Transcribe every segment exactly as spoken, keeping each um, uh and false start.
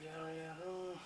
ꯌꯥꯔꯣꯏ, ꯌꯥꯔꯣꯏ꯫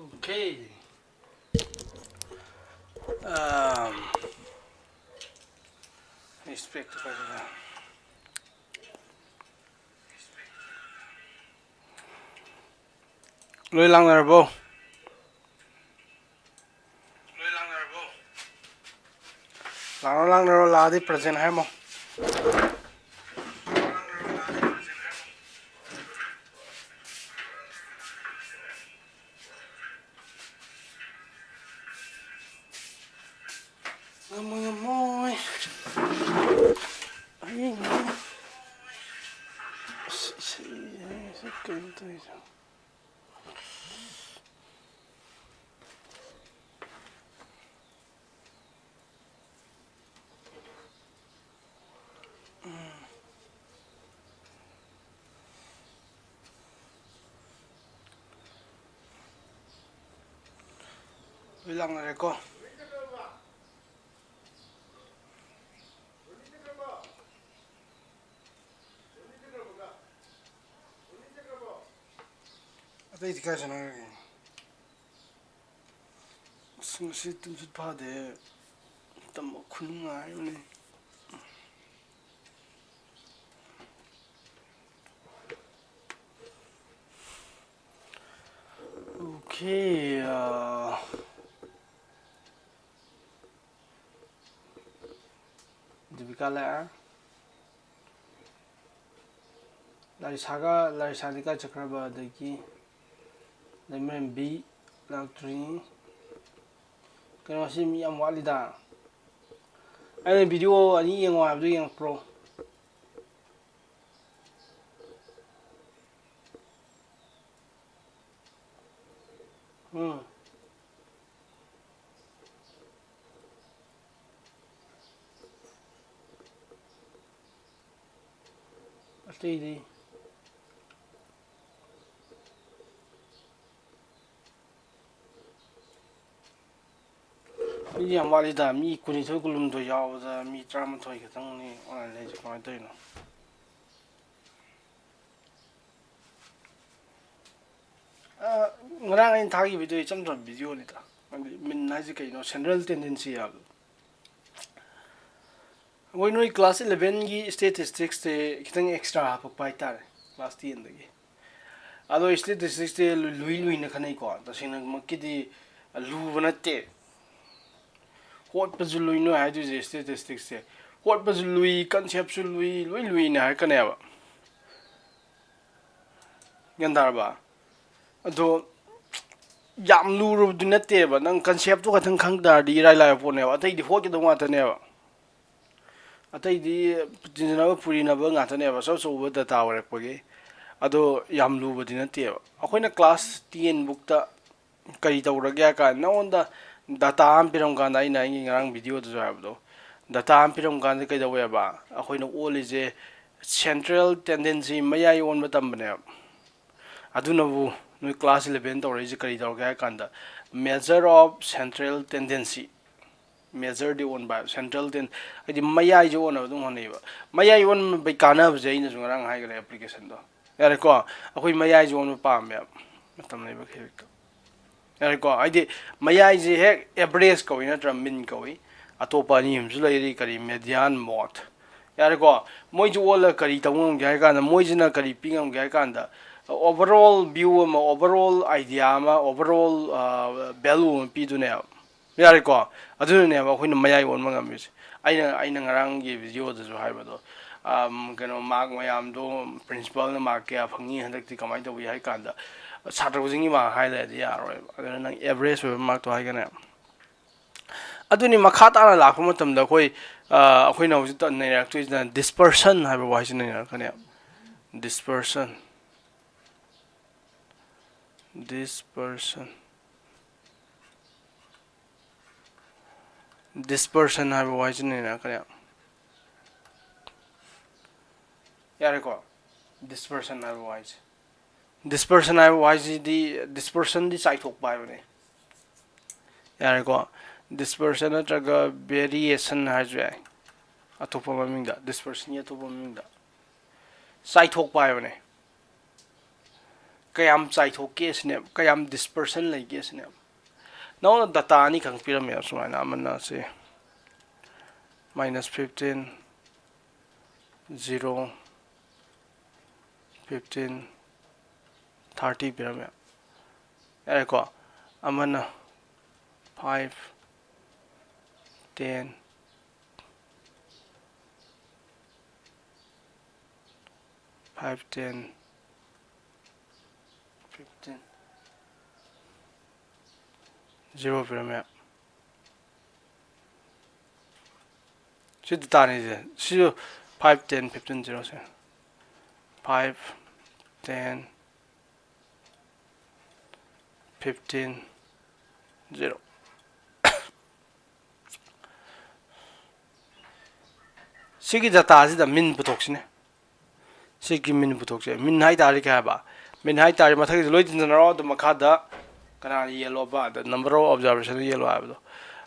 Okay. Um, respect. ꯂꯣꯏ ꯂꯥꯡꯅꯔꯕꯣ? ꯂꯣꯏ ꯂꯥꯡꯅꯔꯕꯣ? ꯂꯥꯡꯅꯔꯣ, ꯂꯥꯡꯅꯔꯣ, ꯂꯥꯛꯑꯗꯤ present ꯍꯥꯏꯔꯝꯃꯣ꯫ ꯉꯝꯃꯣꯏ, ꯉꯝꯃꯣꯏ꯫ ꯑꯩ ꯉꯝꯃꯣꯏ꯫ ꯑꯁ, ꯏꯁꯩ, ꯏꯁꯩ ꯀꯩꯅꯣ ꯇꯧꯔꯤꯁꯦ꯫ ꯂꯣꯏ ꯂꯥꯎꯅꯔꯦꯀꯣ꯫ ꯑꯇꯩꯗꯤ ꯀꯥꯏ ꯆꯠꯅꯈ꯭ꯔꯒꯦ? ꯑꯁ, ꯉꯁꯤ ꯇꯨꯝꯁꯤꯠ ꯐꯥꯗꯦ꯫ ꯇꯝꯕ ꯈꯨꯅꯨꯡꯉꯥꯏ ꯑꯃꯅꯤ꯫ Okay, uh, ꯗꯤꯕꯤꯀꯥ ꯂꯥꯛꯑꯦ꯫ ꯂꯥꯔꯤꯁꯥꯒ, ꯂꯥꯔꯤꯁꯥꯗꯤ ꯀꯥꯏ ꯆꯠꯈ꯭ꯔꯕ? ꯑꯗꯒꯤ ꯂꯩꯃꯔꯦꯝꯕꯤ ꯂꯥꯛꯇ꯭ꯔꯤ꯫ ꯀꯩꯅꯣ, ꯉꯁꯤ ꯃꯤ ꯌꯥꯝ ꯋꯥꯠꯂꯤꯗ꯫ ꯑꯩꯅ video ꯑꯅꯤ ꯌꯦꯡꯉꯣ ꯍꯥꯏꯕꯗꯨ ꯌꯦꯡꯉꯛꯄ꯭ꯔꯣ? ꯎꯝ꯫ ꯑꯇꯩꯗꯤ? ꯑꯩꯗꯤ ꯌꯥꯝ ꯋꯥꯠꯂꯤꯗ, ꯃꯤ ꯀꯨꯟꯅꯤꯊꯣꯏ ꯀꯨꯟꯍꯨꯝꯗꯣꯏ ꯌꯥꯎꯕꯗ ꯃꯤ ꯇꯔꯥꯃꯥꯊꯣꯏ ꯈꯛꯇꯪꯅꯤ online ꯂꯩꯁꯦ, ꯀꯃꯥꯏꯅ ꯇꯧꯔꯤꯅꯣ? ꯑ, ꯉꯔꯥꯡ ꯑꯩꯅ ꯊꯥꯈꯤꯕꯗꯣ ꯏꯆꯝ ꯆꯝꯕ video ꯅꯤꯗ꯫ ꯍꯥꯏꯗꯤ mean ꯍꯥꯏꯁꯦ ꯀꯩꯅꯣ, central tendency ꯍꯥꯏꯕꯗꯣ꯫ ꯑꯩꯈꯣꯏ ꯅꯣꯏ class eleven ꯒꯤ statistics ꯁꯦ ꯈꯤꯇꯪ extra ꯍꯥꯞꯄꯛꯄ ꯍꯥꯏꯇꯥꯔꯦ, class ten ꯗꯒꯤ꯫ ꯑꯗꯣ statistics ꯁꯦ ꯂꯨ-, ꯂꯨꯏ ꯂꯨꯏꯅ ꯈꯟꯅꯩꯀꯣ, ꯇꯁꯦꯡꯅꯃꯛꯀꯤꯗꯤ ꯂꯨꯕ ꯅꯠꯇꯦ꯫ ꯍꯣꯠꯄꯁꯨ ꯂꯨꯏ, ꯅꯣꯏ ꯍꯥꯏꯗꯣꯏꯁꯦ statistics ꯁꯦ꯫ ꯍꯣꯠꯄꯁꯨ ꯂꯨꯏ, concept ꯁꯨ ꯂꯨꯏ, ꯂꯣꯏ ꯂꯨꯏꯅ ꯍꯥꯏꯔꯛꯀꯅꯦꯕ꯫ ꯒ꯭ꯌꯥꯟ ꯇꯥꯔꯕ? ꯑꯗꯣ ꯌꯥꯝ ꯂꯨꯔꯨꯕꯗꯤ ꯅꯠꯇꯦꯕ, ꯅꯪ concept ꯇꯣ ꯈꯛꯇꯪ ꯈꯪ ꯇꯥꯔꯗꯤ ꯏꯔꯥꯏ ꯂꯥꯏꯕ ꯄꯣꯠꯅꯦꯕ, ꯑꯇꯩꯗꯤ ꯍꯣꯠꯀꯗꯧ ꯉꯥꯛꯇꯅꯦꯕ꯫ ꯑꯇꯩꯗꯤ ꯇꯤꯟꯖꯅꯕ ꯄꯨꯔꯤꯅꯕ ꯉꯥꯛꯇꯅꯦꯕ, ꯑꯆꯧ ꯑꯆꯧꯕ data ꯑꯣꯏꯔꯛꯄꯒꯤ꯫ ꯑꯗꯣ ꯌꯥꯝ ꯂꯨꯕꯗꯤ ꯅꯠꯇꯦꯕ꯫ ꯑꯩꯈꯣꯏꯅ class ten ꯕꯨꯛꯇ ꯀꯔꯤ ꯇꯧꯔꯒꯦ ꯍꯥꯏ ꯀꯥꯟꯗ, ꯅꯉꯣꯟꯗ data ꯑꯃ ꯄꯤꯔꯝ ꯀꯥꯟꯗ, ꯑꯩꯅ ꯑꯩꯒꯤ ꯉꯔꯥꯡ video ꯗꯁꯨ ꯍꯥꯏꯕꯗꯣ, data ꯑꯃ ꯄꯤꯔꯝ ꯀꯥꯟꯗ ꯀꯩꯗꯧꯋꯦꯕ? ꯑꯩꯈꯣꯏꯅ ꯑꯣꯜꯂꯤꯁꯦ central tendency, ꯃꯌꯥꯏ ꯑꯣꯟꯕ ꯇꯝꯕꯅꯦꯕ꯫ ꯑꯗꯨꯅꯕꯨ ꯅꯣꯏ class eleven ꯇꯧꯔꯛꯏꯁꯦ ꯀꯔꯤ ꯇꯧꯔꯒꯦ ꯍꯥꯏ ꯀꯥꯟꯗ, measure of central tendency꯫ Measure ꯗꯤ ꯑꯣꯟꯕ ꯍꯥꯏꯕ, central ten-, ꯍꯥꯏꯗꯤ ꯃꯌꯥꯏꯁꯦ ꯑꯣꯟꯅꯕ ꯑꯗꯨꯝ ꯍꯣꯠꯅꯩꯕ꯫ ꯃꯌꯥꯏ ꯑꯣꯟꯕꯒꯤ ꯀꯥꯟꯅꯕꯁꯦ ꯑꯩꯅꯁꯨ ꯉꯔꯥꯡ ꯍꯥꯏꯈ꯭ꯔꯦ application ꯗꯣ꯫ ꯌꯥꯔꯦꯀꯣ? ꯑꯩꯈꯣꯏ ꯃꯌꯥꯏꯁꯦ ꯑꯣꯟꯕ ꯄꯥꯝꯃꯦꯕ, ꯃꯇꯝ ꯂꯩꯕ ꯈꯖꯤꯛꯇ꯫ ꯌꯥꯔꯦꯀꯣ? ꯍꯥꯏꯗꯤ ꯃꯌꯥꯏꯁꯦ ꯍꯦꯛ average ꯀꯧꯏ ꯅꯠꯇ꯭ꯔ mean ꯀꯧꯏ꯫ ꯑꯇꯣꯞꯄ ꯑꯅꯤ ꯑꯃꯁꯨ ꯂꯩꯔꯤ, ꯀꯔꯤ median, mode꯫ ꯌꯥꯔꯦꯀꯣ? ꯃꯣꯏꯁꯨ ꯑꯣꯜꯂꯒ ꯀꯔꯤ ꯇꯧ ꯉꯝꯒꯦ ꯍꯥꯏ ꯀꯥꯟꯗ, ꯃꯣꯏꯁꯤꯅ ꯀꯔꯤ ꯄꯤ ꯉꯝꯒꯦ ꯍꯥꯏ ꯀꯥꯟꯗ, overall view ꯑꯃ, overall idea ꯑꯃ, overall, ꯑ, value ꯑꯃ ꯄꯤꯗꯨꯅꯦꯕ꯫ ꯌꯥꯔꯦꯀꯣ? ꯑꯗꯨꯅꯅꯦꯕ ꯑꯩꯈꯣꯏꯅ ꯃꯌꯥꯏ ꯑꯣꯟꯕ ꯉꯝꯃꯤꯁꯦ꯫ ꯑꯩꯅ, ꯑꯩꯅ ꯉꯔꯥꯡꯒꯤ video ꯗꯁꯨ ꯍꯥꯏꯕꯗꯣ, ꯑꯝ, ꯀꯩꯅꯣ, mark ꯃꯌꯥꯝꯗꯣ principal ꯅ mark ꯀꯌꯥ ꯐꯪꯉꯤ ꯍꯟꯗꯛꯇꯤ, ꯀꯃꯥꯏꯅ ꯇꯧꯏ ꯍꯥꯏ ꯀꯥꯟꯗ, ꯁꯥꯇ꯭ꯔ ꯈꯨꯗꯤꯡꯒꯤ mark ꯍꯥꯏ ꯂꯩꯔꯗꯤ ꯌꯥꯔꯣꯏꯕ꯫ ꯑꯗꯨꯅ ꯅꯪ average ꯑꯣꯏꯕ mark ꯇꯣ ꯍꯥꯏꯒꯅꯦ꯫ ꯑꯗꯨꯅꯤ, ꯃꯈꯥ ꯇꯥꯅ ꯂꯥꯛꯄ ꯃꯇꯝꯗ ꯑꯩꯈꯣꯏ, ꯑ, ꯑꯩꯈꯣꯏꯅ ꯍꯧꯖꯤꯛ ꯅꯩꯅꯔꯛꯇꯣꯏꯁꯤꯅ dispersion ꯍꯥꯏꯕ ꯋꯥꯍꯩꯁꯤ ꯅꯩꯅꯔꯛꯀꯅꯦꯕ꯫ Dispersion꯫ Dispersion꯫ Dispersion ꯍꯥꯏꯕ ꯋꯥꯍꯩꯁꯤꯅ ꯀꯔꯤ? ꯌꯥꯔꯦꯀꯣ? Dispersion ꯍꯥꯏꯕ ꯋꯥꯍꯩꯁꯦ, dispersion ꯍꯥꯏꯕ ꯋꯥꯍꯩꯁꯤꯗꯤ, dispersionꯗꯤ ꯆꯥꯏꯊꯣꯛꯄ ꯍꯥꯏꯕꯅꯦ꯫ ꯌꯥꯔꯦꯀꯣ? Dispersion ꯅꯠꯇ꯭ꯔꯒ variation ꯍꯥꯏꯔꯁꯨ ꯌꯥꯏ, ꯑꯇꯣꯞꯄ ꯃꯃꯤꯡꯗ, dispersionꯒꯤ ꯑꯇꯣꯞꯄ ꯃꯃꯤꯡꯗ꯫ ꯆꯥꯏꯊꯣꯛꯄ ꯍꯥꯏꯕꯅꯦ꯫ ꯀꯌꯥꯝ ꯆꯥꯏꯊꯣꯛꯀꯦ ꯁꯤꯅꯦꯕ, ꯀꯌꯥꯝ dispersion ꯂꯩꯒꯦ ꯁꯤꯅꯦꯕ꯫ ꯅꯉꯣꯟꯗ data ꯑꯅꯤꯈꯛ ꯄꯤꯔꯝꯃꯦꯕ ꯁꯨꯃꯥꯏꯅ, ꯑꯃꯅ ꯁꯤ minus fifteen, zero, fifteen, thirty ꯄꯤꯔꯝꯃꯦ꯫ ꯌꯥꯔꯦꯀꯣ? ꯑꯃꯅ five, ten, five, ten, fifteen, zero ꯄꯤꯔꯝꯃꯦ꯫ ꯁꯤ dataꯅꯤꯁꯦ꯫ ꯁꯤꯁꯨ five, ten, fifteen, zero ꯁꯦ꯫ Five, ten, fifteen, zero꯫ ꯁꯤꯒꯤ dataꯁꯤꯗ mean ꯄꯨꯊꯣꯛꯁꯤꯅꯦ꯫ ꯁꯤꯒꯤ mean ꯄꯨꯊꯣꯛꯁꯦ꯫ Mean ꯍꯥꯏ ꯇꯥꯔꯗꯤ ꯀꯩ ꯍꯥꯏꯕ? Mean ꯍꯥꯏ ꯇꯥꯔꯗꯤ ꯃꯊꯛꯀꯤꯁꯦ ꯂꯣꯏ ꯇꯤꯟꯖꯟꯅꯔꯣ, ꯑꯗꯨ ꯃꯈꯥꯗ ꯀꯅꯥꯅ ꯌꯦꯜꯂꯣꯕ? The number of observation yellow ꯍꯥꯏꯕꯗꯣ꯫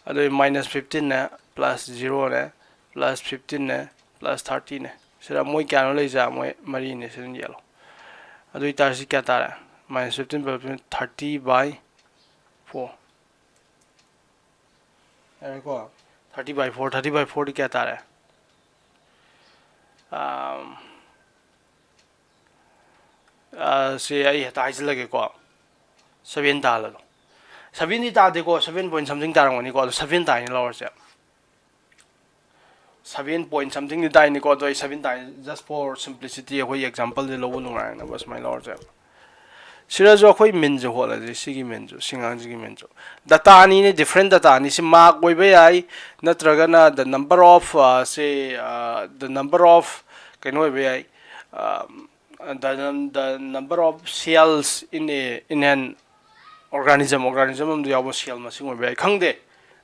ꯑꯗꯨ minus fifteenꯅꯦ, plus zeroꯅꯦ, plus fifteenꯅꯦ, plus thirtyꯅꯦ꯫ ꯁꯤꯗ ꯃꯣꯏ ꯀꯌꯥꯅꯣ ꯂꯩꯖꯥ? ꯃꯣꯏ ꯃꯔꯤꯅꯦ꯫ ꯁꯤꯗ ꯌꯦꯜꯂꯣ꯫ ꯑꯗꯨ ꯑꯣꯏꯇꯥꯔꯗꯤ ꯁꯤ ꯀꯌꯥ ꯇꯥꯔꯦ? Minus fifteen plus fifteen, thirty by four꯫ ꯌꯥꯔꯦꯀꯣ? Thirty by four, thirty by fourꯗꯤ ꯀꯌꯥ ꯇꯥꯔꯦ? ꯑꯝ, ꯑ, ꯁꯤ ꯑꯩ ꯍꯦꯛꯇ ꯍꯥꯏꯖꯤꯜꯂꯒꯦꯀꯣ, seven ꯇꯥꯍꯜꯂꯒ꯫ Sevenꯗꯤ ꯇꯥꯗꯦꯀꯣ, seven point something ꯇꯥꯔꯝꯒꯅꯤꯀꯣ, ꯑꯗꯣ seven ꯇꯥꯏꯅ ꯂꯧꯔꯁꯦ꯫ Seven point somethingꯗꯤ ꯇꯥꯏꯅꯤꯀꯣ, ꯑꯗꯣ ꯑꯩ seven ꯇꯥꯏ, just for simplicity, ꯑꯩꯈꯣꯏ exampleꯁꯦ ꯂꯧꯕ ꯅꯨꯡꯉꯥꯏꯅꯕ ꯁꯨꯃꯥꯏꯅ ꯂꯧꯔꯁꯦ꯫ ꯁꯤꯗꯁꯨ ꯑꯩꯈꯣꯏ meanꯁꯦ ꯍꯣꯠꯂꯁꯦ, ꯁꯤꯒꯤ meanꯁꯨ, ꯁꯤ ꯑꯉꯥꯡꯁꯤꯒꯤ meanꯁꯨ꯫ Data ꯑꯅꯤꯅꯦ, different data ꯑꯅꯤ꯫ ꯁꯤ mark ꯑꯣꯏꯕ ꯌꯥꯏ, ꯅꯠꯇ꯭ꯔꯒꯅ the number of, ꯑ, ꯁꯤ, ꯑ, the number of ꯀꯩꯅꯣ ꯑꯣꯏꯕ ꯌꯥꯏ, ꯑ, the, the number of cells in a, in an organism, organism ꯑꯃꯗ ꯌꯥꯎꯕ cell ꯃꯁꯤꯡ ꯑꯣꯏꯕ ꯌꯥꯏ, ꯈꯪꯗꯦ꯫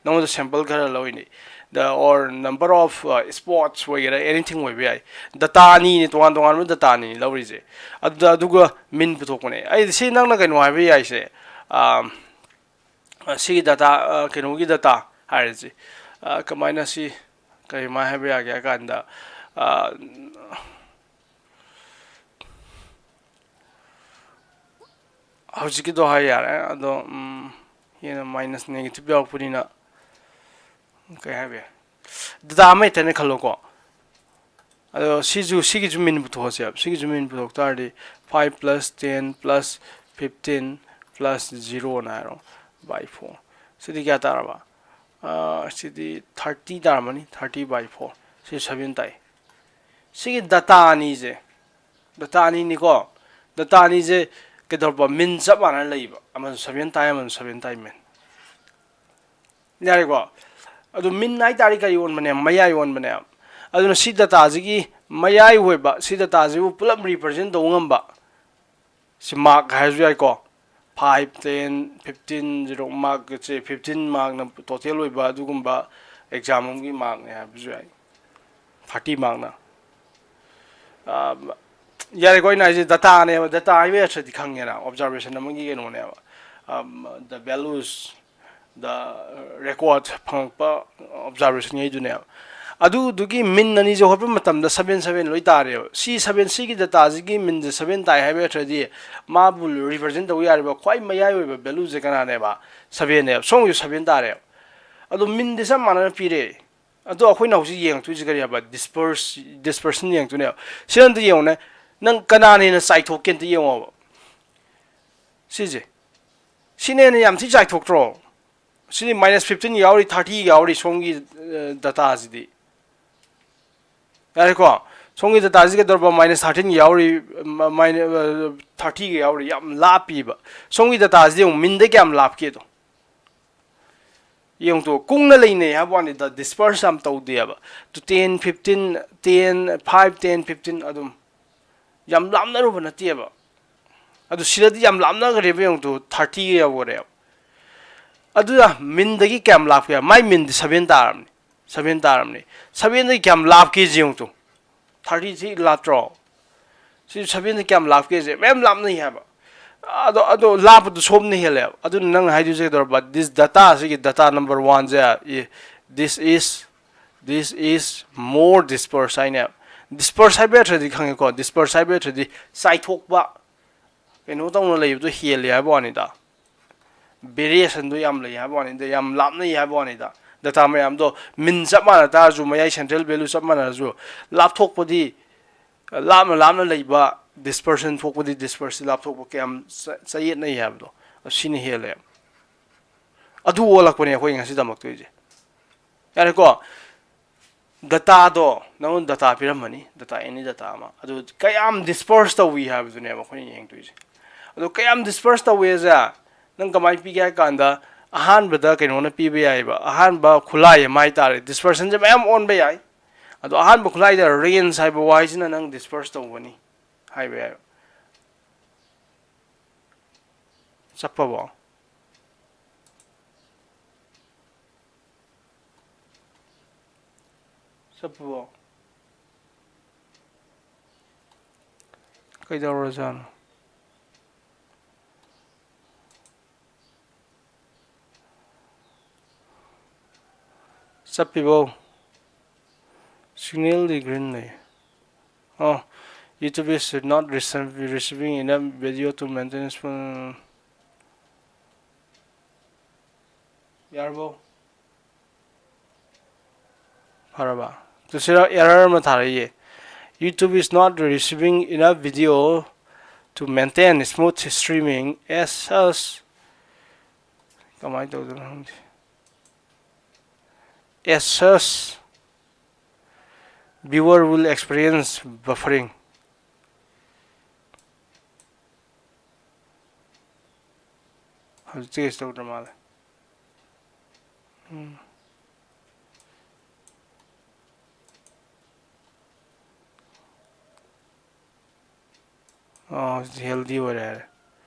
ꯅꯉꯣꯟꯗ sample ꯈꯔ ꯂꯧꯔꯤꯅꯤ꯫ The or number of spots ꯑꯣꯏꯒꯦꯔꯥ, anything ꯑꯣꯏꯕ ꯌꯥꯏ꯫ Data ꯑꯅꯤꯅꯤ, ꯇꯣꯉꯥꯟ ꯇꯣꯉꯥꯟꯕ data ꯑꯅꯤꯅꯤ ꯂꯧꯔꯤꯁꯦ꯫ ꯑꯗꯨꯗ ꯑꯗꯨꯒ mean ꯄꯨꯊꯣꯛꯄꯅꯦ꯫ ꯑꯩ ꯁꯤ ꯅꯪꯅ ꯀꯩꯅꯣ ꯍꯥꯏꯕ ꯌꯥꯏꯁꯦ, ꯑꯥ, ꯁꯤꯒꯤ data, ꯑꯥ, ꯀꯩꯅꯣꯒꯤ data ꯍꯥꯏꯔꯁꯤ꯫ ꯑꯥ, ꯀꯃꯥꯏꯅ ꯁꯤ ꯀꯔꯤꯃꯥꯏꯅ ꯍꯥꯏꯕ ꯌꯥꯒꯦ ꯍꯥꯏ ꯀꯥꯟꯗ, ꯑꯥ, ꯍꯧꯖꯤꯛꯀꯤꯗꯣ ꯍꯥꯏ ꯌꯥꯔꯦ꯫ ꯑꯗꯣ, ꯎꯝ, ꯍꯦꯟꯅ minus negative ꯌꯥꯎꯔꯛꯄꯅꯤꯅ ꯀꯩ ꯍꯥꯏꯕ ꯌꯥꯏ? Data ꯑꯃ ꯍꯦꯛꯇꯅꯦ ꯈꯜꯂꯣꯀꯣ꯫ ꯑꯗꯣ ꯁꯤꯁꯨ, ꯁꯤꯒꯤꯁꯨ mean ꯄꯨꯊꯣꯛꯑꯁꯦꯕ꯫ ꯁꯤꯒꯤꯁꯨ mean ꯄꯨꯊꯣꯛ ꯇꯥꯔꯗꯤ, five plus ten plus fifteen plus zero ꯅ ꯍꯥꯏꯔꯣ, by four꯫ ꯁꯤꯗꯤ ꯀꯌꯥ ꯇꯥꯔꯕ? ꯑꯥ, ꯁꯤꯗꯤ thirty ꯇꯥꯔꯝꯃꯅꯤ, thirty by four꯫ ꯁꯤ seven ꯇꯥꯏ꯫ ꯁꯤꯒꯤ data ꯑꯅꯤꯁꯦ, data ꯑꯅꯤꯅꯤꯀꯣ, data ꯑꯅꯤꯁꯦ ꯀꯩꯗꯧꯔꯕ? Mean ꯆꯞ ꯃꯥꯟꯅꯅ ꯂꯩꯕ, ꯑꯃꯁꯨ seven ꯇꯥꯏ, ꯑꯃꯁꯨ seven ꯇꯥꯏ mean꯫ ꯌꯥꯔꯦꯀꯣ? ꯑꯗꯨ mean ꯍꯥꯏ ꯇꯥꯔꯗꯤ ꯀꯔꯤ ꯑꯣꯟꯕꯅꯦ? ꯃꯌꯥꯏ ꯑꯣꯟꯕꯅꯦ꯫ ꯑꯗꯨꯅ ꯁꯤ data ꯁꯤꯒꯤ ꯃꯌꯥꯏ ꯑꯣꯏꯕ, ꯁꯤ data ꯁꯤꯕꯨ ꯄꯨꯂꯞ represent ꯇꯧꯕ ꯉꯝꯕ, ꯁꯤ mark ꯍꯥꯏꯔꯁꯨ ꯌꯥꯏꯀꯣ꯫ Five, ten, fifteen, zero mark ꯁꯦ, fifteen mark ꯅ total ꯑꯣꯏꯕ ꯑꯗꯨꯒꯨꯝꯕ exam ꯑꯃꯒꯤ mark ꯅꯦ ꯍꯥꯏꯕꯁꯨ ꯌꯥꯏ, thirty mark ꯅ꯫ ꯑꯥ, ꯌꯥꯔꯦꯀꯣ, ꯑꯩꯅ ꯍꯥꯏꯁꯦ data ꯅꯦꯕ꯫ Data ꯍꯥꯏꯕ ꯑꯔꯊꯗꯤ ꯈꯪꯉꯦꯅ, observation ꯑꯃꯒꯤ ꯀꯩꯅꯣꯅꯦꯕ꯫ ꯑꯝ, the values, the record ꯐꯪꯉꯛꯄ observation ꯉꯩꯗꯨꯅꯦꯕ꯫ ꯑꯗꯨꯗꯨꯒꯤ mean ꯑꯅꯤꯁꯦ ꯍꯣꯠꯄ ꯃꯇꯝꯗ seven seven ꯂꯣꯏ ꯇꯥꯔꯦꯕ꯫ ꯁꯤ seven, ꯁꯤꯒꯤ data ꯁꯤꯒꯤ mean ꯁꯦ seven ꯇꯥꯏ ꯍꯥꯏꯕ ꯑꯔꯊꯗꯤ ꯃꯥꯕꯨ represent ꯇꯧꯕ ꯌꯥꯔꯤꯕ ꯈ꯭ꯋꯥꯏ ꯃꯌꯥꯏ ꯑꯣꯏꯕ value ꯁꯦ ꯀꯅꯥꯅꯦꯕ? Seven ꯅꯦꯕ꯫ ꯁꯣꯝꯒꯤꯁꯨ seven ꯇꯥꯔꯦꯕ꯫ ꯑꯗꯣ mean ꯗꯤ ꯆꯞ ꯃꯥꯟꯅꯅ ꯄꯤꯔꯦ꯫ ꯑꯗꯣ ꯑꯩꯈꯣꯏꯅ ꯍꯧꯖꯤꯛ ꯌꯦꯡꯉꯛꯇꯣꯏꯁꯦ ꯀꯔꯤ ꯍꯥꯏꯕ? Disperse, dispersion ꯌꯦꯡꯉꯛꯇꯣꯏꯅꯦꯕ꯫ ꯁꯤꯗ ꯑꯝꯇ ꯌꯦꯡꯉꯨꯅꯦ꯫ ꯅꯪ ꯀꯅꯥꯅ ꯍꯦꯟꯅ ꯆꯥꯏꯊꯣꯛꯀꯦ ꯑꯝꯇ ꯌꯦꯡꯉꯣꯕ꯫ ꯁꯤꯁꯦ꯫ ꯁꯤꯅ ꯍꯦꯟꯅ ꯌꯥꯝ ꯊꯤ ꯆꯥꯏꯊꯣꯛꯇ꯭ꯔꯣ? ꯁꯤꯗꯤ minus fifteen ꯌꯥꯎꯔꯤ, thirty ꯌꯥꯎꯔꯤ ꯁꯣꯝꯒꯤ, ꯑ, data ꯁꯤꯗꯤ꯫ ꯌꯥꯔꯦꯀꯣ? ꯁꯣꯝꯒꯤ data ꯁꯤ ꯀꯩꯗꯧꯔꯕ? Minus thirteen ꯌꯥꯎꯔꯤ, ꯃ-, ꯃꯥꯏꯅ-, ꯑ, thirty ꯒ ꯌꯥꯎꯔꯤ꯫ ꯌꯥꯝ ꯂꯥꯞꯄꯤꯕ꯫ ꯁꯣꯝꯒꯤ data ꯁꯤꯗꯤ ꯌꯦꯡꯉꯨ, mean ꯗ ꯀꯌꯥꯝ ꯂꯥꯞꯀꯦꯗꯣ꯫ ꯌꯦꯡꯉꯨ ꯇꯨ, ꯀꯨꯡꯅ ꯂꯩꯅꯩ ꯍꯥꯏꯕ ꯋꯥꯅꯤꯗ, disperse ꯌꯥꯝ ꯇꯧꯗꯦꯕ꯫ To ten, fifteen, ten, five, ten, fifteen ꯑꯗꯨꯝ꯫ ꯌꯥꯝ ꯂꯥꯞꯅꯔꯨꯕ ꯅꯠꯇꯦꯕ꯫ ꯑꯗꯨ ꯁꯤꯗꯗꯤ ꯌꯥꯝ ꯂꯥꯞꯅꯈ꯭ꯔꯦꯕ, ꯌꯦꯡꯉꯨ ꯇꯨ, thirty ꯒ ꯌꯧꯈ꯭ꯔꯦꯕ꯫ ꯑꯗꯨꯗ ꯃꯤꯟꯗꯒꯤ ꯀꯌꯥꯝ ꯂꯥꯞꯀꯦ? ꯃꯥꯏ ꯃꯤꯟꯗꯤ ꯁꯚꯦꯟ ꯇꯥꯔꯕꯅꯤ, ꯁꯚꯦꯟ ꯇꯥꯔꯕꯅꯤ꯫ ꯁꯚꯦꯟꯗꯒꯤ ꯀꯌꯥꯝ ꯂꯥꯞꯀꯦꯁꯦ ꯌꯦꯡꯉꯨ ꯇꯨ꯫ Thirty three ꯂꯥꯞꯇ꯭ꯔꯣ? ꯁꯤ ꯁꯚꯦꯟꯗ ꯀꯌꯥꯝ ꯂꯥꯞꯀꯦꯁꯦ ꯃꯌꯥꯝ ꯂꯥꯞꯅꯩ ꯍꯥꯏꯕ꯫ ꯑꯗꯣ ꯑꯗꯣ ꯂꯥꯞꯄꯗꯨ ꯁꯣꯝꯅ ꯍꯦꯜꯂꯦꯕ꯫ ꯑꯗꯨꯅ ꯅꯪ ꯍꯥꯏꯗꯣꯏꯁꯦ ꯀꯩꯗꯧꯔꯕ? This data, ꯁꯤꯒꯤ data number one say, this is, this is more dispersed ꯍꯥꯏꯅꯦꯕ꯫ Dispersed ꯍꯥꯏꯕ ꯅꯠꯇ꯭ꯔꯗꯤ ꯈꯪꯉꯦꯀꯣ, dispersed ꯍꯥꯏꯕ ꯅꯠꯇ꯭ꯔꯗꯤ ꯆꯥꯏꯊꯣꯛꯄ, ꯀꯩꯅꯣ ꯇꯧꯅ ꯂꯩꯕꯗꯣ ꯍꯦꯜꯂꯦ ꯍꯥꯏꯕ ꯋꯥꯅꯤꯗ꯫ Variationꯗꯣ ꯌꯥꯝ ꯂꯩ ꯍꯥꯏꯕ ꯋꯥꯅꯤꯗ, ꯌꯥꯝ ꯂꯥꯞꯅꯩ ꯍꯥꯏꯕ ꯋꯥꯅꯤꯗ꯫ Data ꯃꯌꯥꯝꯗꯣ mean ꯆꯞ ꯃꯥꯟꯅ ꯇꯥꯔꯁꯨ, ꯃꯌꯥꯏ central value ꯆꯞ ꯃꯥꯟꯅꯔꯁꯨ, ꯂꯥꯞꯊꯣꯛꯄꯗꯤ, ꯂꯥꯞꯅ ꯂꯥꯞꯅ ꯂꯩꯕ dispersion ꯊꯣꯛꯄꯗꯤ, dispersedꯁꯤ ꯂꯥꯞꯊꯣꯛꯄ ꯀꯌꯥꯝ ꯆ-, ꯆꯌꯦꯠꯅꯩ ꯍꯥꯏꯕꯗꯣ, ꯑꯁꯤꯅ ꯍꯦꯜꯂꯦ꯫ ꯑꯗꯨ ꯑꯣꯜꯂꯛꯄꯅꯦ ꯑꯩꯈꯣꯏ ꯉꯁꯤ ꯇꯝꯃꯛꯇꯣꯏꯁꯦ꯫ ꯌꯥꯔꯦꯀꯣ? Dataꯗꯣ, ꯅꯪꯉꯣꯟꯗ data ꯄꯤꯔꯝꯃꯅꯤ, data, any data ꯑꯃ꯫ ꯑꯗꯨ ꯀꯌꯥꯝ disperse ꯇꯧꯏ ꯍꯥꯏꯕꯗꯨꯅꯦꯕ ꯑꯩꯈꯣꯏꯅ ꯌꯦꯡꯗꯣꯏꯁꯦ꯫ ꯑꯗꯣ ꯀꯌꯥꯝ disperse ꯇꯧꯏ ꯍꯥꯏꯁꯦ ꯅꯪ ꯀꯃꯥꯏꯅ ꯄꯤꯒꯦ ꯍꯥꯏ ꯀꯥꯟꯗ, ꯑꯍꯥꯟꯕꯗ ꯀꯩꯅꯣꯅ ꯄꯤꯕ ꯌꯥꯏꯑꯕ, ꯑꯍꯥꯟꯕ ꯈꯨꯠꯂꯥꯏ ꯑꯃ ꯍꯥꯏ ꯇꯥꯔꯦ, dispersionꯁꯦ ꯃꯌꯥꯝ ꯑꯣꯟꯕ ꯌꯥꯏ꯫ ꯑꯗꯣ ꯑꯍꯥꯟꯕ ꯈꯨꯠꯂꯥꯏꯗ range ꯍꯥꯏꯕ ꯋꯥꯍꯩꯁꯤꯅ ꯅꯪ disperse ꯇꯧꯕꯅꯤ ꯍꯥꯏꯕ ꯌꯥꯏꯕ꯫ ꯆꯞꯄꯕꯣ? ꯆꯞꯄꯕꯣ? ꯀꯩꯗꯧꯔꯖꯥꯠꯅꯣ? ꯆꯞꯄꯤꯕꯣ? Signalꯗꯤ green ꯂꯩ꯫ ꯑꯣ, YouTube is not receiv-, receiving enough video to maintain its full-, ꯌꯥꯔꯕꯣ? ꯐꯔꯕ? ꯇꯨ ꯁꯤꯗ error ꯑꯃ ꯊꯥꯔꯛꯏꯌꯦ꯫ YouTube is not receiving enough video to maintain smooth streaming as such. ꯀꯃꯥꯏꯅ ꯇꯧꯗꯣꯏꯅꯣ ꯈꯪꯗꯦ꯫ As such, viewer will experience buffering. ꯍꯧꯖꯤꯛꯇꯤ ꯀꯩꯁꯨ ꯇꯧꯗ꯭ꯔ ꯃꯥꯜꯂꯦ꯫ ꯎꯝ꯫ ꯑꯣ, ꯍꯧꯖꯤꯛꯇꯤ healthy ꯑꯣꯏꯔꯦ ꯍꯥꯏꯔꯦ꯫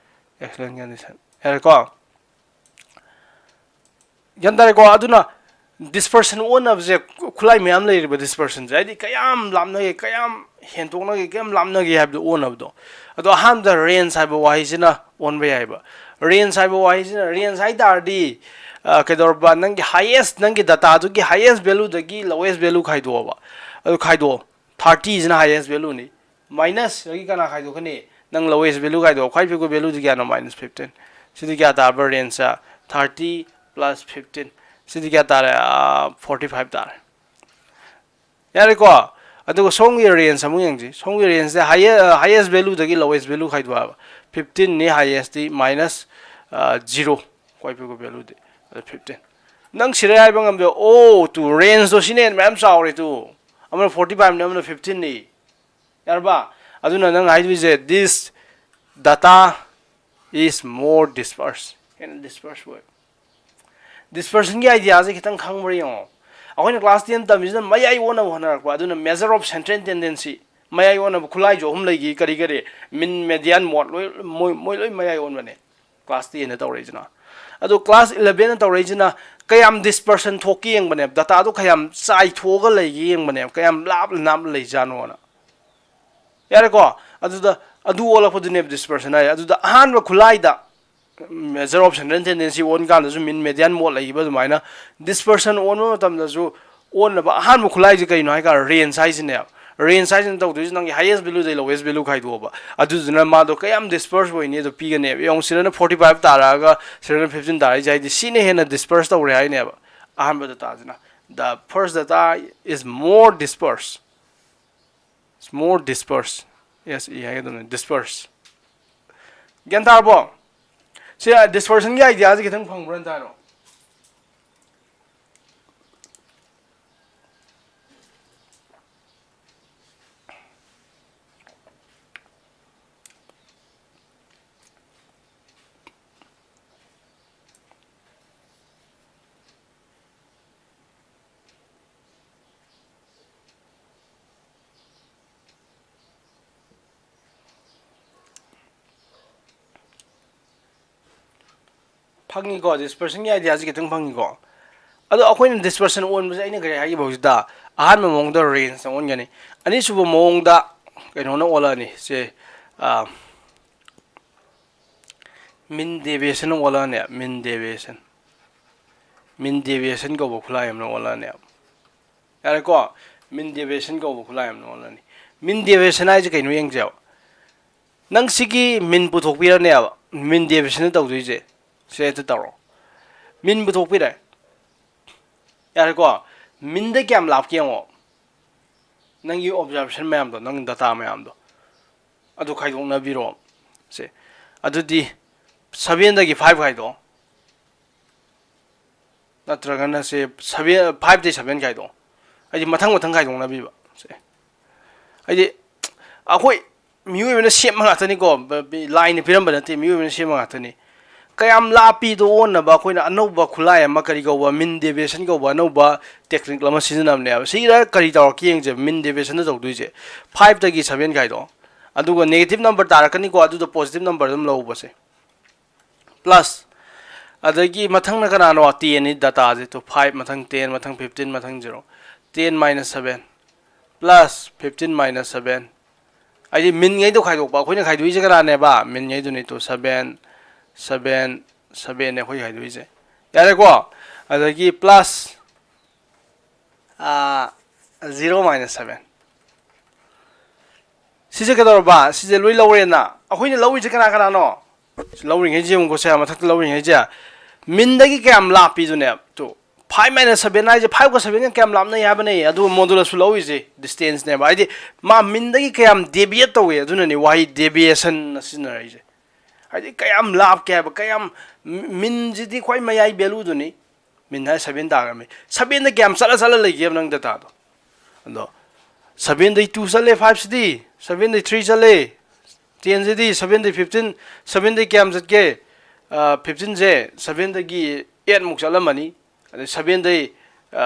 Excellent condition꯫ ꯌꯥꯔꯦꯀꯣ? ꯒ꯭ꯌꯥꯟ ꯇꯥꯔꯦꯀꯣ? ꯑꯗꯨꯅ dispersion ꯑꯣꯟꯅꯕꯁꯦ ꯈꯨꯠꯂꯥꯏ ꯃꯌꯥꯝ ꯂꯩꯔꯤꯕ dispersionꯁꯦ, ꯍꯥꯏꯗꯤ ꯀꯌꯥꯝ ꯂꯥꯞꯅꯒꯦ, ꯀꯌꯥꯝ ꯍꯦꯟꯗꯣꯛꯅꯒꯦ, ꯀꯌꯥꯝ ꯂꯥꯞꯅꯒꯦ ꯍꯥꯏꯕꯗꯣ ꯑꯣꯟꯅꯕꯗꯣ꯫ ꯑꯗꯣ ꯑꯍꯥꯟꯕꯗ range ꯍꯥꯏꯕ ꯋꯥꯍꯩꯁꯤꯅ ꯑꯣꯟꯕ ꯌꯥꯏꯕ꯫ Range ꯍꯥꯏꯕ ꯋꯥꯍꯩꯁꯤꯅ, range ꯍꯥꯏ ꯇꯥꯔꯗꯤ, ꯑ, ꯀꯩꯗꯧꯔꯕ, ꯅꯪꯒꯤ highest, ꯅꯪꯒꯤ dataꯗꯨꯒꯤ highest valueꯗꯒꯤ lowest value ꯈꯥꯏꯗꯣꯛꯑꯕ꯫ ꯑꯗꯨ ꯈꯥꯏꯗꯣꯛꯑꯣ꯫ Thirtyꯁꯤꯅ highest valueꯅꯤ꯫ Minusꯇꯒꯤ ꯀꯅꯥ ꯈꯥꯏꯗꯣꯛꯀꯅꯤ? ꯅꯪ lowest value ꯈꯥꯏꯗꯣꯛꯑꯣ꯫ ꯈ꯭ꯋꯥꯏ ꯄꯤꯛꯄ valueꯗꯤ ꯀꯌꯥꯅꯣ? Minus fifteen꯫ ꯁꯤꯗꯤ ꯀꯌꯥ ꯇꯥꯔꯕ? Rangeꯁꯦ thirty plus fifteen꯫ ꯁꯤꯗꯤ ꯀꯌꯥ ꯇꯥꯔꯦ? ꯑꯥ, forty five ꯇꯥꯔꯦ꯫ ꯌꯥꯔꯦꯀꯣ? ꯑꯗꯨꯒ ꯁꯣꯝꯒꯤ range ꯑꯃꯨꯛ ꯌꯦꯡꯁꯤ꯫ ꯁꯣꯝꯒꯤ rangeꯁꯦ highe-, highest valueꯗꯒꯤ lowest value ꯈꯥꯏꯗꯣꯛꯑꯕ꯫ Fifteenꯅꯤ highestꯇꯤ, minus, ꯑ, zero꯫ ꯈ꯭ꯋꯥꯏ ꯄꯤꯛꯄ valueꯗꯤ꯫ ꯑꯗ fifteen꯫ ꯅꯪ ꯁꯤꯗ ꯍꯥꯏꯕ ꯉꯝꯗꯦ꯫ ꯑꯣ, ꯇꯨ, rangeꯇꯣ ꯁꯤꯅ ꯍꯦꯟꯅ ꯃꯌꯥꯝ ꯆꯥꯎꯔꯦ ꯇꯨ꯫ ꯑꯃꯅ forty fiveꯅꯤ, ꯑꯃꯅ fifteenꯅꯤ꯫ ꯌꯥꯔꯕ? ꯑꯗꯨꯅ ꯅꯪ ꯍꯥꯏꯗꯣꯏꯁꯦ, this data is more dispersed꯫ ꯍꯦꯟꯅ dispersed ꯑꯣꯏ꯫ Dispersionꯒꯤ ideaꯁꯦ ꯈꯤꯇꯪ ꯈꯪꯕ꯭ꯔꯥ ꯌꯦꯡꯉꯣ꯫ ꯑꯩꯈꯣꯏꯅ class ten ꯇꯝꯃꯤꯁꯤꯅ ꯃꯌꯥꯏ ꯑꯣꯟꯅꯕ ꯍꯣꯠꯅꯔꯛꯄ, ꯑꯗꯨꯅ measure of central tendency, ꯃꯌꯥꯏ ꯑꯣꯟꯅꯕ ꯈꯨꯠꯂꯥꯏꯁꯨ ꯑꯍꯨꯝ ꯂꯩꯈꯤ, ꯀꯔꯤ ꯀꯔꯤ? Mean, median, mode, ꯂꯣꯏ, ꯃꯣꯏ, ꯃꯣꯏ ꯂꯣꯏ ꯃꯌꯥꯏ ꯑꯣꯟꯕꯅꯦ꯫ Class tenꯅ ꯇꯧꯔꯛꯏꯁꯤꯅ꯫ ꯑꯗꯣ class elevenꯅ ꯇꯧꯔꯛꯏꯁꯤꯅ ꯀꯌꯥꯝ dispersion ꯊꯣꯛꯀꯦ ꯌꯦꯡꯕꯅꯦꯕ, dataꯗꯣ ꯀꯌꯥꯝ ꯆꯥꯏꯊꯣꯛꯑꯒ ꯂꯩꯒꯦ ꯌꯦꯡꯕꯅꯦꯕ, ꯀꯌꯥꯝ ꯂꯥꯞꯅ ꯂꯥꯞꯅ ꯂꯩꯖꯥꯠꯅꯣꯅ꯫ ꯌꯥꯔꯦꯀꯣ? ꯑꯗꯨꯗ, ꯑꯗꯨ ꯑꯣꯜꯂꯛꯄꯗꯨꯅꯦꯕ dispersion ꯍꯥꯏ꯫ ꯑꯗꯨꯗ ꯑꯍꯥꯟꯕ ꯈꯨꯠꯂꯥꯏꯗ measure of central tendency ꯑꯣꯟ ꯀꯥꯟꯗꯁꯨ mean, median, mode ꯂꯩꯈꯤꯕ ꯑꯗꯨꯃꯥꯏꯅ dispersion ꯑꯣꯟꯕ ꯃꯇꯝꯗꯁꯨ ꯑꯣꯟꯅꯕ ꯑꯍꯥꯟꯕ ꯈꯨꯠꯂꯥꯏꯁꯦ ꯀꯩꯅꯣ ꯍꯥꯏ ꯀꯥꯟꯗ range ꯍꯥꯏꯁꯤꯅꯦꯕ꯫ Range ꯍꯥꯏꯁꯤꯅ ꯇꯧꯗꯣꯏꯁꯤ ꯅꯪꯒꯤ highest valueꯗꯩ lowest value ꯈꯥꯏꯗꯣꯛꯑꯕ꯫ ꯑꯗꯨꯗꯨꯅ ꯃꯥꯗꯣ ꯀꯌꯥꯝ disperse ꯑꯣꯏꯅꯤ ꯑꯗꯣ ꯄꯤꯒꯅꯦꯕ꯫ ꯌꯦꯡꯉꯨ, ꯁꯤꯗꯅ forty five ꯇꯥꯔꯛꯑꯒ ꯁꯤꯗꯅ fifteen ꯇꯥꯔꯛꯏꯁꯦ, ꯍꯥꯏꯗꯤ ꯁꯤꯅ ꯍꯦꯟꯅ disperse ꯇꯧꯔꯦ ꯍꯥꯏꯅꯦꯕ꯫ ꯑꯍꯥꯟꯕ dataꯁꯤꯅ, the first data is more dispersed꯫ It's more dispersed. S E ꯍꯥꯏꯒꯗꯕꯅꯤ, disperse꯫ ꯒ꯭ꯌꯥꯟ ꯇꯥꯔꯕꯣ? ꯁꯤ dispersionꯒꯤ ideaꯁꯦ ꯈꯤꯇꯪ ꯐꯪꯕ꯭ꯔꯥ ꯇꯥꯔꯣ? ꯈꯪꯉꯤꯀꯣ, ꯗꯤꯁꯄꯔꯁꯟꯒꯤ ꯑꯥꯏꯗꯤꯌꯥꯁꯤ ꯈꯤꯇꯪ ꯐꯪꯉꯤꯀꯣ꯫ ꯑꯗꯣ ꯑꯩꯈꯣꯏꯅ ꯗꯤꯁꯄꯔꯁꯟ ꯑꯣꯟꯕꯁꯦ ꯑꯩꯅ ꯀꯔꯤ ꯍꯥꯏꯈꯤꯕ ꯍꯧꯖꯤꯛꯇ? ꯑꯍꯥꯟꯕ ꯃꯑꯣꯡꯗ ꯔꯦꯟꯖꯇ ꯑꯣꯟꯒꯅꯤ, ꯑꯅꯤꯁꯨꯕ ꯃꯑꯣꯡꯗ ꯀꯩꯅꯣꯅ ꯑꯣꯜꯂꯛꯑꯅꯤ ꯁꯦ꯫ ꯃꯤꯟ ꯗꯦꯕꯤꯌꯦꯁꯟ ꯑꯣꯜꯂꯛꯑꯅꯦ꯫ ꯃꯤꯟ ꯗꯦꯕꯤꯌꯦꯁꯟ ꯃꯤꯟ ꯗꯦꯕꯤꯌꯦꯁꯟ ꯀꯧꯕ ꯈꯨꯠꯂꯥꯏ ꯑꯃꯅ ꯑꯣꯜꯂꯛꯑꯅꯦꯕ꯫ ꯌꯥꯔꯦꯀꯣ? ꯃꯤꯟ ꯗꯦꯕꯤꯌꯦꯁꯟ ꯀꯧꯕ ꯈꯨꯠꯂꯥꯏ ꯑꯃꯅ ꯑꯣꯜꯂꯛꯑꯅꯤ꯫ ꯃꯤꯟ ꯗꯦꯕꯤꯌꯦꯁꯟ ꯍꯥꯏꯁꯦ ꯀꯩꯅꯣ ꯌꯦꯡꯁꯦꯕ꯫ ꯅꯪ ꯁꯤꯒꯤ ꯃꯤꯟ ꯄꯨꯊꯣꯛꯄꯤꯔꯅꯦꯕ꯫ ꯃꯤꯟ ꯗꯦꯕꯤꯌꯦꯁꯟꯅ ꯇꯧꯗꯣꯏꯁꯦ ꯁꯦ꯫ ꯑꯗꯨ ꯇꯧꯔꯣ꯫ ꯃꯤꯟ ꯄꯨꯊꯣꯛꯄꯤꯔꯦ꯫ ꯌꯥꯔꯦꯀꯣ? ꯃꯤꯟꯗ ꯀꯌꯥꯝ ꯂꯥꯞꯀꯦ ꯌꯦꯡꯉꯣ꯫ ꯅꯪꯒꯤ ꯑꯣꯕꯖꯥꯔꯕꯦꯁꯟ ꯃꯌꯥꯝꯗꯣ, ꯅꯪ ꯗꯇꯥ ꯃꯌꯥꯝꯗꯣ, ꯑꯗꯨ ꯈꯥꯏꯗꯣꯛꯅꯕꯤꯔꯣ ꯁꯦ꯫ ꯑꯗꯨꯗꯤ ꯁꯚꯦꯟꯗꯒꯤ ꯐꯥꯏꯚ ꯈꯥꯏꯗꯣꯛꯑꯣ꯫ ꯅꯠꯇ꯭ꯔꯒꯅ ꯁꯦ ꯁꯚꯦꯟ, ꯐꯥꯏꯚꯇꯩ ꯁꯚꯦꯟ ꯈꯥꯏꯗꯣꯛꯑꯣ꯫ ꯍꯥꯏꯗꯤ ꯃꯊꯪ ꯃꯊꯪ ꯈꯥꯏꯗꯣꯛꯅꯕꯤꯕ ꯁꯦ꯫ ꯍꯥꯏꯗꯤ ꯑꯩꯈꯣꯏ ꯃꯤꯑꯣꯏꯕꯅ ꯁꯦꯝꯕ ꯉꯥꯛꯇꯅꯤꯀꯣ, ꯕ-, ꯕ-, ꯂꯥꯏꯅ ꯄꯤꯔꯝꯕ ꯅꯠꯇꯦ, ꯃꯤꯑꯣꯏꯕꯅ ꯁꯦꯝꯕ ꯉꯥꯛꯇꯅꯤ꯫ ꯀꯌꯥꯝ ꯂꯥꯞꯄꯤꯗꯣ ꯑꯣꯟꯅꯕ ꯑꯩꯈꯣꯏꯅ ꯑꯅꯧꯕ ꯈꯨꯠꯂꯥꯏ ꯑꯃ, ꯀꯔꯤ ꯀꯧꯕ, ꯃꯤꯟ ꯗꯦꯕꯤꯌꯦꯁꯟ ꯀꯧꯕ ꯑꯅꯧꯕ ꯇꯦꯛꯅꯤꯛ ꯑꯃ ꯁꯤꯖꯤꯟꯅꯕꯅꯦꯕ꯫ ꯁꯤꯗ ꯀꯔꯤ ꯇꯧꯔꯛꯀꯦ ꯌꯦꯡꯁꯦ꯫ ꯃꯤꯟ ꯗꯦꯕꯤꯌꯦꯁꯟꯗ ꯇꯧꯗꯣꯏꯁꯦ, ꯐꯥꯏꯚꯇꯒꯤ ꯁꯚꯦꯟ ꯈꯥꯏꯗꯣꯛꯑꯣ, ꯑꯗꯨꯒ ꯅꯦꯒꯦꯇꯤꯞ ꯅꯝꯕꯔ ꯇꯥꯔꯛꯀꯅꯤꯀꯣ, ꯑꯗꯨꯗ ꯄꯣꯖꯤꯇꯤꯞ ꯅꯝꯕꯔ ꯑꯗꯨꯝ ꯂꯧꯕꯁꯦ꯫ ꯄ꯭ꯂꯁ, ꯑꯗꯒꯤ ꯃꯊꯪꯅ ꯀꯅꯥꯅꯣ? ꯇꯦꯟꯅꯤ ꯗꯇꯥꯁꯦ꯫ ꯇꯨ, ꯐꯥꯏꯚ, ꯃꯊꯪ ꯇꯦꯟ, ꯃꯊꯪ ꯐꯤꯐꯇꯤꯟ, ꯃꯊꯪ zero. Ten minus seven plus fifteen minus seven. ꯍꯥꯏꯗꯤ ꯃꯤꯟꯉꯩꯗꯣ ꯈꯥꯏꯗꯣꯛꯄ꯫ ꯑꯩꯈꯣꯏꯅ ꯈꯥꯏꯗꯣꯛꯏꯁꯦ ꯀꯅꯥꯅꯦꯕ? ꯃꯤꯟꯉꯩꯗꯨꯅꯤ꯫ ꯇꯨ, ꯁꯚꯦꯟ, ꯁꯚꯦꯟ, ꯁꯚꯦꯟꯅꯦ ꯑꯩꯈꯣꯏ ꯈꯥꯏꯗꯣꯛꯏꯁꯦ꯫ ꯌꯥꯔꯦꯀꯣ? ꯑꯗꯒꯤ ꯄ꯭ꯂꯁ, ꯖꯤꯔꯣ ꯃꯥꯏꯅꯁ ꯁꯚꯦꯟ꯫ ꯁꯤꯁꯦ ꯀꯩꯗꯧꯔꯕ? ꯁꯤꯁꯦ ꯂꯣꯏ ꯂꯧꯔꯦꯅ꯫ ꯑꯩꯈꯣꯏꯅ ꯂꯧꯔꯤꯁꯦ ꯀꯅꯥ ꯀꯅꯥꯅꯣ? ꯁꯤ ꯂꯧꯔꯤꯉꯩꯁꯦ ꯌꯦꯡꯉꯨꯀꯣ, ꯁꯦ ꯃꯊꯛꯇ ꯂꯧꯔꯤꯉꯩꯁꯦ꯫ ꯃꯤꯟꯗꯒꯤ ꯀꯌꯥꯝ ꯂꯥꯞꯄꯤꯗꯨꯅꯦ? ꯇꯨ, ꯐꯥꯏꯚ ꯃꯥꯏꯅꯁ ꯁꯚꯦꯟ ꯍꯥꯏꯁꯦ ꯐꯥꯏꯚꯀ ꯁꯚꯦꯟꯒ ꯀꯌꯥꯝ ꯂꯥꯞꯅꯩ ꯍꯥꯏꯕꯅꯦ꯫ ꯑꯗꯨꯒ ꯃꯣꯗꯨꯂꯁꯁꯨ ꯂꯧꯔꯤꯁꯦ ꯗꯤꯁꯇꯦꯟꯁꯅꯦꯕ꯫ ꯍꯥꯏꯗꯤ ꯃꯥ ꯃꯤꯟꯗꯒꯤ ꯀꯌꯥꯝ ꯗꯦꯕꯤꯌꯦꯠ ꯇꯧꯋꯦ, ꯑꯗꯨꯅꯅꯦ ꯋꯥꯍꯩ ꯗꯦꯕꯤꯌꯦꯁꯟꯅ ꯁꯤꯖꯤꯟꯅꯔꯛꯏꯁꯦ꯫ ꯍꯥꯏꯗꯤ ꯀꯌꯥꯝ ꯂꯥꯞꯀꯦ ꯍꯥꯏꯕ, ꯀꯌꯥꯝ, ꯃꯤ-, ꯃꯤꯟꯁꯤꯗꯤ ꯈ꯭ꯋꯥꯏ ꯃꯌꯥꯏ ꯚꯦꯂꯨꯗꯨꯅꯤ꯫ ꯃꯤꯟ ꯍꯥꯏ ꯁꯚꯦꯟ ꯇꯥꯈ꯭ꯔꯃꯤ꯫ ꯁꯚꯦꯟꯗ ꯀꯌꯥꯝ ꯆꯠꯂ ꯆꯠꯂ ꯂꯩꯒꯦꯕ ꯅꯪ ꯗꯇꯥꯗꯣ? ꯑꯗꯣ ꯁꯚꯦꯟꯗꯩ ꯇꯨ ꯆꯠꯂꯦ, ꯐꯥꯏꯚꯁꯤꯗꯤ, ꯁꯚꯦꯟꯗꯩ ꯊ꯭ꯔꯤ ꯆꯠꯂꯦ, ꯇꯦꯟꯁꯤꯗꯤ, ꯁꯚꯦꯟꯗꯩ ꯐꯤꯐꯇꯤꯟ, ꯁꯚꯦꯟꯗꯩ ꯀꯌꯥꯝ ꯆꯠꯀꯦ? ꯐꯤꯐꯇꯤꯟꯁꯦ ꯁꯚꯦꯟꯗꯒꯤ ꯑꯦꯠꯃꯨꯛ ꯆꯠꯂꯝꯃꯅꯤ꯫ ꯑꯗꯩ ꯁꯚꯦꯟꯗꯩ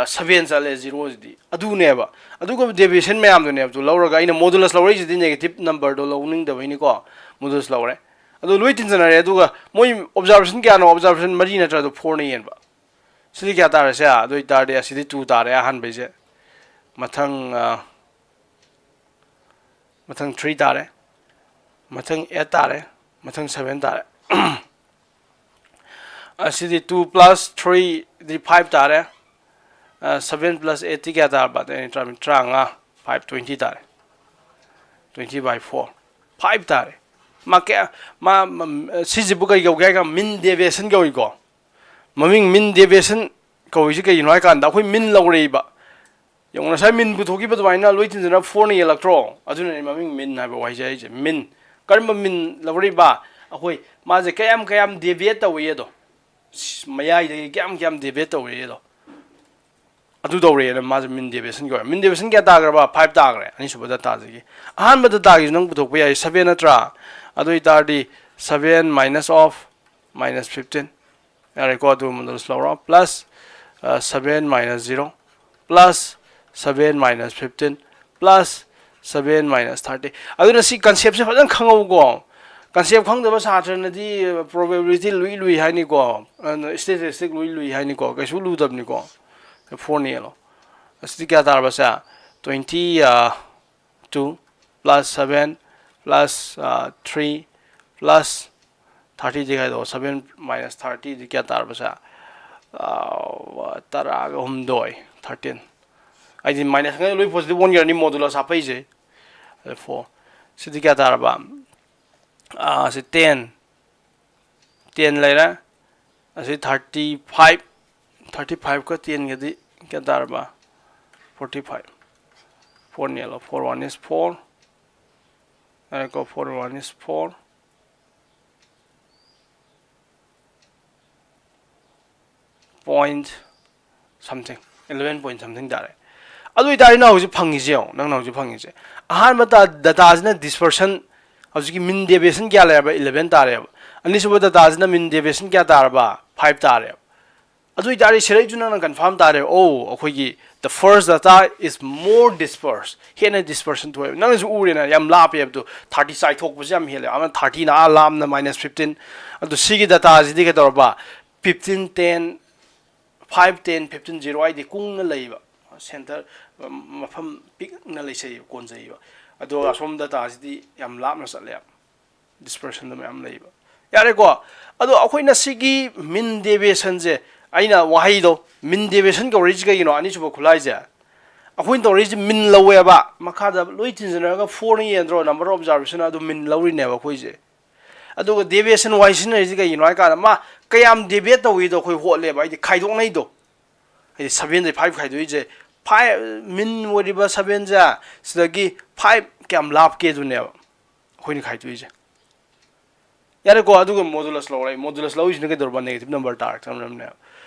ꯁꯚꯦꯟ ꯆꯠꯂꯦ, ꯖꯤꯔꯣꯁꯤꯗꯤ ꯑꯗꯨꯅꯦꯕ꯫ ꯑꯗꯨꯒ ꯗꯦꯕꯤꯌꯦꯁꯟ ꯃꯌꯥꯝꯗꯨꯅꯦꯕ ꯑꯗꯨ ꯂꯧꯔꯒ, ꯑꯩꯅ ꯃꯣꯗꯨꯂꯁ ꯂꯧꯔꯛꯏꯁꯤꯗꯤ ꯅꯦꯒꯦꯇꯤꯞ ꯅꯝꯕꯔꯗꯣ ꯂꯧꯅꯤꯡꯗꯕꯩꯅꯤꯀꯣ꯫ ꯃꯣꯗꯨꯂꯁ ꯂꯧꯔꯦ꯫ ꯑꯗꯨ ꯂꯣꯏ ꯇꯤꯟꯖꯟꯅꯔꯦ꯫ ꯑꯗꯨꯒ ꯃꯣꯏ observation ꯀꯌꯥꯅꯣ? Observation ꯃꯔꯤ ꯅꯠꯇ꯭ꯔꯥ? ꯑꯗꯨ four ꯅ ꯌꯦꯟꯕ꯫ ꯁꯤꯗꯤ ꯀꯌꯥ ꯇꯥꯔꯦ? ꯁꯦ, ꯑꯗꯨ ꯑꯣꯏꯇꯥꯔꯗꯤ ꯑꯁꯤꯗꯤ two ꯇꯥꯔꯦ ꯑꯍꯥꯟꯕꯩꯁꯦ꯫ ꯃꯊꯪ ꯑ, ꯃꯊꯪ three ꯇꯥꯔꯦ꯫ ꯃꯊꯪ eight ꯇꯥꯔꯦ꯫ ꯃꯊꯪ seven ꯇꯥꯔꯦ꯫ ꯑꯁꯤꯗꯤ two plus three ꯗꯤ five ꯇꯥꯔꯦ꯫ ꯑ, seven plus eight ꯇꯤ ꯀꯌꯥ ꯇꯥꯔꯕ? ꯑꯗꯩ ꯇꯔꯥꯃꯉꯥ, five, twenty ꯇꯥꯔꯦ꯫ Twenty by four, five ꯇꯥꯔꯦ꯫ ꯃꯥ ꯀꯌꯥ, ꯃꯥ, ꯃ-, ꯁꯤꯁꯤꯕꯨ ꯀꯔꯤ ꯀꯧꯒꯦ ꯍꯥꯏ ꯀꯥꯟꯗ mean deviation ꯀꯧꯏꯀꯣ꯫ ꯃꯃꯤꯡ mean deviation ꯀꯧꯏꯁꯤ ꯀꯩꯒꯤꯅꯣ ꯍꯥꯏ ꯀꯥꯟꯗ ꯑꯩꯈꯣꯏ mean ꯂꯧꯔꯛꯏꯕ꯫ ꯌꯦꯡꯉꯣ, ꯉꯁꯥꯏ mean ꯄꯨꯊꯣꯛꯈꯤꯕ ꯑꯗꯨꯃꯥꯏꯅ ꯂꯣꯏ ꯇꯤꯟꯖꯅ four ꯅ ꯌꯦꯜꯂꯛꯇ꯭ꯔꯣ? ꯑꯗꯨꯅꯅꯦ ꯃꯃꯤꯡ mean ꯍꯥꯏꯕ ꯋꯥꯍꯩꯁꯦ ꯍꯥꯏꯁꯦ꯫ Mean꯫ ꯀꯔꯝꯕ mean ꯂꯧꯔꯛꯏꯕ? ꯑꯩꯈꯣꯏ ꯃꯥꯁꯦ ꯀꯌꯥꯝ ꯀꯌꯥꯝ deviate ꯇꯧꯏ ꯑꯗꯣ꯫ ꯃꯌꯥꯏꯗꯒꯤ ꯀꯌꯥꯝ ꯀꯌꯥꯝ deviate ꯇꯧꯔꯤ ꯑꯗꯣ꯫ ꯑꯗꯨ ꯇꯧꯔꯦꯅ ꯃꯥꯁꯦ mean deviation ꯀꯧꯋꯦ꯫ Mean deviation ꯀꯌꯥ ꯇꯥꯈ꯭ꯔꯕ? Five ꯇꯥꯈ꯭ꯔꯦ꯫ ꯑꯅꯤꯁꯨꯕ data ꯁꯤꯒꯤ꯫ ꯑꯍꯥꯟꯕ data ꯒꯤꯁꯨ ꯅꯪ ꯄꯨꯊꯣꯛꯄ ꯌꯥꯏ, seven ꯅꯠꯇ꯭ꯔꯥ? ꯑꯗꯨ ꯑꯣꯏꯇꯥꯔꯗꯤ seven minus of minus fifteen꯫ ꯌꯥꯔꯦꯀꯣ? ꯑꯗꯨ ꯑꯃꯗꯁꯨ ꯂꯧꯔꯣ꯫ Plus, ꯑ, seven minus zero plus seven minus fifteen plus seven minus thirty꯫ ꯑꯗꯨꯅ ꯁꯤ concept ꯁꯦ ꯐꯖꯅ ꯈꯪꯍꯧꯀꯣ꯫ Concept ꯈꯪꯗꯕ ꯁꯥꯇ꯭ꯔꯅꯗꯤ probability ꯂꯨꯏ ꯂꯨꯏ ꯍꯥꯏꯅꯤꯀꯣ, ꯑꯗꯨꯅ statistic ꯂꯨꯏ ꯂꯨꯏ ꯍꯥꯏꯅꯤꯀꯣ, ꯀꯩꯁꯨ ꯂꯨꯗꯕꯅꯤꯀꯣ꯫ Four ꯅ ꯌꯦꯜꯂꯣ꯫ ꯑꯁꯤꯗꯤ ꯀꯌꯥ ꯇꯥꯔꯕ ꯁꯦ? Twenty, ꯑ, two plus seven plus, ꯑ, three plus thirty ꯗꯤ ꯀꯥꯏꯗꯣ? Seven minus thirty ꯗꯤ ꯀꯌꯥ ꯇꯥꯔꯕ ꯁꯦ? ꯑ, ꯇꯔꯥꯒ ꯍꯨꯝꯗꯣꯏ, thirteen꯫ ꯑꯩꯗꯤ minus ꯉꯩ ꯂꯣꯏ positive ꯑꯣꯟꯈ꯭ꯔꯅꯤ modulus ꯍꯥꯞꯄꯛꯏꯁꯦ꯫ ꯑꯗ four꯫ ꯁꯤꯗꯤ ꯀꯌꯥ ꯇꯥꯔꯕ? ꯑ, ꯁꯤ ten꯫ Ten ꯂꯩꯔꯦ꯫ ꯑꯁꯤ thirty five, thirty five ꯀ ten ꯒꯗꯤ ꯀꯌꯥ ꯇꯥꯔꯕ? Forty five꯫ Four ꯅ yellow. Four one is four꯫ ꯉꯥꯏꯈꯣ, four one is four꯫ Point something, eleven point something ꯇꯥꯔꯦ꯫ ꯑꯗꯨ ꯑꯣꯏꯇꯥꯔꯗꯤ ꯅꯪ ꯍꯧꯖꯤꯛ ꯐꯪꯉꯤꯁꯦ ꯌꯦꯡꯉꯣ, ꯅꯪꯅ ꯍꯧꯖꯤꯛ ꯐꯪꯉꯤꯁꯦ꯫ ꯑꯍꯥꯟꯕ ꯗ-, data ꯁꯤꯅ dispersion, ꯍꯧꯖꯤꯛꯀꯤ mean deviation ꯀꯌꯥ ꯂꯩꯔꯕ? Eleven ꯇꯥꯔꯦꯕ꯫ ꯑꯅꯤꯁꯨꯕ data ꯁꯤꯅ mean deviation ꯀꯌꯥ ꯇꯥꯔꯕ? Five ꯇꯥꯔꯦꯕ꯫ ꯑꯗꯨ ꯑꯣꯏꯇꯥꯔꯗꯤ ꯁꯤꯗꯩꯁꯨ ꯅꯪꯅ confirm ꯇꯥꯔꯦ, ꯑꯣ, ꯑꯩꯈꯣꯏꯒꯤ First data is more dispersed. ꯍꯦꯟꯅ dispersion ꯊꯣꯛꯑꯦꯕ꯫ ꯅꯪꯅꯁꯨ ꯎꯔꯦꯅ, ꯌꯥꯝ ꯂꯥꯞꯄꯦ ꯍꯥꯏꯕꯗꯣ꯫ Thirty ꯆꯥꯏꯊꯣꯛꯄꯁꯦ ꯌꯥꯝ ꯍꯦꯜꯂꯦ꯫ ꯑꯃꯅ thirty ꯅ ꯑꯥ ꯂꯥꯞꯅ minus fifteen꯫ ꯑꯗꯨ ꯁꯤꯒꯤ data ꯁꯤꯗꯤ ꯀꯩꯗꯧꯔꯕ? Fifteen, ten, five, ten, fifteen, zero ꯍꯥꯏꯗꯤ ꯀꯨꯡꯅ ꯂꯩꯕ꯫ Center, ꯃꯐꯝ ꯄꯤꯛꯅ ꯂꯩꯖꯩꯕ, ꯀꯣꯟꯖꯩꯕ꯫ ꯑꯗꯣ ꯑꯁꯣꯝ data ꯁꯤꯗꯤ ꯌꯥꯝ ꯂꯥꯞꯅ ꯆꯠꯂꯦ꯫ Dispersion ꯗ ꯃꯌꯥꯝ ꯂꯩꯕ꯫ ꯌꯥꯔꯦꯀꯣ? ꯑꯗꯣ ꯑꯩꯈꯣꯏꯅ ꯁꯤꯒꯤ mean deviation ꯁꯦ, ꯑꯩꯅ ꯋꯥꯍꯩꯗꯣ mean deviation ꯀꯧꯔꯛꯏꯁꯤ ꯀꯩꯒꯤꯅꯣ? ꯑꯅꯤꯁꯨꯕ ꯈꯨꯠꯂꯥꯏꯁꯦ꯫ ꯑꯩꯈꯣꯏꯅ ꯇꯧꯔꯛꯏꯁꯤ mean ꯂꯧꯋꯦꯕ꯫ ꯃꯈꯥꯗ ꯂꯣꯏ ꯇꯤꯟꯁꯤꯟꯅꯔꯒ four ꯅ ꯌꯦꯟꯗ꯭ꯔꯣ, number of observation, ꯑꯗꯨ mean ꯂꯧꯔꯤꯅꯦꯕ ꯑꯩꯈꯣꯏꯁꯦ꯫ ꯑꯗꯨꯒ deviation Y ꯁꯤꯖꯤꯟꯅꯔꯤꯁꯤ ꯀꯩꯒꯤꯅꯣ ꯍꯥꯏ ꯀꯥꯟꯗ, ꯃꯥ ꯀꯌꯥꯝ deviate ꯇꯧꯏꯗꯣ ꯑꯩꯈꯣꯏ ꯍꯣꯠꯂꯦꯕ, ꯍꯥꯏꯗꯤ ꯈꯥꯏꯗꯣꯛꯅꯩꯗꯣ꯫ ꯍꯥꯏꯗꯤ seven ꯗꯩ five ꯈꯥꯏꯗꯣꯛꯏꯁꯦ, five, mean ꯑꯣꯏꯔꯤꯕ seven ꯁꯦ, ꯁꯤꯗꯒꯤ five ꯀꯌꯥꯝ ꯂꯥꯞꯀꯦ ꯑꯗꯨꯅꯦꯕ ꯑꯩꯈꯣꯏꯅ ꯈꯥꯏꯗꯣꯛꯏꯁꯦ꯫ ꯌꯥꯔꯦꯀꯣ? ꯑꯗꯨꯒ modulus ꯂꯧꯔꯦ꯫ Modulus ꯂꯧꯔꯤꯁꯤꯅ ꯀꯩꯗꯧꯔꯕ? Negative number ꯇꯥꯔꯛꯇꯅꯦꯕ꯫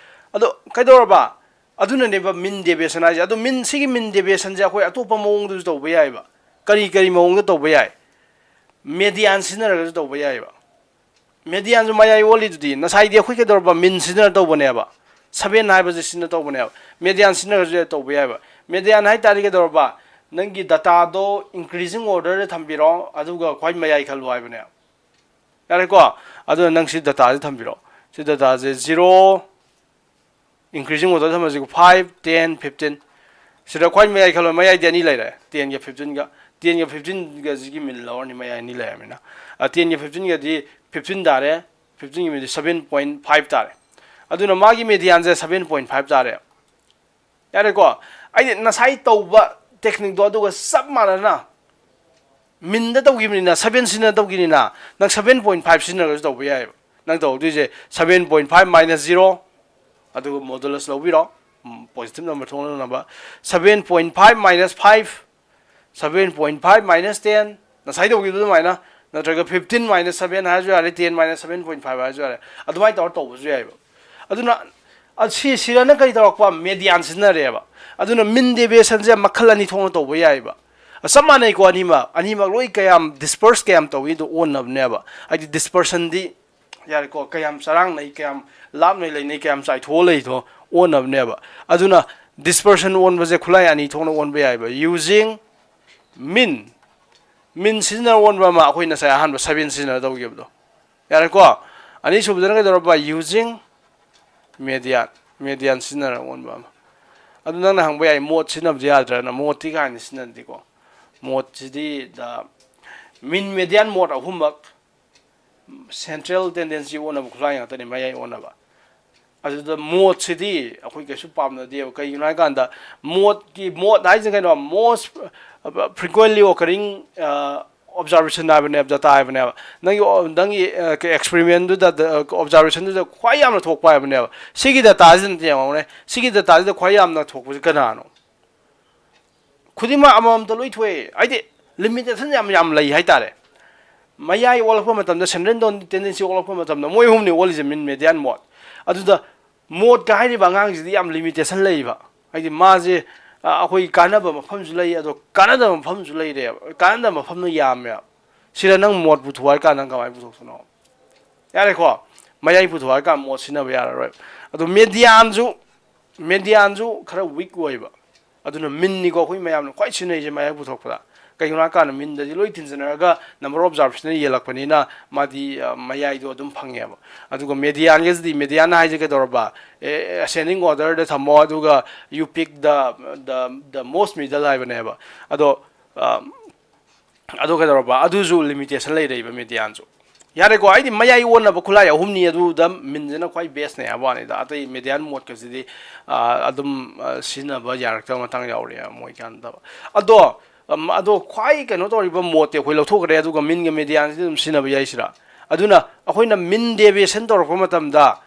ꯑꯗꯣ ꯀꯩꯗꯧꯔꯕ? ꯑꯗꯨꯅꯅꯦꯕ mean deviation ꯍꯥꯏꯁꯦ꯫ ꯑꯗꯣ mean, ꯁꯤꯒꯤ mean deviation ꯁꯦ ꯑꯩꯈꯣꯏ ꯑꯇꯣꯞꯄ ꯃꯑꯣꯡꯗꯁꯨ ꯇꯧꯕ ꯌꯥꯏꯕ꯫ ꯀꯔꯤ ꯀꯔꯤ ꯃꯑꯣꯡꯗ ꯇꯧꯕ ꯌꯥꯏ? Median ꯁꯤꯖꯤꯟꯅꯔꯒꯁꯨ ꯇꯧꯕ ꯌꯥꯏꯕ꯫ Median ꯁꯨ ꯃꯌꯥꯏ ꯑꯣꯜꯂꯤꯗꯨꯗꯤ꯫ ꯉꯁꯥꯏꯗꯤ ꯑꯩꯈꯣꯏ ꯀꯩꯗꯧꯔꯕ? Mean ꯁꯤꯖꯤꯟꯅ ꯇꯧꯕꯅꯦꯕ꯫ Seven ꯍꯥꯏꯕꯁꯦ ꯁꯤꯖꯤꯟꯅ ꯇꯧꯕꯅꯦꯕ꯫ Median ꯁꯤꯖꯤꯟꯅꯔꯒꯁꯨ ꯌꯥꯏ, ꯇꯧꯕ ꯌꯥꯏꯕ꯫ Median ꯍꯥꯏ ꯇꯥꯔꯗꯤ ꯀꯩꯗꯧꯔꯕ? ꯅꯪꯒꯤ data ꯗꯣ increasing order ꯗ ꯊꯝꯕꯤꯔꯣ, ꯑꯗꯨꯒ ꯈ꯭ꯋꯥꯏ ꯃꯌꯥꯏ ꯈꯜꯂꯣ ꯍꯥꯏꯕꯅꯦꯕ꯫ ꯌꯥꯔꯦꯀꯣ? ꯑꯗꯨꯅ ꯅꯪ ꯁꯤ data ꯁꯦ ꯊꯝꯕꯤꯔꯣ꯫ ꯁꯤ data ꯁꯦ zero, increasing order ꯊꯝꯃꯁꯤꯀꯣ, five, ten, fifteen꯫ ꯁꯤꯗ ꯈ꯭ꯋꯥꯏ ꯃꯌꯥꯏ ꯈꯜꯂꯣ, ꯃꯌꯥꯏꯗꯤ ꯑꯅꯤ ꯂꯩꯔꯦ, ten ꯒ fifteen ꯒ꯫ Ten ꯒ fifteen ꯒꯁꯤꯒꯤ mean ꯂꯧꯔꯅꯤ, ꯃꯌꯥꯏ ꯑꯅꯤ ꯂꯩꯔꯕꯅꯤꯅ꯫ ꯑ, ten ꯒ fifteen ꯒꯗꯤ fifteen ꯇꯥꯔꯦ, fifteen ꯒꯤ mean ꯗꯤ seven point five ꯇꯥꯔꯦ꯫ ꯑꯗꯨꯅ ꯃꯥꯒꯤ median ꯁꯦ seven point five ꯇꯥꯔꯦ꯫ ꯌꯥꯔꯦꯀꯣ? ꯑꯩꯗꯤ ꯉꯁꯥꯏ ꯇꯧꯕ technique ꯇꯣ ꯑꯗꯨꯒ ꯆꯞ ꯃꯥꯟꯅꯅ mean ꯗ ꯇꯧꯈꯤꯕꯅꯤꯅ, seven ꯁꯤꯖꯤꯟꯅ ꯇꯧꯈꯤꯕꯅꯤꯅ, ꯅꯪ seven point five ꯁꯤꯖꯤꯟꯅꯔꯒꯁꯨ ꯇꯧꯕ ꯌꯥꯏꯑꯕ꯫ ꯅꯪ ꯇꯧꯗꯣꯏꯁꯦ seven point five minus zero, ꯑꯗꯨꯒ modulus ꯂꯧꯕꯤꯔꯣ, positive number ꯊꯣꯛꯅꯅꯕ꯫ Seven point five minus five, seven point five minus ten, ꯉꯁꯥꯏ ꯇꯧꯈꯤꯕꯗꯨ ꯑꯗꯨꯃꯥꯏꯅ, ꯅꯠꯇ꯭ꯔꯒ fifteen minus seven ꯍꯥꯏꯔꯁꯨ ꯌꯥꯔꯦ, ten minus seven point five ꯍꯥꯏꯔꯁꯨ ꯌꯥꯔꯦ, ꯑꯗꯨꯃꯥꯏꯅ ꯇꯧꯔ ꯇꯧꯕꯁꯨ ꯌꯥꯏꯑꯕ꯫ ꯑꯗꯨꯅ, ꯑ, ꯁꯤ, ꯁꯤꯗꯅ ꯀꯔꯤ ꯇꯧꯔꯛꯄ? Median ꯁꯤꯖꯤꯟꯅꯔꯦꯕ꯫ ꯑꯗꯨꯅ mean deviation ꯁꯦ ꯃꯈꯜ ꯑꯅꯤ ꯊꯣꯛꯅ ꯇꯧꯕ ꯌꯥꯏꯑꯕ꯫ ꯑ, ꯆꯞ ꯃꯥꯟꯅꯩꯀꯣ ꯑꯅꯤꯃꯛ꯫ ꯑꯅꯤꯃꯛ ꯂꯣꯏ ꯀꯌꯥꯝ disperse ꯀꯌꯥꯝ ꯇꯧꯏꯗꯣ ꯑꯣꯟꯅꯕꯅꯦꯕ꯫ ꯍꯥꯏꯗꯤ dispersion ꯗꯤ, ꯌꯥꯔꯦꯀꯣ, ꯀꯌꯥꯝ ꯆꯔꯥꯡꯅꯩ, ꯀꯌꯥꯝ ꯂꯥꯞꯅ ꯂꯩꯅꯩ, ꯀꯌꯥꯝ ꯆꯥꯏꯊꯣꯛꯑ ꯂꯩꯗꯣ ꯑꯣꯟꯅꯕꯅꯦꯕ꯫ ꯑꯗꯨꯅ Dispersion ꯑꯣꯟꯕꯁꯦ ꯈꯨꯠꯂꯥꯏ ꯑꯅꯤ ꯊꯣꯛꯅ ꯑꯣꯟꯕ ꯌꯥꯏꯕ, using mean, mean ꯁꯤꯖꯤꯟꯅꯔ ꯑꯣꯟꯕ ꯑꯃ, ꯑꯩꯈꯣꯏ ꯉꯁꯥꯏ ꯑꯍꯥꯟꯕ seven ꯁꯤꯖꯤꯟꯅꯔ ꯇꯧꯈꯤꯕꯗꯣ, ꯌꯥꯔꯦꯀꯣ? ꯑꯅꯤꯁꯨꯕꯗꯅ ꯀꯩꯗꯧꯔꯕ? Using median, median ꯁꯤꯖꯤꯟꯅꯔ ꯑꯣꯟꯕ ꯑꯃ꯫ ꯑꯗꯨ ꯅꯪꯅ ꯍꯪꯕ ꯌꯥꯏ, mode ꯁꯤꯖꯤꯟꯅꯕꯗꯤ ꯌꯥꯗ꯭ꯔꯅ? Mode ꯇꯤ ꯀꯥꯏꯅ ꯁꯤꯖꯤꯟꯅꯗꯦꯀꯣ꯫ Mode CD the mean, median, mode ꯑꯍꯨꯝꯃꯛ central tendency ꯑꯣꯟꯅꯕ ꯈꯨꯠꯂꯥꯏ ꯉꯥꯛꯇꯅꯤ, ꯃꯌꯥꯏ ꯑꯣꯟꯅꯕ꯫ ꯑꯗꯨꯗ mode ꯁꯤꯗꯤ ꯑꯩꯈꯣꯏ ꯀꯩꯁꯨ ꯄꯥꯝꯅꯗꯦꯕ꯫ ꯀꯩꯒꯤꯅꯣ ꯍꯥꯏꯀꯥꯟꯗ, mode ꯀꯤ, mode ꯍꯥꯏꯁꯦ ꯀꯩꯅꯣ? Most frequently occurring observation ꯍꯥꯏꯕꯅꯦꯕ, data ꯍꯥꯏꯕꯅꯦꯕ꯫ ꯅꯪꯒꯤ, ꯅꯪꯒꯤ experiment ꯇꯨꯗ, observation ꯇꯨꯗ ꯈ꯭ꯋꯥꯏ ꯌꯥꯝꯅ ꯊꯣꯛꯄ ꯍꯥꯏꯕꯅꯦꯕ꯫ ꯁꯤꯒꯤ data ꯁꯤꯗ ꯌꯦꯡꯉꯨꯅꯦ, ꯁꯤꯒꯤ data ꯁꯤꯗ ꯈ꯭ꯋꯥꯏ ꯌꯥꯝꯅ ꯊꯣꯛꯄꯁꯤ ꯀꯅꯥꯅꯣ? ꯈꯨꯗꯤꯡꯃꯛ ꯑꯃꯃꯝꯇ ꯂꯣꯏ ꯊꯣꯛꯑꯦ꯫ ꯍꯥꯏꯗꯤ, limitation ꯌꯥꯝ, ꯌꯥꯝ ꯂꯩ ꯍꯥꯏꯇꯥꯔꯦ꯫ ꯃꯌꯥꯏ ꯑꯣꯜꯂꯛꯄ ꯃꯇꯝꯗ, central tendency ꯑꯣꯜꯂꯛꯄ ꯃꯇꯝꯗ, ꯃꯣꯏ ꯑꯍꯨꯝꯅꯤ ꯑꯣꯜꯂꯤꯁꯦ, mean, median, mode꯫ ꯑꯗꯨꯗ mode ꯀ ꯍꯥꯏꯔꯤꯕ ꯑꯉꯥꯡꯁꯤꯗꯤ ꯌꯥꯝ limitation ꯂꯩꯕ꯫ ꯍꯥꯏꯗꯤ, ꯃꯥꯁꯦ, ꯑ, ꯑꯩꯈꯣꯏ ꯀꯥꯟꯅꯕ ꯃꯐꯝꯁꯨ ꯂꯩ, ꯑꯗꯣ ꯀꯥꯟꯅꯗꯕ ꯃꯐꯝꯁꯨ ꯂꯩꯔꯦꯕ꯫ ꯀꯥꯟꯅꯗꯕ ꯃꯐꯝꯅ ꯌꯥꯝꯃꯦꯕ꯫ ꯁꯤꯗ ꯅꯪ mode ꯄꯨꯊꯣꯛꯑꯣ ꯍꯥꯏ ꯀꯥꯟꯗ ꯅꯪ ꯀꯃꯥꯏꯅ ꯄꯨꯊꯣꯛꯇꯣꯏꯅꯣ? ꯌꯥꯔꯦꯀꯣ? ꯃꯌꯥꯏ ꯄꯨꯊꯣꯛꯑꯣ ꯍꯥꯏ ꯀꯥꯟꯗ mode ꯁꯤꯖꯤꯟꯅꯕ ꯌꯥꯔꯔꯣꯏ꯫ ꯑꯗꯣ median ꯁꯨ, median ꯁꯨ ꯈꯔ weak ꯑꯣꯏꯕ꯫ ꯑꯗꯨꯅ mean ꯅꯤꯀꯣ ꯑꯩꯈꯣꯏ ꯃꯌꯥꯝꯅ ꯈ꯭ꯋꯥꯏ ꯁꯤꯖꯤꯟꯅꯩꯁꯦ ꯃꯌꯥꯏ ꯄꯨꯊꯣꯛꯄꯗ꯫ ꯀꯩꯒꯤꯅꯣ ꯍꯥꯏꯀꯥꯟꯗ mean ꯗꯗꯤ ꯂꯣꯏ ꯇꯤꯟꯖꯟꯅꯔꯒ number of observation ꯅ ꯌꯦꯜꯂꯛꯄꯅꯤꯅ ꯃꯥꯗꯤ, ꯑ, ꯃꯌꯥꯏꯗꯣ ꯑꯗꯨꯝ ꯐꯪꯉꯦꯕ꯫ ꯑꯗꯨꯒ median ꯒꯁꯤꯗꯤ, median ꯍꯥꯏꯁꯦ ꯀꯩꯗꯧꯔꯕ? ꯑꯦ, ascending order ꯗ ꯊꯝꯃꯣ, ꯑꯗꯨꯒ you pick the, the, the most middle ꯍꯥꯏꯕꯅꯦꯕ꯫ ꯑꯗꯣ, ꯑ, ꯑꯗꯣ ꯀꯩꯗꯧꯔꯕ? ꯑꯗꯨꯁꯨ limitation ꯂꯩꯔꯛꯏꯕ, median ꯁꯨ꯫ ꯌꯥꯔꯦꯀꯣ, ꯑꯩꯗꯤ ꯃꯌꯥꯏ ꯑꯣꯟꯅꯕ ꯈꯨꯠꯂꯥꯏ ꯑꯍꯨꯝꯅꯤ, ꯑꯗꯨꯗ mean ꯁꯤꯅ ꯈ꯭ꯋꯥꯏ best ꯅꯦ ꯍꯥꯏꯕ ꯋꯥꯅꯤꯗ꯫ ꯑꯇꯩ median, mode ꯀꯁꯤꯗꯤ, ꯑ, ꯑꯗꯨꯝ, ꯑ, ꯁꯤꯖꯤꯟꯅꯕ ꯌꯥꯔꯛꯇꯕ ꯃꯇꯥꯡ ꯌꯥꯎꯔꯛꯑꯦ, ꯃꯣꯏ ꯀꯥꯟꯅꯗꯕ꯫ ꯑꯗꯣ, ꯑꯝ, ꯑꯗꯣ ꯈ꯭ꯋꯥꯏ ꯀꯩꯅꯣ ꯇꯧꯔꯤꯕ mode ꯇꯤ ꯑꯩꯈꯣꯏ ꯂꯧꯊꯣꯛꯈ꯭ꯔꯦ, ꯑꯗꯨꯒ mean ꯒ median ꯁꯤꯗꯤ ꯑꯗꯨꯝ ꯁꯤꯖꯤꯟꯅꯕ ꯌꯥꯏ ꯁꯤꯔꯥ? ꯑꯗꯨꯅ ꯑꯩꯈꯣꯏꯅ mean deviation ꯇꯧꯔꯛꯄ ꯃꯇꯝꯗ,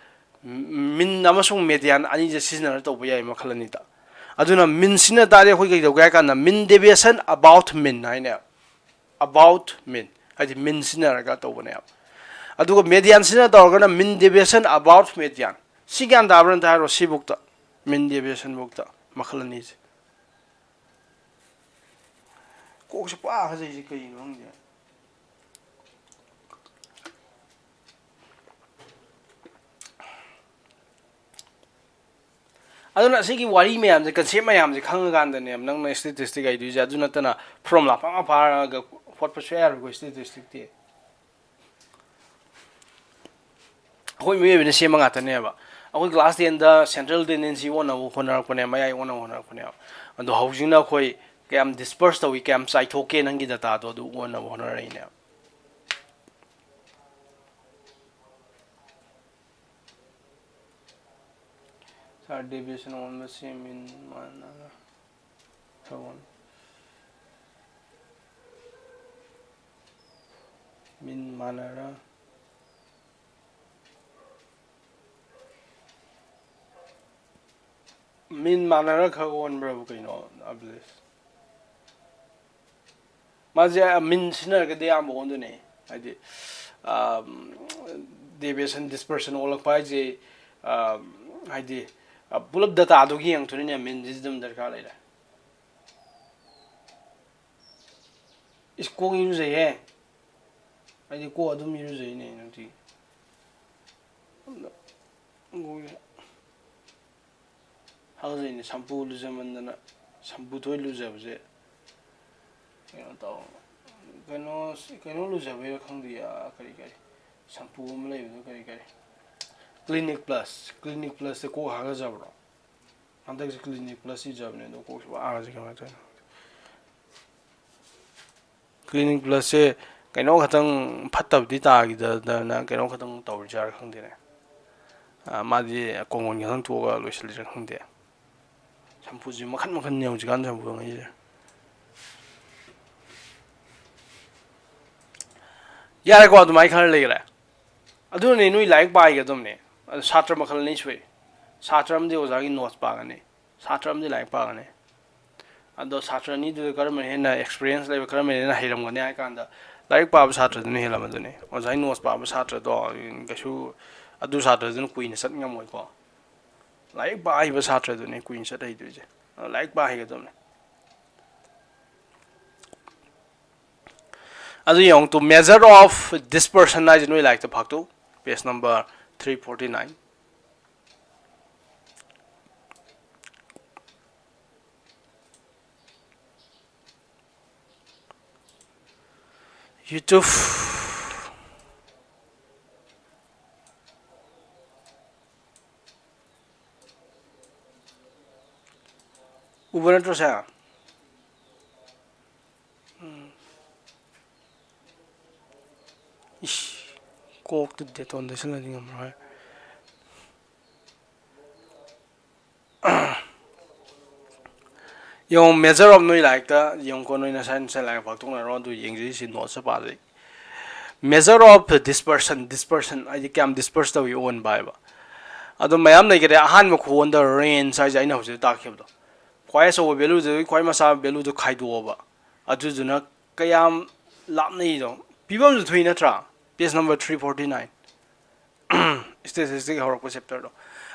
mean ꯑꯃꯁꯨꯡ median ꯑꯅꯤꯁꯦ ꯁꯤꯖꯤꯟꯅꯔ ꯇꯧꯕ ꯌꯥꯏ ꯃꯈꯜ ꯑꯅꯤꯗ꯫ ꯑꯗꯨꯅ mean ꯁꯤꯖꯤꯟꯅ ꯇꯥꯔꯗꯤ ꯑꯩꯈꯣꯏ ꯀꯩ ꯇꯧꯒꯦ ꯍꯥꯏ ꯀꯥꯟꯗ, mean deviation about mean ꯍꯥꯏꯅꯦ꯫ About mean ꯍꯥꯏꯗꯤ mean ꯁꯤꯖꯤꯟꯅꯔꯒ ꯇꯧꯕꯅꯦꯕ꯫ ꯑꯗꯨꯒ median ꯁꯤꯖꯤꯟꯅ ꯇꯧꯔꯒꯅ mean deviation about median꯫ ꯁꯤ ꯒ꯭ꯌꯥꯟ ꯇꯥꯕ꯭ꯔꯥ ꯑꯝꯇ ꯍꯥꯏꯔꯣ, ꯁꯤꯕꯨꯛꯇ, mean deviation ꯕꯨꯛꯇ ꯃꯈꯜ ꯑꯅꯤꯁꯦ꯫ ꯀꯣꯛꯁꯦ ꯄꯥ ꯍꯥꯏꯖꯩꯁꯦ ꯀꯩꯒꯤꯅꯣ ꯈꯪꯗꯦ꯫ ꯑꯗꯨꯅ ꯑꯁꯤꯒꯤ ꯋꯥꯔꯤ ꯃꯌꯥꯝꯁꯦ, concept ꯃꯌꯥꯝꯁꯦ ꯈꯪꯉꯀꯥꯟꯗꯅꯦ ꯅꯪꯅ statistic ꯍꯩꯗꯣꯏꯁꯦ꯫ ꯑꯗꯨ ꯅꯠꯇꯅ formula ꯄꯪꯐꯥ ꯐꯥꯔꯒ ꯍꯣꯠꯄꯁꯨ ꯌꯥꯔꯣꯏꯀꯣ statisticꯇꯤ꯫ ꯑꯩꯈꯣꯏ ꯃꯤꯑꯣꯏꯕꯅ ꯁꯦꯝꯕ ꯉꯥꯛꯇꯅꯦꯕ꯫ ꯑꯩꯈꯣꯏ class tenꯗ central tendency ꯑꯣꯟꯅꯕ ꯍꯣꯠꯅꯔꯛꯄꯅꯦ, ꯃꯌꯥꯏ ꯑꯣꯟꯅꯕ ꯍꯣꯠꯅꯔꯛꯄꯅꯦꯕ꯫ ꯑꯗꯣ ꯍꯧꯖꯤꯛꯅ ꯑꯩꯈꯣꯏ ꯀꯌꯥꯝ disperse ꯇꯧꯏ, ꯀꯌꯥꯝ ꯆꯥꯏꯊꯣꯛꯀꯦ ꯅꯪꯒꯤ dataꯗꯣ, ꯑꯗꯨ ꯑꯣꯟꯅꯕ ꯍꯣꯠꯅꯔꯛꯏꯅꯦꯕ꯫ Sir, deviation ꯑꯣꯟꯕꯁꯤ mean ꯃꯥꯟꯅꯔ ꯇꯧꯕꯅꯤ꯫ Mean ꯃꯥꯟꯅꯔ mean ꯃꯥꯟꯅꯔ ꯈꯛ ꯑꯣꯟꯕ꯭ꯔꯕ ꯀꯩꯅꯣ, ꯑꯕꯤꯂꯦꯁ? ꯃꯥꯁꯦ mean ꯁꯤꯖꯤꯟꯅꯔꯒꯗꯤ ꯑꯌꯥꯝꯕ ꯑꯣꯟꯗꯣꯏꯅꯦ꯫ ꯍꯥꯏꯗꯤ, ꯑꯝ, deviation, dispersion ꯑꯣꯜꯂꯛꯄ ꯍꯥꯏꯁꯦ, ꯑꯝ, ꯍꯥꯏꯗꯤ, ꯑ, ꯄꯨꯂꯞ dataꯗꯨꯒꯤ ꯌꯦꯡꯉꯛꯇꯣꯏꯅꯤꯅꯦ, meanꯁꯤꯁꯨ ꯑꯗꯨꯝ ꯗꯔꯀꯥꯔ ꯂꯩꯔꯦ꯫ ꯏꯁ, ꯀꯣꯛ ꯏꯔꯨꯖꯩꯍꯦ꯫ ꯑꯩꯗꯤ ꯀꯣꯛ ꯑꯗꯨꯝ ꯏꯔꯨꯖꯩꯅꯦ ꯅꯨꯡꯇꯤꯒꯤ꯫ ꯑꯗꯣ ꯀꯣꯛꯁꯦ ꯍꯥꯀꯠꯆꯩꯅꯦ, shampoo ꯂꯨꯖꯃꯟꯗꯅ꯫ Shampoo ꯊꯣꯛꯏ ꯂꯨꯖꯕꯁꯦ꯫ ꯀꯩꯅꯣ ꯇꯧ, ꯀꯩꯅꯣ, ꯀꯩꯅꯣ ꯂꯨꯖꯕꯩꯔꯥ ꯈꯪꯗꯦ, ꯑꯥ, ꯀꯔꯤ, ꯀꯔꯤ shampoo ꯑꯃ ꯂꯩꯕꯗꯣ, ꯀꯔꯤ, ꯀꯔꯤ? Clinic Plus꯫ Clinic Plusꯁꯦ ꯀꯣꯛ ꯍꯥꯀꯠꯆꯕ꯭ꯔꯣ? ꯍꯟꯗꯛꯁꯦ Clinic Plus ꯏꯖꯕꯅꯦ, ꯑꯗꯣ ꯀꯣꯛꯁꯦ ꯋꯥꯔꯁꯦ ꯀꯃꯥꯏꯅ ꯇꯧꯔꯤꯅꯣ? Clinic Plusꯁꯦ ꯀꯩꯅꯣ ꯈꯛꯇꯪ ꯐꯠꯇꯕꯗꯤ ꯇꯥꯈꯤꯗꯗꯅ ꯀꯩꯅꯣ ꯈꯛꯇꯪ ꯇꯧꯔꯤꯖꯥꯔꯥ ꯈꯪꯗꯦꯅꯦ꯫ ꯑ, ꯃꯥꯗꯤ ꯀꯣꯡꯒꯣꯟ ꯈꯛꯇꯪ ꯊꯣꯛꯑꯒ ꯂꯣꯏꯁꯤꯜꯂꯤꯔꯥ ꯈꯪꯗꯦ꯫ Shampooꯁꯦ ꯃꯈꯟ ꯃꯈꯟꯅꯦ ꯍꯧꯖꯤꯛꯀꯥꯟ shampoo ꯐꯪꯉꯛꯏꯁꯦ꯫ ꯌꯥꯔꯦꯀꯣ, ꯑꯗꯨꯃꯥꯏꯅ ꯈꯔ ꯂꯩꯈ꯭ꯔꯦ꯫ ꯑꯗꯨꯅꯅꯦ ꯅꯣꯏ ꯂꯥꯏꯔꯤꯛ ꯄꯥꯏꯒꯗꯕꯅꯦ꯫ ꯑꯗꯨ ꯁꯥꯇ꯭ꯔ ꯃꯈꯜ ꯑꯅꯤ ꯊꯣꯛꯑꯦ꯫ ꯁꯥꯇ꯭ꯔ ꯑꯃꯗꯤ ꯑꯣꯖꯥꯒꯤ notes ꯄꯥꯒꯅꯤ, ꯁꯥꯇ꯭ꯔ ꯑꯃꯗꯤ ꯂꯥꯏꯔꯤꯛ ꯄꯥꯒꯅꯤ꯫ ꯑꯗꯣ ꯁꯥꯇ꯭ꯔ ꯑꯅꯤꯗꯨꯗ ꯀꯔꯝꯕꯅ ꯍꯦꯟꯅ experience ꯂꯩꯕ, ꯀꯔꯝꯕꯅ ꯍꯦꯟꯅ ꯍꯩꯔꯝꯒꯅꯤ ꯍꯥꯏ ꯀꯥꯟꯗ, ꯂꯥꯏꯔꯤꯛ ꯄꯥꯕ ꯁꯥꯇ꯭ꯔꯗꯨꯅ ꯍꯦꯜꯂꯝꯃꯗꯣꯏꯅꯤ꯫ ꯑꯣꯖꯥꯒꯤ notes ꯄꯥꯕ ꯁꯥꯇ꯭ꯔꯗꯣ ꯀꯩꯁꯨ, ꯑꯗꯨ ꯁꯥꯇ꯭ꯔꯗꯨꯅ ꯀꯨꯏꯅ ꯆꯠ ꯉꯝꯃꯣꯏꯀꯣ꯫ ꯂꯥꯏꯔꯤꯛ ꯄꯥ ꯍꯩꯕ ꯁꯥꯇ꯭ꯔꯗꯨꯅꯤ ꯀꯨꯏꯅ ꯆꯠ ꯍꯩꯗꯣꯏꯁꯦ꯫ ꯑꯗꯨꯅ ꯂꯥꯏꯔꯤꯛ ꯄꯥ ꯍꯩꯒꯗꯕꯅꯤ꯫ ꯑꯗꯨ ꯌꯦꯡꯉꯨ ꯇꯨ, measure of dispersion ꯍꯥꯏꯁꯦ ꯅꯣꯏ ꯂꯥꯏꯔꯤꯛꯇ ꯐꯥꯛꯇꯣꯛꯎ, page number three forty nine꯫ YouTube ꯎꯕ ꯅꯠꯇ꯭ꯔꯣ ꯁꯦ? ꯎꯝ꯫ ꯏꯁ, ꯀꯣꯛꯇ ꯗꯦꯇꯣꯟ ꯇꯩꯁꯜꯂꯗꯤ ꯉꯝꯃꯔꯣꯏ꯫ ꯌꯦꯡꯉꯣ, measure of ꯅꯣꯏ ꯂꯥꯏꯔꯤꯛꯇ ꯌꯦꯡꯉꯨꯀꯣ, ꯅꯣꯏ ꯅꯁꯥ ꯅꯁꯥ ꯂꯥꯏꯔꯤꯛ ꯐꯥꯛꯇꯣꯛꯅꯔꯣ, ꯑꯗꯨ ꯌꯦꯡꯖꯩꯁꯤ notes ꯄꯥꯖꯩ꯫ Measure of dispersion, dispersion ꯍꯥꯏꯗꯤ ꯀꯌꯥꯝ disperse ꯇꯧꯏ ꯑꯣꯟꯕ ꯍꯥꯏꯕ꯫ ꯑꯗꯣ ꯃꯌꯥꯝ ꯂꯩꯈꯔꯦ꯫ ꯑꯍꯥꯟꯕ ꯈꯨꯑꯣꯟꯗ range ꯍꯥꯏꯁꯦ ꯑꯩꯅ ꯍꯧꯖꯤꯛ ꯇꯥꯛꯈꯤꯕꯗꯣ, ꯈ꯭ꯋꯥꯏ ꯑꯆꯧꯕ value ꯗꯨꯗꯒꯤ ꯈ꯭ꯋꯥꯏ ꯃꯆꯥ value ꯗꯨ ꯈꯥꯏꯗꯣꯛꯑꯕ, ꯑꯗꯨꯗꯨꯅ ꯀꯌꯥꯝ ꯂꯥꯞꯅꯩꯗꯣ ꯄꯤꯕꯝꯁꯨ ꯊꯣꯛꯏ ꯅꯠꯇ꯭ꯔꯥ? Page number three forty nine꯫ Statistic ꯍꯧꯔꯛꯄ chapter ꯗꯣ꯫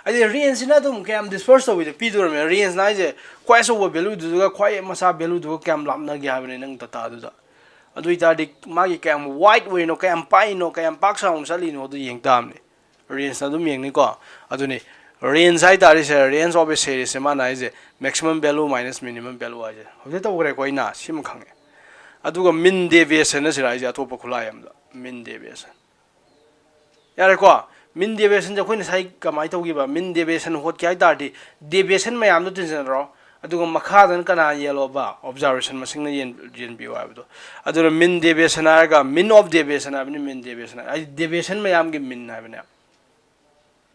ꯍꯥꯏꯗꯤ range ꯁꯤꯅ ꯑꯗꯨꯝ ꯀꯌꯥꯝ disperse ꯇꯧꯕꯤꯗꯣ ꯄꯤꯗꯣꯔꯕꯅꯦ꯫ Range ꯅ ꯍꯥꯏꯁꯦ ꯈ꯭ꯋꯥꯏ ꯑꯆꯧꯕ value ꯗꯨꯒ ꯈ꯭ꯋꯥꯏ ꯃꯆꯥ value ꯗꯨꯒ ꯀꯌꯥꯝ ꯂꯥꯞꯅꯒꯦ ꯍꯥꯏꯕꯅꯦ ꯅꯪ data ꯗꯨꯗ꯫ ꯑꯗꯨ ꯑꯣꯏꯇꯥꯔꯗꯤ ꯃꯥꯒꯤ ꯀꯌꯥꯝ wide ꯑꯣꯏꯔꯤꯅꯣ, ꯀꯌꯥꯝ ꯄꯥꯛꯏꯅꯣ, ꯀꯌꯥꯝ ꯄꯥꯛ ꯆꯥꯎꯅ ꯆꯠꯂꯤꯅꯣ ꯑꯗꯨ ꯌꯦꯡ ꯇꯥꯕꯅꯦ꯫ Range ꯅ ꯑꯗꯨꯝ ꯌꯦꯡꯅꯤꯀꯣ꯫ ꯑꯗꯨꯅꯤ, range ꯍꯥꯏ ꯇꯥꯔꯤꯁꯦ, range of a series ꯁꯦ ꯃꯥꯅ ꯍꯥꯏꯁꯦ maximum value minus minimum value ꯍꯥꯏꯁꯦ꯫ ꯍꯧꯖꯤꯛ ꯇꯧꯈ꯭ꯔꯦꯀꯣ ꯑꯩꯅ, ꯁꯤꯃ ꯈꯪꯉꯦ꯫ ꯑꯗꯨꯒ mean deviation ꯅ ꯁꯤꯔ ꯍꯥꯏꯁꯦ ꯑꯇꯣꯞꯄ ꯈꯨꯠꯂꯥꯏ ꯑꯃꯗ, mean deviation꯫ ꯌꯥꯔꯦꯀꯣ? Mean deviation ꯁꯦ ꯑꯩꯈꯣꯏ ꯉꯁꯥꯏ ꯀꯃꯥꯏꯅ ꯇꯧꯈꯤꯕ? Mean deviation ꯍꯣꯠꯀꯦ ꯍꯥꯏ ꯇꯥꯔꯗꯤ deviation ꯃꯌꯥꯝꯗꯣ ꯇꯤꯟꯁꯤꯟꯅꯔꯣ, ꯑꯗꯨꯒ ꯃꯈꯥꯗꯅ ꯀꯅꯥ ꯌꯦꯜꯂꯣꯕ? Observation ꯃꯁꯤꯡꯅ ꯌꯦꯟ-, ꯌꯦꯟꯕꯤꯌꯨ ꯍꯥꯏꯕꯗꯣ꯫ ꯑꯗꯨꯅ mean deviation ꯍꯥꯏꯔꯒ mean of deviation ꯍꯥꯏꯕꯅꯤ, mean deviation ꯍꯥꯏ-, ꯍꯥꯏꯗꯤ deviation ꯃꯌꯥꯝꯒꯤ mean ꯍꯥꯏꯕꯅꯦ꯫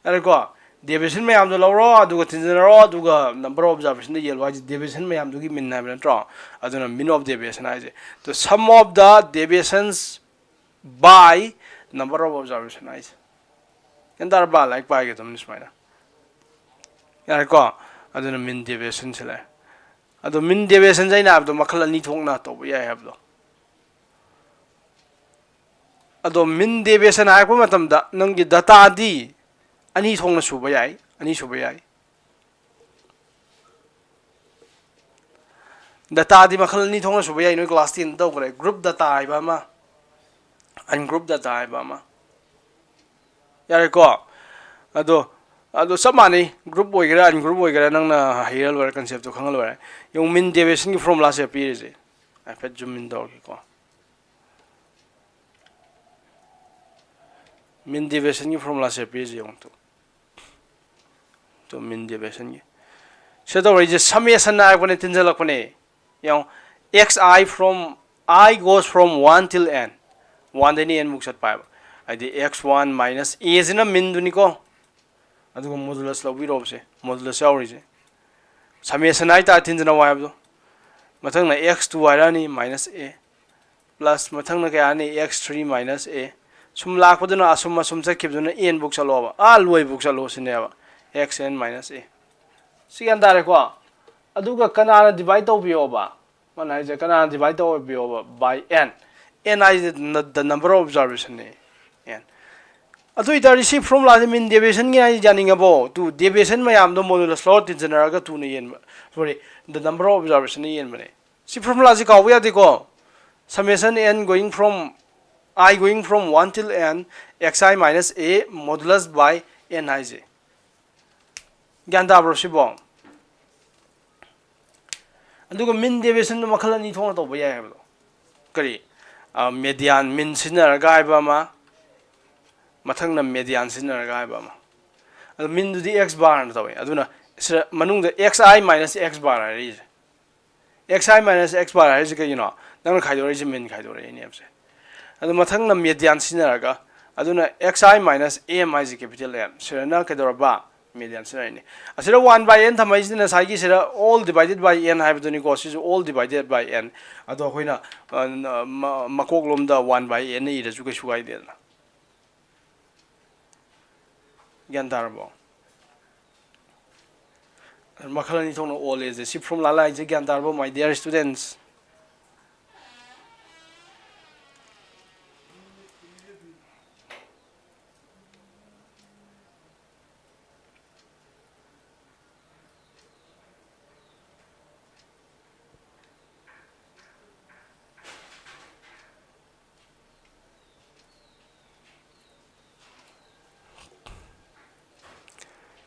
ꯌꯥꯔꯦꯀꯣ? Deviation ꯃꯌꯥꯝꯗꯣ ꯂꯧꯔꯣ, ꯑꯗꯨꯒ ꯇꯤꯟꯁꯤꯟꯅꯔꯣ, ꯑꯗꯨꯒ number of observation the yellow ꯍꯥꯏꯁꯦ deviation ꯃꯌꯥꯝꯗꯨꯒꯤ mean ꯍꯥꯏꯕ ꯅꯠꯇ꯭ꯔꯣ? ꯑꯗꯨꯅ mean of deviation ꯍꯥꯏꯁꯦ꯫ The sum of the deviations by number of observation ꯍꯥꯏꯁꯦ꯫ ꯒ꯭ꯌꯥꯟ ꯇꯥꯔꯕ? ꯂꯥꯏꯔꯤꯛ ꯄꯥꯏꯒꯗꯕꯅꯤ ꯁꯨꯃꯥꯏꯅ꯫ ꯌꯥꯔꯦꯀꯣ? ꯑꯗꯨꯅ mean deviation ꯁꯤ ꯂꯩꯔꯦ꯫ ꯑꯗꯣ mean deviation ꯁꯦ ꯑꯩꯅ ꯍꯥꯏꯕꯗꯣ ꯃꯈꯜ ꯑꯅꯤ ꯊꯣꯛꯅ ꯇꯧꯕ ꯌꯥꯏ ꯍꯥꯏꯕꯗꯣ꯫ ꯑꯗꯣ mean deviation ꯍꯥꯏꯔꯛꯄ ꯃꯇꯝꯗ ꯅꯪꯒꯤ data ꯗꯤ ꯑꯅꯤ ꯊꯣꯛꯅ ꯁꯨꯕ ꯌꯥꯏ, ꯑꯅꯤ ꯁꯨꯕ ꯌꯥꯏ꯫ Data ꯗꯤ ꯃꯈꯜ ꯑꯅꯤ ꯊꯣꯛꯅ ꯁꯨꯕ ꯌꯥꯏ, ꯅꯣꯏ class ten ꯇꯧꯈ꯭ꯔꯦ꯫ Group data ꯍꯥꯏꯕ ꯑꯃ, ungroup data ꯍꯥꯏꯕ ꯑꯃ꯫ ꯌꯥꯔꯦꯀꯣ? ꯑꯗꯣ, ꯑꯗꯣ ꯆꯞ ꯃꯥꯟꯅꯩ, group ꯑꯣꯏꯒꯦꯔꯥ ungroup ꯑꯣꯏꯒꯦꯔꯥ, ꯅꯪꯅ ꯍꯩꯔ ꯂꯣꯏꯔꯦ, concept ꯇꯣ ꯈꯪꯉ ꯂꯣꯏꯔꯦ꯫ ꯌꯦꯡꯉꯨ, mean deviation ꯒꯤ formula ꯁꯦ ꯄꯤꯔꯤꯁꯦ꯫ ꯍꯥꯏꯐꯦꯠ zoom in ꯇꯧꯔꯒꯦꯀꯣ꯫ Mean deviationꯒꯤ formulaꯁꯦ ꯄꯤꯔꯤꯁꯦ ꯌꯦꯡꯉꯨ ꯇꯨ꯫ Two mean deviationꯒꯤ꯫ ꯁꯤꯗ ꯇꯧꯔꯛꯏꯁꯦ summation ꯍꯥꯏꯔꯛꯄꯅꯦ, ꯇꯤꯟꯁꯤꯜꯂꯛꯄꯅꯦ꯫ ꯌꯦꯡꯉꯣ, xi from, I goes from one till n꯫ Oneꯗꯩꯅ n ꯐꯥꯎ ꯆꯠꯄ ꯍꯥꯏꯕ꯫ ꯍꯥꯏꯗꯤ x one minus a ꯁꯤꯅ meanꯗꯨꯅꯤꯀꯣ꯫ ꯑꯗꯨꯒ modulus ꯂꯧꯕꯤꯔꯣꯕꯁꯦ, modulus ꯌꯥꯎꯔꯤꯁꯦ꯫ Summation ꯍꯥꯏꯇꯥꯔꯦ, ꯇꯤꯟꯖꯅꯧ ꯍꯥꯏꯕꯗꯣ꯫ ꯃꯊꯪꯅ x two ꯍꯥꯏꯔꯛꯑꯅꯤ, minus a꯫ Plus ꯃꯊꯪꯅ ꯀꯌꯥꯅꯤ? X three minus a꯫ ꯁꯨꯝ ꯂꯥꯛꯄꯗꯨꯅ ꯑꯁꯨꯝ ꯑꯁꯨꯝ ꯆꯠꯈꯤꯕꯗꯨꯅ n ꯐꯥꯎ ꯆꯠꯂꯣꯕ, ꯑꯥ ꯂꯣꯏ ꯐꯥꯎ ꯆꯠꯂꯣ ꯁꯤꯅꯦꯕ, xn minus a꯫ ꯁꯤ ꯒ꯭ꯌꯥꯟ ꯇꯥꯔꯦꯀꯣ? ꯑꯗꯨꯒ ꯀꯅꯥꯅ divide ꯇꯧꯕꯤꯌꯣꯕ? ꯃꯥꯅ ꯍꯥꯏꯁꯦ, ꯀꯅꯥꯅ divide ꯇꯧꯕꯤꯌꯣꯕ? By n꯫ N ꯍꯥꯏꯁꯦ the number of observation ꯅꯦ, n꯫ ꯑꯗꯨ ꯑꯣꯏꯇꯥꯔꯗꯤ ꯁꯤ formulaꯁꯦ mean deviationꯒꯤ ꯍꯥꯏꯁꯦ ꯌꯥꯅꯤꯡꯉꯕꯣ? ꯇꯨ deviation ꯃꯌꯥꯝꯗꯣ modulus ꯂꯧꯔ ꯇꯤꯟꯖꯟꯅꯔꯒ ꯇꯨꯅ ꯌꯦꯟꯕ, sorry, the number of observation ꯅ ꯌꯦꯟꯕꯅꯦ꯫ ꯁꯤ formulaꯁꯤ ꯀꯥꯎꯕ ꯌꯥꯗꯦꯀꯣ꯫ Summation n going from, I going from one till n, xi minus a modulus by n ꯍꯥꯏꯁꯦ꯫ ꯒ꯭ꯌꯥꯟ ꯇꯥꯕ꯭ꯔꯣ ꯁꯤꯕꯣ? ꯑꯗꯨꯒ mean deviationꯗꯣ ꯃꯈꯜ ꯑꯅꯤ ꯊꯣꯛꯅ ꯇꯧꯕ ꯌꯥꯏ ꯍꯥꯏꯕꯗꯣ꯫ ꯀꯔꯤ? ꯑ, median, mean ꯁꯤꯖꯤꯟꯅꯔꯒ ꯍꯥꯏꯕ ꯑꯃ, ꯃꯊꯪꯅ median ꯁꯤꯖꯤꯟꯅꯔꯒ ꯍꯥꯏꯕ ꯑꯃ꯫ ꯑꯗꯣ meanꯗꯨꯗꯤ x barꯅ ꯇꯧꯋꯦ꯫ ꯑꯗꯨꯅ ꯁꯤꯗ ꯃꯅꯨꯡꯗ xi minus x bar ꯍꯥꯏꯔꯛꯏꯁꯦ꯫ Xi minus x bar ꯍꯥꯏꯔꯤꯁꯦ ꯀꯩꯒꯤꯅꯣ? ꯅꯪꯅ ꯈꯥꯏꯗꯣꯔꯛꯏꯁꯦ mean ꯈꯥꯏꯗꯣꯔꯛꯏꯅꯦꯕꯁꯦ꯫ ꯑꯗꯣ ꯃꯊꯪꯅ median ꯁꯤꯖꯤꯟꯅꯔꯒ, ꯑꯗꯨꯅ xi minus m ꯍꯥꯏꯁꯦ capital M꯫ ꯁꯤꯗꯅ ꯀꯩꯗꯧꯔꯕ? Median ꯁꯤꯖꯤꯟꯅꯔꯤꯅꯦ꯫ ꯑꯁꯤꯗ one by n ꯊꯝꯃꯛꯏꯁꯤꯅ ꯉꯁꯥꯏꯒꯤ ꯁꯤꯗ all divided by n ꯍꯥꯏꯕꯗꯨꯅꯤꯀꯣ꯫ ꯁꯤꯁꯨ all divided by n꯫ ꯑꯗꯣ ꯑꯩꯈꯣꯏꯅ, ꯑ, ꯃ-, ꯃꯀꯣꯛꯂꯣꯝꯗ one by n ꯏꯔꯁꯨ ꯀꯩꯁꯨ ꯀꯥꯏꯗꯦꯗꯅ꯫ ꯒ꯭ꯌꯥꯟ ꯇꯥꯔꯕꯣ? ꯃꯈꯜ ꯑꯅꯤ ꯊꯣꯛꯅ ꯑꯣꯜꯂꯦꯁꯦ꯫ ꯁꯤ formula ꯂꯥꯛꯏꯁꯦ ꯒ꯭ꯌꯥꯟ ꯇꯥꯔꯕꯣ, my dear students?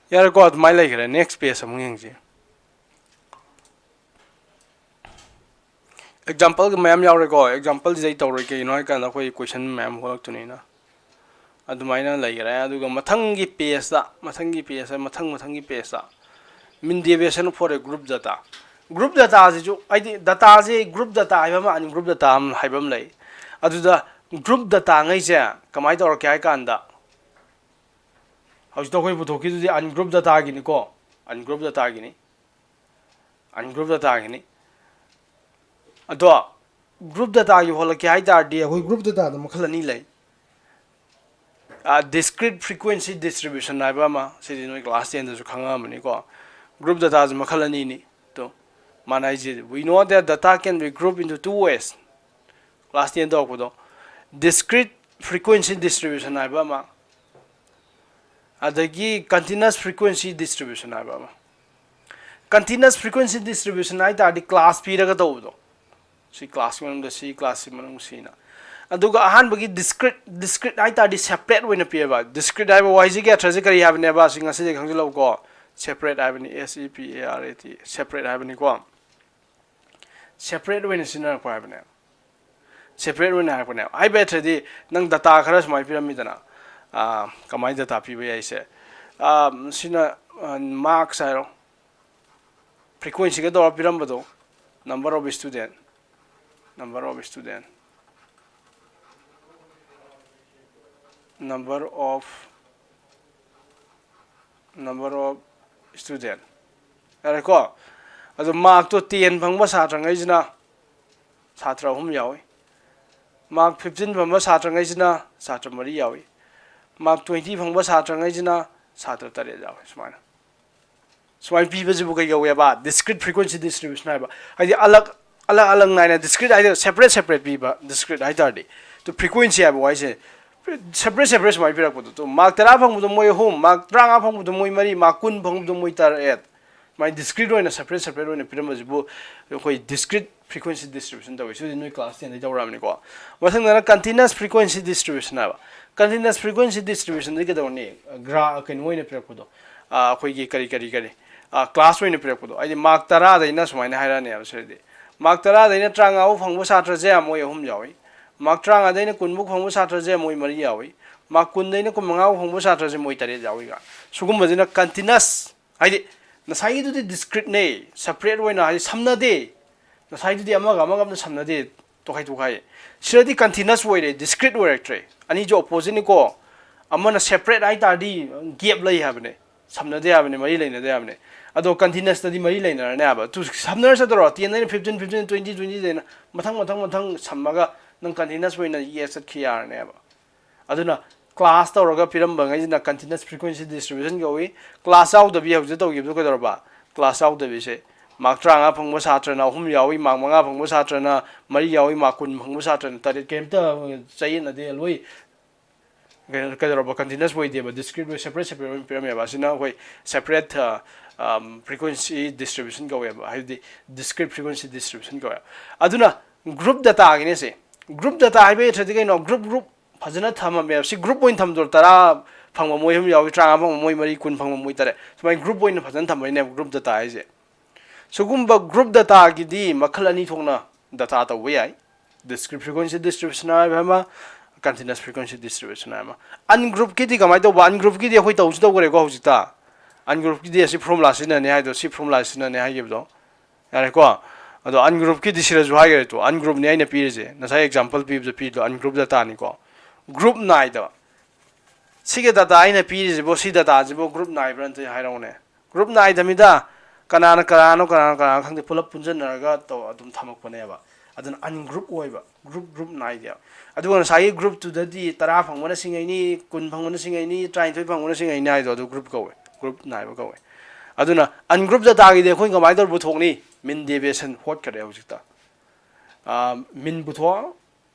ꯌꯥꯔꯦꯀꯣ, ꯑꯗꯨꯃꯥꯏꯅ ꯂꯩꯈ꯭ꯔꯦ꯫ Next page ꯑꯃꯨꯛ ꯌꯦꯡꯁꯤ꯫ Exampleꯒ ꯃꯌꯥꯝ ꯌꯥꯎꯔꯦꯀꯣ꯫ Exampleꯁꯤꯗ ꯑꯩ ꯇꯧꯔꯣꯏ, ꯀꯩꯒꯤꯅꯣ ꯍꯥꯏꯀꯥꯟꯗ ꯑꯩꯈꯣꯏ question ꯃꯌꯥꯝ ꯍꯣꯜꯂꯛꯇꯣꯏꯅꯤꯅ꯫ ꯑꯗꯨꯃꯥꯏꯅ ꯂꯩꯈꯔꯦ꯫ ꯑꯗꯨꯒ ꯃꯊꯪꯒꯤ pageꯇ, ꯃꯊꯪꯒꯤ pageꯇ, ꯃꯊꯪ ꯃꯊꯪꯒꯤ pageꯇ mean deviation for a group data꯫ Group dataꯁꯤꯁꯨ, ꯍꯥꯏꯗꯤ dataꯁꯦ group data ꯍꯥꯏꯕ ꯑꯃ, ungroup data ꯑꯃ ꯍꯥꯏꯕ ꯑꯃ ꯂꯩ꯫ ꯑꯗꯨꯗ group dataꯉꯩꯁꯦ ꯀꯃꯥꯏꯅ ꯇꯧꯔꯛꯀꯦ ꯍꯥꯏ ꯀꯥꯟꯗ, ꯍꯧꯖꯤꯛꯇ ꯑꯩꯈꯣꯏ ꯄꯨꯊꯣꯛꯈꯤꯗꯨꯗꯤ ungroup dataꯒꯤꯅꯤꯀꯣ, ungroup dataꯒꯤꯅꯤ, ungroup dataꯒꯤꯅꯤ꯫ ꯑꯗꯣ group dataꯒꯤ ꯍꯣꯜꯂꯛꯀꯦ ꯍꯥꯏ ꯇꯥꯔꯗꯤ ꯑꯩꯈꯣꯏ group dataꯗ ꯃꯈꯜ ꯑꯅꯤ ꯂꯩ꯫ ꯑ, discrete frequency distribution ꯍꯥꯏꯕ ꯑꯃ, ꯁꯤꯗꯤ ꯅꯣꯏ class tenꯗꯁꯨ ꯈꯪꯉꯛꯑꯃꯅꯤꯀꯣ꯫ Group dataꯁꯦ ꯃꯈꯜ ꯑꯅꯤꯅꯤ꯫ ꯇꯣ, ꯃꯥꯅ ꯍꯥꯏꯁꯦ, we know that data can be grouped into two ways꯫ Class ten ꯇꯧꯔꯛꯄꯗꯣ, discrete frequency distribution ꯍꯥꯏꯕ ꯑꯃ, ꯑꯗꯒꯤ continuous frequency distribution ꯍꯥꯏꯕ ꯑꯃ꯫ Continuous frequency distribution ꯍꯥꯏ ꯇꯥꯔꯗꯤ class ꯄꯤꯔꯒ ꯇꯧꯕꯗꯣ, ꯁꯤ classꯀꯤ ꯃꯅꯨꯡꯗ ꯁꯤ, classꯀꯤ ꯃꯅꯨꯡ ꯁꯤꯅ꯫ ꯑꯗꯨꯒ ꯑꯍꯥꯟꯕꯒꯤ discrete, discrete ꯍꯥꯏ ꯇꯥꯔꯗꯤ separate ꯑꯣꯏꯅ ꯄꯤꯌꯦꯕ꯫ Discrete ꯍꯥꯏꯕ ꯋꯥꯍꯩꯁꯤꯒꯤ ꯑꯔꯊꯁꯦ ꯀꯔꯤ ꯍꯥꯏꯕꯅꯦꯕ? ꯁꯤ ꯉꯁꯤꯗꯤ ꯈꯪꯖꯤꯜꯂꯧꯀꯣ꯫ Separate ꯍꯥꯏꯕꯅꯤ, S E P A R A T, separate ꯍꯥꯏꯕꯅꯤꯀꯣ꯫ Separate ꯑꯣꯏꯅ ꯁꯤꯖꯤꯟꯅꯔꯛꯄ ꯍꯥꯏꯕꯅꯦꯕ꯫ Separate ꯑꯣꯏꯅ ꯍꯥꯏꯔꯛꯄꯅꯦꯕ꯫ ꯍꯥꯏꯕ ꯅꯠꯇ꯭ꯔꯗꯤ ꯅꯪ data ꯈꯔ ꯁꯨꯃꯥꯏꯅ ꯄꯤꯔꯝꯃꯤꯗꯅ, ꯑꯥ, ꯀꯃꯥꯏꯅ data ꯄꯤꯕ ꯌꯥꯏꯁꯦ? ꯑꯥ, ꯁꯤꯅ, ꯑꯥ, marks ꯍꯥꯏꯔꯣ, frequencyꯒ ꯇꯧꯔ ꯄꯤꯔꯝꯕꯗꯣ, number of student, number of student, number of, number of student, ꯌꯥꯔꯦꯀꯣ? ꯑꯗꯣ markꯇꯣ ten ꯐꯪꯕ ꯁꯥꯇ꯭ꯔꯉꯩꯁꯤꯅ ꯁꯥꯇ꯭ꯔ ꯑꯍꯨꯝ ꯌꯥꯎꯏ꯫ Mark fifteen ꯐꯪꯕ ꯁꯥꯇ꯭ꯔꯉꯩꯁꯤꯅ ꯁꯥꯇ꯭ꯔ ꯃꯔꯤ ꯌꯥꯎꯏ꯫ Mark twenty ꯐꯪꯕ ꯁꯥꯇ꯭ꯔꯉꯩꯁꯤꯅ ꯁꯥꯇ꯭ꯔ ꯇꯔꯦꯠ ꯌꯥꯎꯏ꯫ ꯁꯨꯃꯥꯏꯅ, ꯁꯨꯃꯥꯏꯅ ꯄꯤꯕꯁꯤꯕꯨ ꯀꯩ ꯀꯧꯋꯦꯕ? Discrete frequency distribution ꯍꯥꯏꯕ꯫ ꯍꯥꯏꯗꯤ ꯑꯂꯛ, ꯑꯂꯛ ꯑꯂꯛ ꯅꯥꯏꯅ, discrete ꯍꯥꯏꯗꯤ separate separate ꯄꯤꯕ, discrete ꯍꯥꯏ ꯇꯥꯔꯗꯤ꯫ ꯑꯗꯨ frequency ꯍꯥꯏꯕ ꯋꯥꯍꯩꯁꯦ separate separate ꯁꯨꯃꯥꯏꯅ ꯄꯤꯔꯛꯄꯗꯣ, ꯑꯗꯨ mark ꯇꯔꯥ ꯐꯪꯕꯗꯣ ꯃꯣꯏ ꯑꯍꯨꯝ, mark ꯇꯔꯥꯃꯉꯥ ꯐꯪꯕꯗꯣ ꯃꯣꯏ ꯃꯔꯤ, mark ꯀꯨꯟ ꯐꯪꯕꯗꯣ ꯃꯣꯏ ꯇꯔꯦꯠ꯫ ꯁꯨꯃꯥꯏꯅ discrete ꯑꯣꯏꯅ separate separate ꯑꯣꯏꯅ ꯄꯤꯔꯝꯕꯁꯤꯕꯨ ꯑꯩꯈꯣꯏ discrete frequency distribution ꯇꯧꯏ꯫ ꯁꯤꯗꯤ ꯅꯣꯏ class tenꯗꯩ ꯇꯧꯔꯛꯑꯕꯅꯤꯀꯣ꯫ ꯃꯊꯪꯗꯅ continuous frequency distribution ꯍꯥꯏꯕ꯫ Continuous frequency distributionꯗꯤ ꯀꯩꯗꯧꯔꯅꯤ? Gra-, ꯀꯩꯅꯣ ꯑꯣꯏꯅ ꯄꯤꯔꯛꯄꯗꯣ, ꯑ, ꯑꯩꯈꯣꯏꯒꯤ ꯀꯔꯤ, ꯀꯔꯤ, ꯀꯔꯤ, ꯑ, class ꯑꯣꯏꯅ ꯄꯤꯔꯛꯄꯗꯣ꯫ ꯍꯥꯏꯗꯤ mark ꯇꯔꯥꯗꯩꯅ ꯁꯨꯃꯥꯏꯅ ꯍꯥꯏꯔꯛꯑꯅꯦꯕ ꯁꯤꯗꯗꯤ꯫ Mark ꯇꯔꯥꯗꯩꯅ ꯇꯔꯥꯃꯉꯥ ꯐꯥꯎ ꯐꯪꯕ ꯁꯥꯇ꯭ꯔꯁꯦ ꯃꯣꯏ ꯑꯍꯨꯝ ꯌꯥꯎꯏ꯫ Mark ꯇꯔꯥꯃꯉꯥꯗꯩꯅ ꯀꯨꯟ ꯐꯥꯎ ꯐꯪꯕ ꯁꯥꯇ꯭ꯔꯁꯦ ꯃꯣꯏ ꯃꯔꯤ ꯌꯥꯎꯏ꯫ ꯃꯥꯔꯛ ꯀꯨꯟꯗꯩꯅ ꯀꯨꯟꯃꯉꯥ ꯐꯪꯕ ꯁꯥꯇ꯭ꯔꯁꯦ ꯃꯣꯏ ꯇꯔꯦꯠ ꯌꯥꯎꯏꯒ꯫ ꯁꯤꯒꯨꯝꯕꯁꯤꯅ continuous, ꯍꯥꯏꯗꯤ ꯉꯁꯥꯏꯒꯤꯗꯨꯗꯤ discreteꯅꯦ, separate ꯑꯣꯏꯅ, ꯍꯥꯏꯗꯤ ꯁꯝꯅꯗꯦ꯫ ꯉꯁꯥꯏꯗꯨꯗꯤ ꯑꯃꯒ ꯑꯃꯒ ꯑꯝꯇ ꯁꯝꯅꯗꯦ, ꯇꯣꯈꯥꯏ ꯇꯣꯈꯥꯏ꯫ ꯁꯤꯗꯗꯤ continuous ꯑꯣꯏꯔꯦ, discrete ꯑꯣꯏꯔꯛꯇ꯭ꯔꯦ꯫ ꯑꯅꯤꯁꯨ oppositeꯅꯤꯀꯣ꯫ ꯑꯃꯅ separate ꯍꯥꯏ ꯇꯥꯔꯗꯤ gap ꯂꯩ ꯍꯥꯏꯕꯅꯦ, ꯁꯝꯅꯗꯦ ꯍꯥꯏꯕꯅꯦ, ꯃꯔꯤ ꯂꯩꯅꯗꯦ ꯍꯥꯏꯕꯅꯦ꯫ ꯑꯗꯣ continuousꯇꯗꯤ ꯃꯔꯤ ꯂꯩꯅꯔꯅꯦ ꯍꯥꯏꯕ꯫ ꯇꯨ ꯁꯝꯅꯔ ꯆꯠꯇ꯭ꯔꯣ? Tenꯗꯩꯅ fifteen, fifteen, twenty, twentyꯗꯩꯅ ꯃꯊꯪ ꯃꯊꯪ ꯃꯊꯪ ꯁꯝꯃꯒ ꯅꯪ continuous ꯑꯣꯏꯅ yes ꯆꯠꯈꯤ ꯌꯥꯔꯅꯦꯕ꯫ ꯑꯗꯨꯅ class ꯇꯧꯔꯒ ꯄꯤꯔꯝꯕꯉꯩꯁꯤꯅ continuous frequency distribution ꯀꯧꯏ꯫ Class ꯌꯥꯎꯗꯕꯤ ꯍꯧꯖꯤꯛ ꯇꯧꯈꯤꯕꯗꯨ ꯀꯩꯗꯧꯔꯕ? Class ꯌꯥꯎꯗꯕꯤꯁꯦ ꯃꯥꯔꯛ ꯇꯔꯥꯃꯉꯥ ꯐꯪꯕ ꯁꯥꯇ꯭ꯔꯅ ꯑꯍꯨꯝ ꯌꯥꯎꯏ, ꯃꯥꯔꯛ ꯃꯉꯥ ꯐꯪꯕ ꯁꯥꯇ꯭ꯔꯅ ꯃꯔꯤ ꯌꯥꯎꯏ, ꯃꯥꯔꯛ ꯀꯨꯟ ꯐꯪꯕ ꯁꯥꯇ꯭ꯔꯅ ꯇꯔꯦꯠ, ꯀꯩꯝꯇ ꯆꯌꯦꯠꯅꯗꯦ, ꯂꯣꯏ ꯀꯩꯅꯣ, ꯀꯩꯗꯧꯔꯕ? Continuous ꯑꯣꯏꯗꯦꯕ, discrete ꯑꯣꯏ, separate separate ꯑꯣꯏꯅ ꯄꯤꯔꯝꯃꯦꯕ꯫ ꯑꯁꯤꯅ ꯑꯩꯈꯣꯏ separate, ꯑ, ꯑꯝ, frequency distribution ꯀꯧꯋꯦꯕ, ꯍꯥꯏꯕꯗꯤ discrete frequency distribution ꯀꯧꯋꯦꯕ꯫ ꯑꯗꯨꯅ group dataꯒꯤꯅꯦ ꯁꯤ꯫ Group data ꯍꯥꯏꯕ ꯅꯠꯇ꯭ꯔꯗꯤ ꯀꯩꯅꯣ? Group group ꯐꯖꯅ ꯊꯝꯃꯝꯃꯦꯕ꯫ ꯁꯤ group ꯑꯣꯏꯅ ꯊꯝꯗ꯭ꯔꯣ? ꯇꯔꯥ ꯐꯪꯕ ꯃꯣꯏ ꯑꯍꯨꯝ ꯌꯥꯎꯏ, ꯇꯔꯥꯃꯉꯥ ꯐꯪꯕ ꯃꯣꯏ ꯃꯔꯤ, ꯀꯨꯟ ꯐꯪꯕ ꯃꯣꯏ ꯇꯔꯦꯠ, ꯁꯨꯃꯥꯏꯅ group ꯑꯣꯏꯅ ꯐꯖꯅ ꯊꯝꯕꯩꯅꯦꯕ group data ꯍꯥꯏꯁꯦ꯫ ꯁꯤꯒꯨꯝꯕ group dataꯒꯤꯗꯤ ꯃꯈꯜ ꯑꯅꯤ ꯊꯣꯛꯅ data ꯇꯧꯕ ꯌꯥꯏ꯫ Discrete frequency distribution ꯍꯥꯏꯕ ꯑꯃ, continuous frequency distribution ꯍꯥꯏꯕ ꯑꯃ꯫ Ungroupꯀꯤꯗꯤ ꯀꯃꯥꯏꯅ ꯇꯧꯕ? Ungroupꯀꯤꯗꯤ ꯑꯩꯈꯣꯏ ꯇꯧꯁꯨ ꯇꯧꯈ꯭ꯔꯦꯀꯣ ꯍꯧꯖꯤꯛꯇ꯫ Ungroupꯀꯤꯗꯤ ꯑꯁꯤ formula ꯁꯤꯖꯤꯟꯅꯅꯤ ꯍꯥꯏꯗꯣ, ꯁꯤ formula ꯁꯤꯖꯤꯟꯅꯅꯤ ꯍꯥꯏꯈꯤꯕꯗꯣ ꯌꯥꯔꯦꯀꯣ꯫ ꯑꯗꯣ ungroupꯀꯤꯗꯤ ꯁꯤꯗꯁꯨ ꯍꯥꯏꯈ꯭ꯔꯦ ꯇꯨ, ungroupꯅꯤ ꯑꯩꯅ ꯄꯤꯔꯤꯁꯦ, ꯉꯁꯥꯏ example ꯄꯤꯕꯗ ꯄꯤꯔꯤꯗꯣ ungroup dataꯅꯤꯀꯣ꯫ Group ꯅꯥꯏꯗꯕ꯫ ꯁꯤꯒꯤ data ꯑꯩꯅ ꯄꯤꯔꯤꯁꯤꯕꯨ, ꯁꯤ dataꯁꯤꯕꯨ group ꯅꯥꯏꯕ꯭ꯔꯥ ꯑꯝꯇ ꯍꯥꯏꯔꯛꯎꯅꯦ? Group ꯅꯥꯏꯗꯃꯤꯗ꯫ ꯀꯅꯥꯅ ꯀꯅꯥꯅꯣ, ꯀꯅꯥꯅ ꯀꯅꯥꯅꯣ ꯈꯪꯗꯦ, ꯄꯨꯂꯞ ꯄꯨꯟꯁꯤꯟꯅꯔꯒ ꯇꯧ-, ꯑꯗꯨꯝ ꯊꯝꯃꯛꯄꯅꯦꯕ꯫ ꯑꯗꯨꯅ ungroup ꯑꯣꯏꯕ, group group ꯅꯥꯏꯗꯦꯕ꯫ ꯑꯗꯨꯒ ꯉꯁꯥꯏꯒꯤ group twoꯗꯗꯤ ꯇꯔꯥ ꯐꯪꯕꯅ ꯁꯤꯡꯉꯩꯅꯤ, ꯀꯨꯟ ꯐꯪꯕꯅ ꯁꯤꯡꯉꯩꯅꯤ, ꯇꯔꯥꯅꯤꯊꯣꯏ ꯐꯪꯕꯅ ꯁꯤꯡꯉꯩꯅꯤ ꯍꯥꯏꯗꯣ, ꯑꯗꯨ group ꯀꯧꯋꯦ, group ꯅꯥꯏꯕ ꯀꯧꯋꯦ꯫ ꯑꯗꯨꯅ ungroup dataꯒꯤꯗꯤ ꯑꯩꯈꯣꯏꯅ ꯀꯃꯥꯏꯅ ꯇꯧꯔ ꯄꯨꯊꯣꯛꯅꯤ? Mean deviation ꯍꯣꯠꯈ꯭ꯔꯦ ꯍꯧꯖꯤꯛꯇ꯫ ꯑꯥ, mean ꯄꯨꯊꯣꯛ,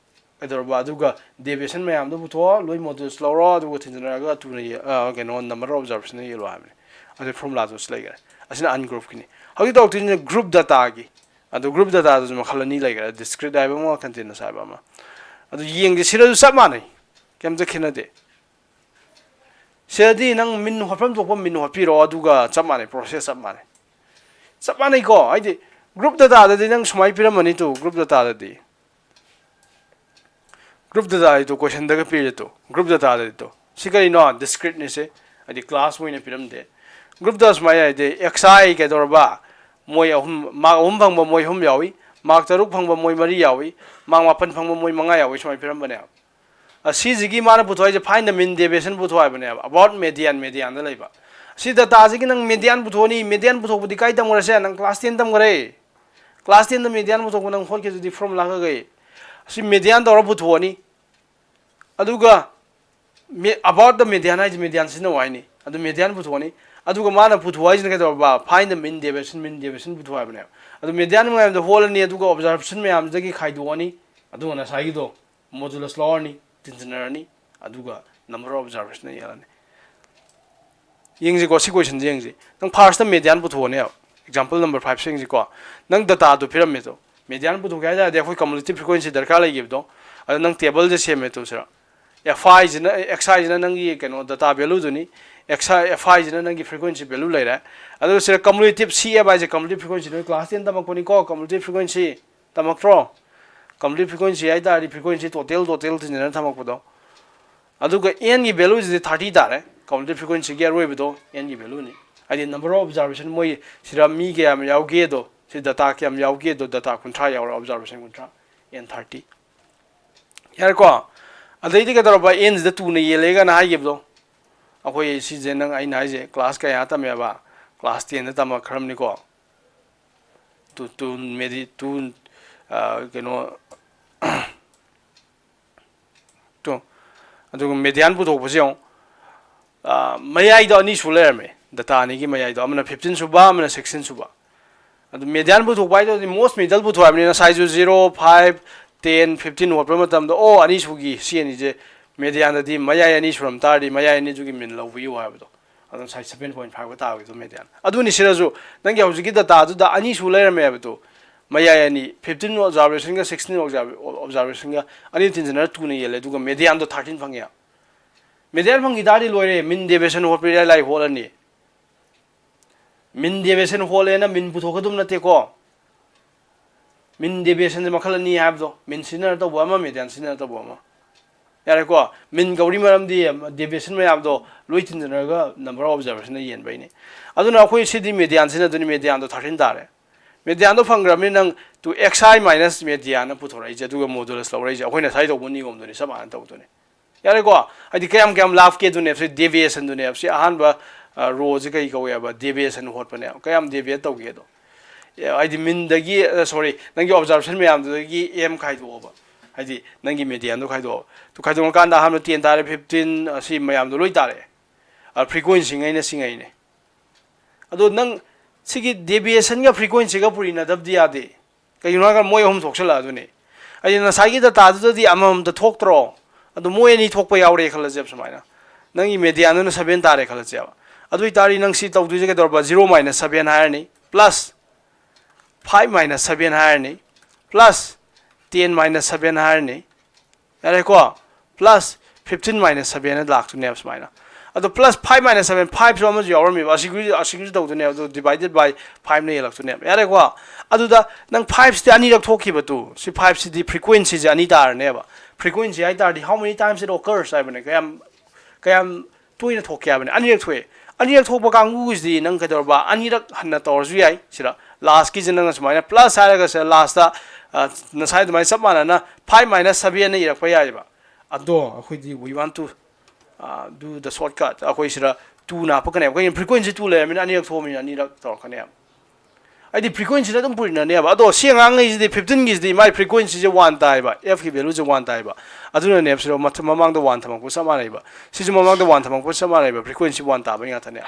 ꯀꯩꯗꯧꯔꯕ? ꯑꯗꯨꯒ deviation ꯃꯌꯥꯝꯗꯣ ꯄꯨꯊꯣꯛꯑꯣ, ꯂꯣꯏ modulus ꯂꯧꯔꯣ, ꯑꯗꯨꯒ ꯊꯤꯟꯖꯤꯟꯅꯔꯒ ꯇꯨꯅ ꯌꯦ-, ꯑ, ꯀꯩꯅꯣ, number of observationꯅ ꯌꯦꯜꯂꯣ ꯍꯥꯏꯕꯅꯤ꯫ ꯑꯗꯨ formulaꯗꯨꯁꯨ ꯂꯩꯈ꯭ꯔꯦ꯫ ꯑꯁꯤꯅ ungroupꯀꯤꯅꯤ꯫ ꯍꯧꯖꯤꯛ ꯇꯧꯔꯛꯇꯣꯏꯁꯤꯅ group dataꯒꯤ꯫ ꯑꯗꯨ group dataꯗꯁꯨ ꯃꯈꯜ ꯑꯅꯤ ꯂꯩꯈ꯭ꯔꯦ, discrete ꯍꯥꯏꯕ ꯑꯃ, continuous ꯍꯥꯏꯕ ꯑꯃ꯫ ꯑꯗꯨ ꯌꯦꯡꯁꯦ, ꯁꯤꯗꯁꯨ ꯆꯞ ꯃꯥꯟꯅꯩ, ꯀꯩꯝꯇ ꯈꯦꯠꯅꯗꯦ꯫ ꯁꯤꯗꯗꯤ ꯅꯪ mean ꯍꯣꯠꯐꯝ ꯊꯣꯛꯄ mean ꯍꯣꯠꯄꯤꯔꯣ, ꯑꯗꯨꯒ ꯆꯞ ꯃꯥꯟꯅꯩ, process ꯆꯞ ꯃꯥꯟꯅꯩ꯫ ꯆꯞ ꯃꯥꯟꯅꯩꯀꯣ? ꯍꯥꯏꯗꯤ group dataꯗꯗꯤ ꯅꯪ ꯁꯨꯃꯥꯏꯅ ꯄꯤꯔꯝꯃꯅꯤ ꯇꯨ, group dataꯗꯗꯤ꯫ Group data ꯗꯣ question ꯗꯒ ꯄꯤꯔꯦ ꯇꯨ, group data ꯗꯗꯤ ꯇꯨ꯫ ꯁꯤ ꯀꯔꯤꯅꯣ? Discrete ꯅꯤ ꯁꯦ, ꯍꯥꯏꯗꯤ class ꯑꯣꯏꯅ ꯄꯤꯔꯝꯗꯦ꯫ Group ꯗ ꯁꯨꯃꯥꯏꯅ ꯍꯥꯏꯗꯤ X I ꯀꯩꯗꯧꯔꯕ? ꯃꯣꯏ ꯑꯍꯨꯝ, mark ꯑꯍꯨꯝ ꯐꯪꯕ ꯃꯣꯏ ꯑꯍꯨꯝ ꯌꯥꯎꯏ, mark ꯇꯔꯨꯛ ꯐꯪꯕ ꯃꯣꯏ ꯃꯔꯤ ꯌꯥꯎꯏ, mark ꯃꯥꯄꯟ ꯐꯪꯕ ꯃꯣꯏ ꯃꯉꯥ ꯌꯥꯎꯏ, ꯁꯨꯃꯥꯏꯅ ꯄꯤꯔꯝꯕꯅꯦꯕ꯫ ꯑꯁꯤꯁꯤꯒꯤ ꯃꯥꯅ ꯄꯨꯊꯣꯛꯏꯁꯦ find the mean deviation ꯄꯨꯊꯣꯛ ꯍꯥꯏꯕꯅꯦꯕ, about median, median ꯗ ꯂꯩꯕ꯫ ꯁꯤ data ꯁꯤꯒꯤ ꯅꯪ median ꯄꯨꯊꯣꯛꯑꯅꯤ, median ꯄꯨꯊꯣꯛꯄꯗꯤ ꯀꯥꯏ ꯇꯝꯈ꯭ꯔꯁꯦ? ꯅꯪ class ten ꯇꯝꯈ꯭ꯔꯦ꯫ Class ten ꯗ median ꯄꯨꯊꯣꯛꯄ ꯅꯪ ꯍꯣꯠꯈꯤꯕꯗꯨꯗꯤ formula ꯈꯛ ꯀꯩ? ꯁꯤ median ꯇꯧꯔ ꯄꯨꯊꯣꯛꯑꯅꯤ꯫ ꯑꯗꯨꯒ me-, about the median ꯍꯥꯏꯁꯦ median ꯁꯤꯖꯤꯟꯅꯧ ꯍꯥꯏꯅꯤ꯫ ꯑꯗꯨ median ꯄꯨꯊꯣꯛꯑꯅꯤ꯫ ꯑꯗꯨꯒ ꯃꯥꯅ ꯄꯨꯊꯣꯛ ꯍꯥꯏꯁꯤꯅ ꯀꯩꯗꯧꯔꯕ? Find the mean deviation, mean deviation ꯄꯨꯊꯣꯛ ꯍꯥꯏꯕꯅꯦꯕ꯫ ꯑꯗꯨ median ꯃꯌꯥꯝꯗꯣ ꯍꯣꯜꯂꯅꯤ, ꯑꯗꯨꯒ observation ꯃꯌꯥꯝꯗꯨꯗꯒꯤ ꯈꯥꯏꯗꯣꯛꯑꯅꯤ꯫ ꯑꯗꯨꯒ ꯉꯁꯥꯏꯒꯤꯗꯣ modulus ꯂꯧꯔꯅꯤ, ꯇꯤꯟꯁꯤꯟꯅꯔꯅꯤ, ꯑꯗꯨꯒ number of observation ꯌꯦꯜꯂꯅꯤ꯫ ꯌꯦꯡꯁꯤꯀꯣ, ꯁꯤ question ꯁꯦ ꯌꯦꯡꯁꯤ꯫ ꯅꯪ first median ꯄꯨꯊꯣꯛꯑꯅꯦꯕ, example number five ꯁꯦ ꯌꯦꯡꯁꯤꯀꯣ꯫ ꯅꯪ data ꯗꯣ ꯄꯤꯔꯝꯃꯦꯗꯣ, median ꯄꯨꯊꯣꯛꯀꯦ ꯍꯥꯏ ꯇꯥꯔꯗꯤ ꯑꯩꯈꯣꯏ cumulative frequency ꯗꯔꯀꯥꯔ ꯂꯩꯈꯤꯕꯗꯣ, ꯑꯗꯣ ꯅꯪ table ꯁꯦ ꯁꯦꯝꯃꯦ ꯇꯧꯁꯤꯔ? F I ꯁꯤꯅ, X I ꯁꯤꯅ ꯅꯪꯒꯤ ꯀꯩꯅꯣ data value ꯗꯨꯅꯤ, X I, F I ꯁꯤꯅ ꯅꯪꯒꯤ frequency value ꯂꯩꯔꯦ꯫ ꯑꯗꯨꯒ ꯁꯤꯗ cumulative C F ꯍꯥꯏꯁꯦ cumulative frequency ꯅꯣꯏ class ten ꯇꯝꯃꯛꯄꯅꯤꯀꯣ, cumulative frequency ꯇꯝꯃꯛꯇ꯭ꯔꯣ? Cumulative frequency ꯍꯥꯏ ꯇꯥꯔꯗꯤ frequency total, total ꯇꯤꯟꯖꯅ ꯊꯝꯃꯛꯄꯗꯣ꯫ ꯑꯗꯨꯒ n ꯒꯤ value ꯁꯤꯗꯤ thirty ꯇꯥꯔꯦ, cumulative frequency ꯒꯤ ꯑꯔꯣꯏꯕꯗꯣ n ꯒꯤ value ꯅꯤ꯫ ꯍꯥꯏꯗꯤ number of observation, ꯃꯣꯏ ꯁꯤꯗ ꯃꯤ ꯀꯌꯥꯝ ꯌꯥꯎꯒꯦꯗꯣ, ꯁꯤ data ꯀꯌꯥꯝ ꯌꯥꯎꯒꯦꯗꯣ, data ꯀꯨꯟꯊ꯭ꯔꯥ ꯌꯥꯎꯔꯦ, observation ꯀꯨꯟꯊ꯭ꯔꯥ, n thirty꯫ ꯌꯥꯔꯦꯀꯣ? ꯑꯗꯩꯗꯤ ꯀꯩꯗꯧꯔꯕ? N ꯁꯤꯗ two ꯅ ꯌꯦꯜꯂꯦꯒꯅ ꯍꯥꯏꯈꯤꯕꯗꯣ꯫ ꯑꯩꯈꯣꯏ ꯁꯤꯁꯦ ꯅꯪ, ꯑꯩꯅ ꯍꯥꯏꯁꯦ class ꯀꯌꯥ ꯇꯝꯃꯦꯕ? Class ten ꯗ ꯇꯝꯃꯛꯈ꯭ꯔꯕꯅꯤꯀꯣ꯫ Two, two, ꯃꯦꯗꯤ-, two, ꯑ, ꯀꯩꯅꯣ, two꯫ ꯑꯗꯨꯒ median ꯄꯨꯊꯣꯛꯄꯁꯤ ꯌꯦꯡꯉꯨ꯫ ꯑ, ꯃꯌꯥꯏꯗꯣ ꯑꯅꯤ ꯁꯨ ꯂꯩꯔꯝꯃꯦ꯫ Data ꯑꯅꯤꯒꯤ ꯃꯌꯥꯏꯗꯣ, ꯑꯃꯅ fifteen ꯁꯨꯕ, ꯑꯃꯅ sixteen ꯁꯨꯕ꯫ ꯑꯗꯨ median ꯄꯨꯊꯣꯛꯄ ꯍꯥꯏꯗꯨꯗꯤ most middle ꯄꯨꯊꯣꯛ ꯍꯥꯏꯕꯅꯤ꯫ ꯉꯁꯥꯏꯁꯨ zero, five, ten, fifteen ꯍꯣꯠꯄ ꯃꯇꯝꯗ, ꯑꯣ, ꯑꯅꯤꯁꯨꯒꯤ ꯁꯤ ꯑꯅꯤꯁꯦ median ꯗꯗꯤ ꯃꯌꯥꯏ ꯑꯅꯤ ꯁꯨꯔꯝ ꯇꯥꯔꯗꯤ ꯃꯌꯥꯏ ꯑꯅꯤꯁꯨꯒꯤ mean ꯂꯧꯕꯤꯌꯨ ꯍꯥꯏꯕꯗꯣ꯫ ꯑꯗꯨ ꯉꯁꯥꯏ seven point five ꯇꯥꯕꯒꯤꯗꯣ median꯫ ꯑꯗꯨꯅꯤ ꯁꯤꯗꯁꯨ ꯅꯪꯒꯤ ꯍꯧꯖꯤꯛꯀꯤ data ꯗꯨꯗ ꯑꯅꯤ ꯁꯨ ꯂꯩꯔꯝꯃꯦ ꯍꯥꯏꯕꯗꯣ꯫ ꯃꯌꯥꯏ ꯑꯅꯤ, fifteen observation ꯒ sixteen observation ꯒ ꯑꯅꯤ ꯇꯤꯟꯁꯤꯟꯅꯔ two ꯅ ꯌꯦꯜꯂꯦ, ꯑꯗꯨꯒ median ꯗꯣ thirteen ꯐꯪꯉꯦ꯫ Median ꯐꯪꯈꯤ ꯇꯥꯔꯗꯤ ꯂꯣꯏꯔꯦ, mean deviation ꯍꯣꯠꯄ ꯏꯔꯥꯏ ꯂꯥꯏ ꯍꯣꯠꯂꯅꯤ꯫ Mean deviation ꯍꯣꯠꯂꯦꯅ mean ꯄꯨꯊꯣꯛꯀꯗꯧ ꯅꯠꯇꯦꯀꯣ꯫ Mean deviationꯁꯦ ꯃꯈꯜ ꯑꯅꯤ ꯍꯥꯏꯕꯗꯣ, mean ꯁꯤꯖꯤꯟꯅꯔ ꯇꯧꯕ ꯑꯃ, median ꯁꯤꯖꯤꯟꯅꯔ ꯇꯧꯕ ꯑꯃ꯫ ꯌꯥꯔꯦꯀꯣ? Mean ꯀꯧꯔꯤ ꯃꯔꯝꯗꯤ deviation ꯃꯌꯥꯝꯗꯣ ꯂꯣꯏ ꯇꯤꯟꯖꯟꯅꯔꯒ number of observationꯗ ꯌꯦꯟꯕꯩꯅꯤ꯫ ꯑꯗꯨꯅ ꯑꯩꯈꯣꯏ ꯁꯤꯗꯤ median ꯁꯤꯖꯤꯟꯅꯗꯣꯏꯅꯤ, medianꯗꯣ thirteen ꯇꯥꯔꯦ꯫ Medianꯗꯣ ꯐꯪꯈ꯭ꯔꯕꯅꯤ, ꯅꯪ two xi minus medianꯅ ꯄꯨꯊꯣꯔꯛꯏꯁꯦ, ꯑꯗꯨꯒ modulus ꯂꯧꯔꯛꯏꯁꯦ, ꯑꯩꯈꯣꯏꯅ ꯉꯁꯥꯏ ꯇꯧꯕ ꯅꯤꯌꯣꯝꯗꯨꯅꯤ, ꯆꯞ ꯃꯥꯟꯅ ꯇꯧꯗꯣꯏꯅꯤ꯫ ꯌꯥꯔꯦꯀꯣ? ꯍꯥꯏꯗꯤ ꯀꯌꯥꯝ ꯀꯌꯥꯝ ꯂꯥꯞꯀꯦꯗꯨꯅꯦꯕ ꯁꯤ, deviationꯗꯨꯅꯦꯕ꯫ ꯁꯤ ꯑꯍꯥꯟꯕ rowꯁꯦ ꯀꯩ ꯀꯧꯋꯦꯕ? Deviation ꯍꯣꯠꯄꯅꯦꯕ꯫ ꯀꯌꯥꯝ deviate ꯇꯧꯒꯦꯗꯣ꯫ ꯑꯦ, ꯍꯥꯏꯗꯤ meanꯗꯒꯤ, sorry, ꯅꯪꯒꯤ observation ꯃꯌꯥꯝꯗꯨꯗꯒꯤ m ꯈꯥꯏꯗꯣꯛꯑꯣꯕ꯫ ꯍꯥꯏꯗꯤ ꯅꯪꯒꯤ medianꯗꯣ ꯈꯥꯏꯗꯣꯛꯑꯣ꯫ ꯑꯗꯨ ꯈꯥꯏꯗꯣꯛꯂꯀꯥꯟꯗ ꯑꯍꯥꯟꯕ ten ꯇꯥꯔꯦ, fifteen, ꯑꯁꯤ ꯃꯌꯥꯝꯗꯣ ꯂꯣꯏ ꯇꯥꯔꯛꯑꯦ꯫ ꯑ, frequencyꯉꯩꯅ ꯁꯤꯉꯩꯅꯦ꯫ ꯑꯗꯣ ꯅꯪ ꯁꯤꯒꯤ deviationꯒ frequencyꯒ ꯄꯨꯔꯤꯅꯗꯕꯗꯤ ꯌꯥꯗꯦ꯫ ꯀꯩꯒꯤꯅꯣ ꯍꯥꯏꯔꯒ ꯃꯣꯏ ꯑꯍꯨꯝ ꯊꯣꯛꯆꯜꯂꯛꯑꯗꯨꯅꯤ꯫ ꯍꯥꯏꯗꯤ ꯉꯁꯥꯏꯒꯤ dataꯗꯨꯗꯗꯤ ꯑꯃꯃꯝꯇ ꯊꯣꯛꯇ꯭ꯔꯣ? ꯑꯗꯣ ꯃꯣꯏ ꯑꯅꯤ ꯊꯣꯛꯄ ꯌꯥꯎꯔꯦ ꯈꯜꯂꯁꯦꯕ ꯁꯨꯃꯥꯏꯅ꯫ ꯅꯪꯒꯤ medianꯗꯨꯅ seven ꯇꯥꯔꯦ ꯈꯜꯂꯁꯦꯕ꯫ ꯑꯗꯨ ꯑꯣꯏꯇꯥꯔꯗꯤ ꯅꯪ ꯁꯤ ꯇꯧꯗꯣꯏꯁꯦ ꯀꯩꯗꯧꯔꯕ? Zero minus seven ꯍꯥꯏꯔꯅꯤ, plus five minus seven ꯍꯥꯏꯔꯅꯤ, plus ten minus seven ꯍꯥꯏꯔꯅꯤ꯫ ꯌꯥꯔꯦꯀꯣ? Plus fifteen minus seven ꯂꯥꯛꯇꯣꯏꯅꯦꯕ ꯁꯨꯃꯥꯏꯅ꯫ ꯑꯗꯣ plus five minus seven, fiveꯁꯨ ꯑꯃꯁꯨ ꯌꯥꯎꯔꯝꯃꯦꯕ꯫ ꯑꯁꯤꯒꯤ, ꯑꯁꯤꯒꯤꯁꯨ ꯇꯧꯗꯣꯏꯅꯦꯕ꯫ ꯑꯗꯣ divided by fiveꯅ ꯌꯦꯜꯂꯛꯇꯣꯏꯅꯦꯕ꯫ ꯌꯥꯔꯦꯀꯣ? ꯑꯗꯨꯗ ꯅꯪ fiveꯁꯤꯗꯤ ꯑꯅꯤꯔꯛ ꯊꯣꯛꯈꯤꯕ ꯇꯨ꯫ ꯁꯤ fiveꯁꯤꯗꯤ frequencyꯁꯦ ꯑꯅꯤ ꯇꯥꯔꯅꯦꯕ꯫ Frequency ꯍꯥꯏ ꯇꯥꯔꯗꯤ how many times it occurs ꯍꯥꯏꯕꯅꯦ꯫ ꯀꯌꯥꯝ, ꯀꯌꯥꯝ ꯇꯣꯏꯅ ꯊꯣꯛꯀꯦ ꯍꯥꯏꯕꯅꯦ꯫ ꯑꯅꯤꯔꯛ ꯊꯣꯛꯑꯦ꯫ ꯑꯅꯤꯔꯛ ꯊꯣꯛꯄ ꯀꯥꯡꯕꯨꯒꯤꯁꯤꯗꯤ ꯅꯪ ꯀꯩꯗꯧꯔꯕ? ꯑꯅꯤꯔꯛ ꯍꯟꯅ ꯇꯧꯔꯁꯨ ꯌꯥꯏ꯫ ꯁꯤꯗ lastꯀꯤꯁꯦ ꯅꯪꯅ ꯁꯨꯃꯥꯏꯅ plus ꯍꯥꯏꯔꯒ ꯁꯤꯗ lastꯇ, ꯑ, ꯉꯁꯥꯏ ꯑꯗꯨꯃꯥꯏꯅ ꯆꯞ ꯃꯥꯟꯅꯅ five minus sevenꯅ ꯏꯔꯛꯄ ꯌꯥꯏꯑꯕ꯫ ꯑꯗꯣ ꯑꯩꯈꯣꯏꯗꯤ we want to, ꯑ, do the shortcut꯫ ꯑꯩꯈꯣꯏ ꯁꯤꯗ twoꯅ ꯍꯥꯞꯄꯛꯀꯅꯦꯕ꯫ ꯑꯩꯈꯣꯏꯒꯤ frequency two ꯂꯩꯔꯕꯅꯤꯅ ꯑꯅꯤꯔꯛ ꯊꯣꯛꯑꯕꯅꯤꯅ ꯑꯅꯤꯔꯛ ꯇꯧꯔꯛꯀꯅꯦꯕ꯫ ꯍꯥꯏꯗꯤ frequencyꯅ ꯑꯗꯨꯝ ꯄꯨꯔꯤꯅꯅꯦꯕ꯫ ꯑꯗꯣ ꯁꯤ ꯑꯉꯥꯡꯉꯩꯁꯤꯗꯤ fifteenꯒꯤꯁꯤꯗꯤ ꯃꯥꯏ frequencyꯁꯦ one ꯇꯥꯏꯕ, fꯀꯤ valueꯁꯦ one ꯇꯥꯏꯕ꯫ ꯑꯗꯨꯅꯅꯦꯕ ꯁꯤꯗ ꯃꯊ-, ꯃꯃꯥꯡꯗ one ꯊꯝꯃꯛꯄ ꯆꯞ ꯃꯥꯟꯅꯩꯕ꯫ ꯁꯤꯁꯨ ꯃꯃꯥꯡꯗ one ꯊꯝꯃꯛꯄ ꯆꯞ ꯃꯥꯟꯅꯩꯕ, frequency one ꯇꯥꯕꯩ ꯉꯥꯛꯇꯅꯦ꯫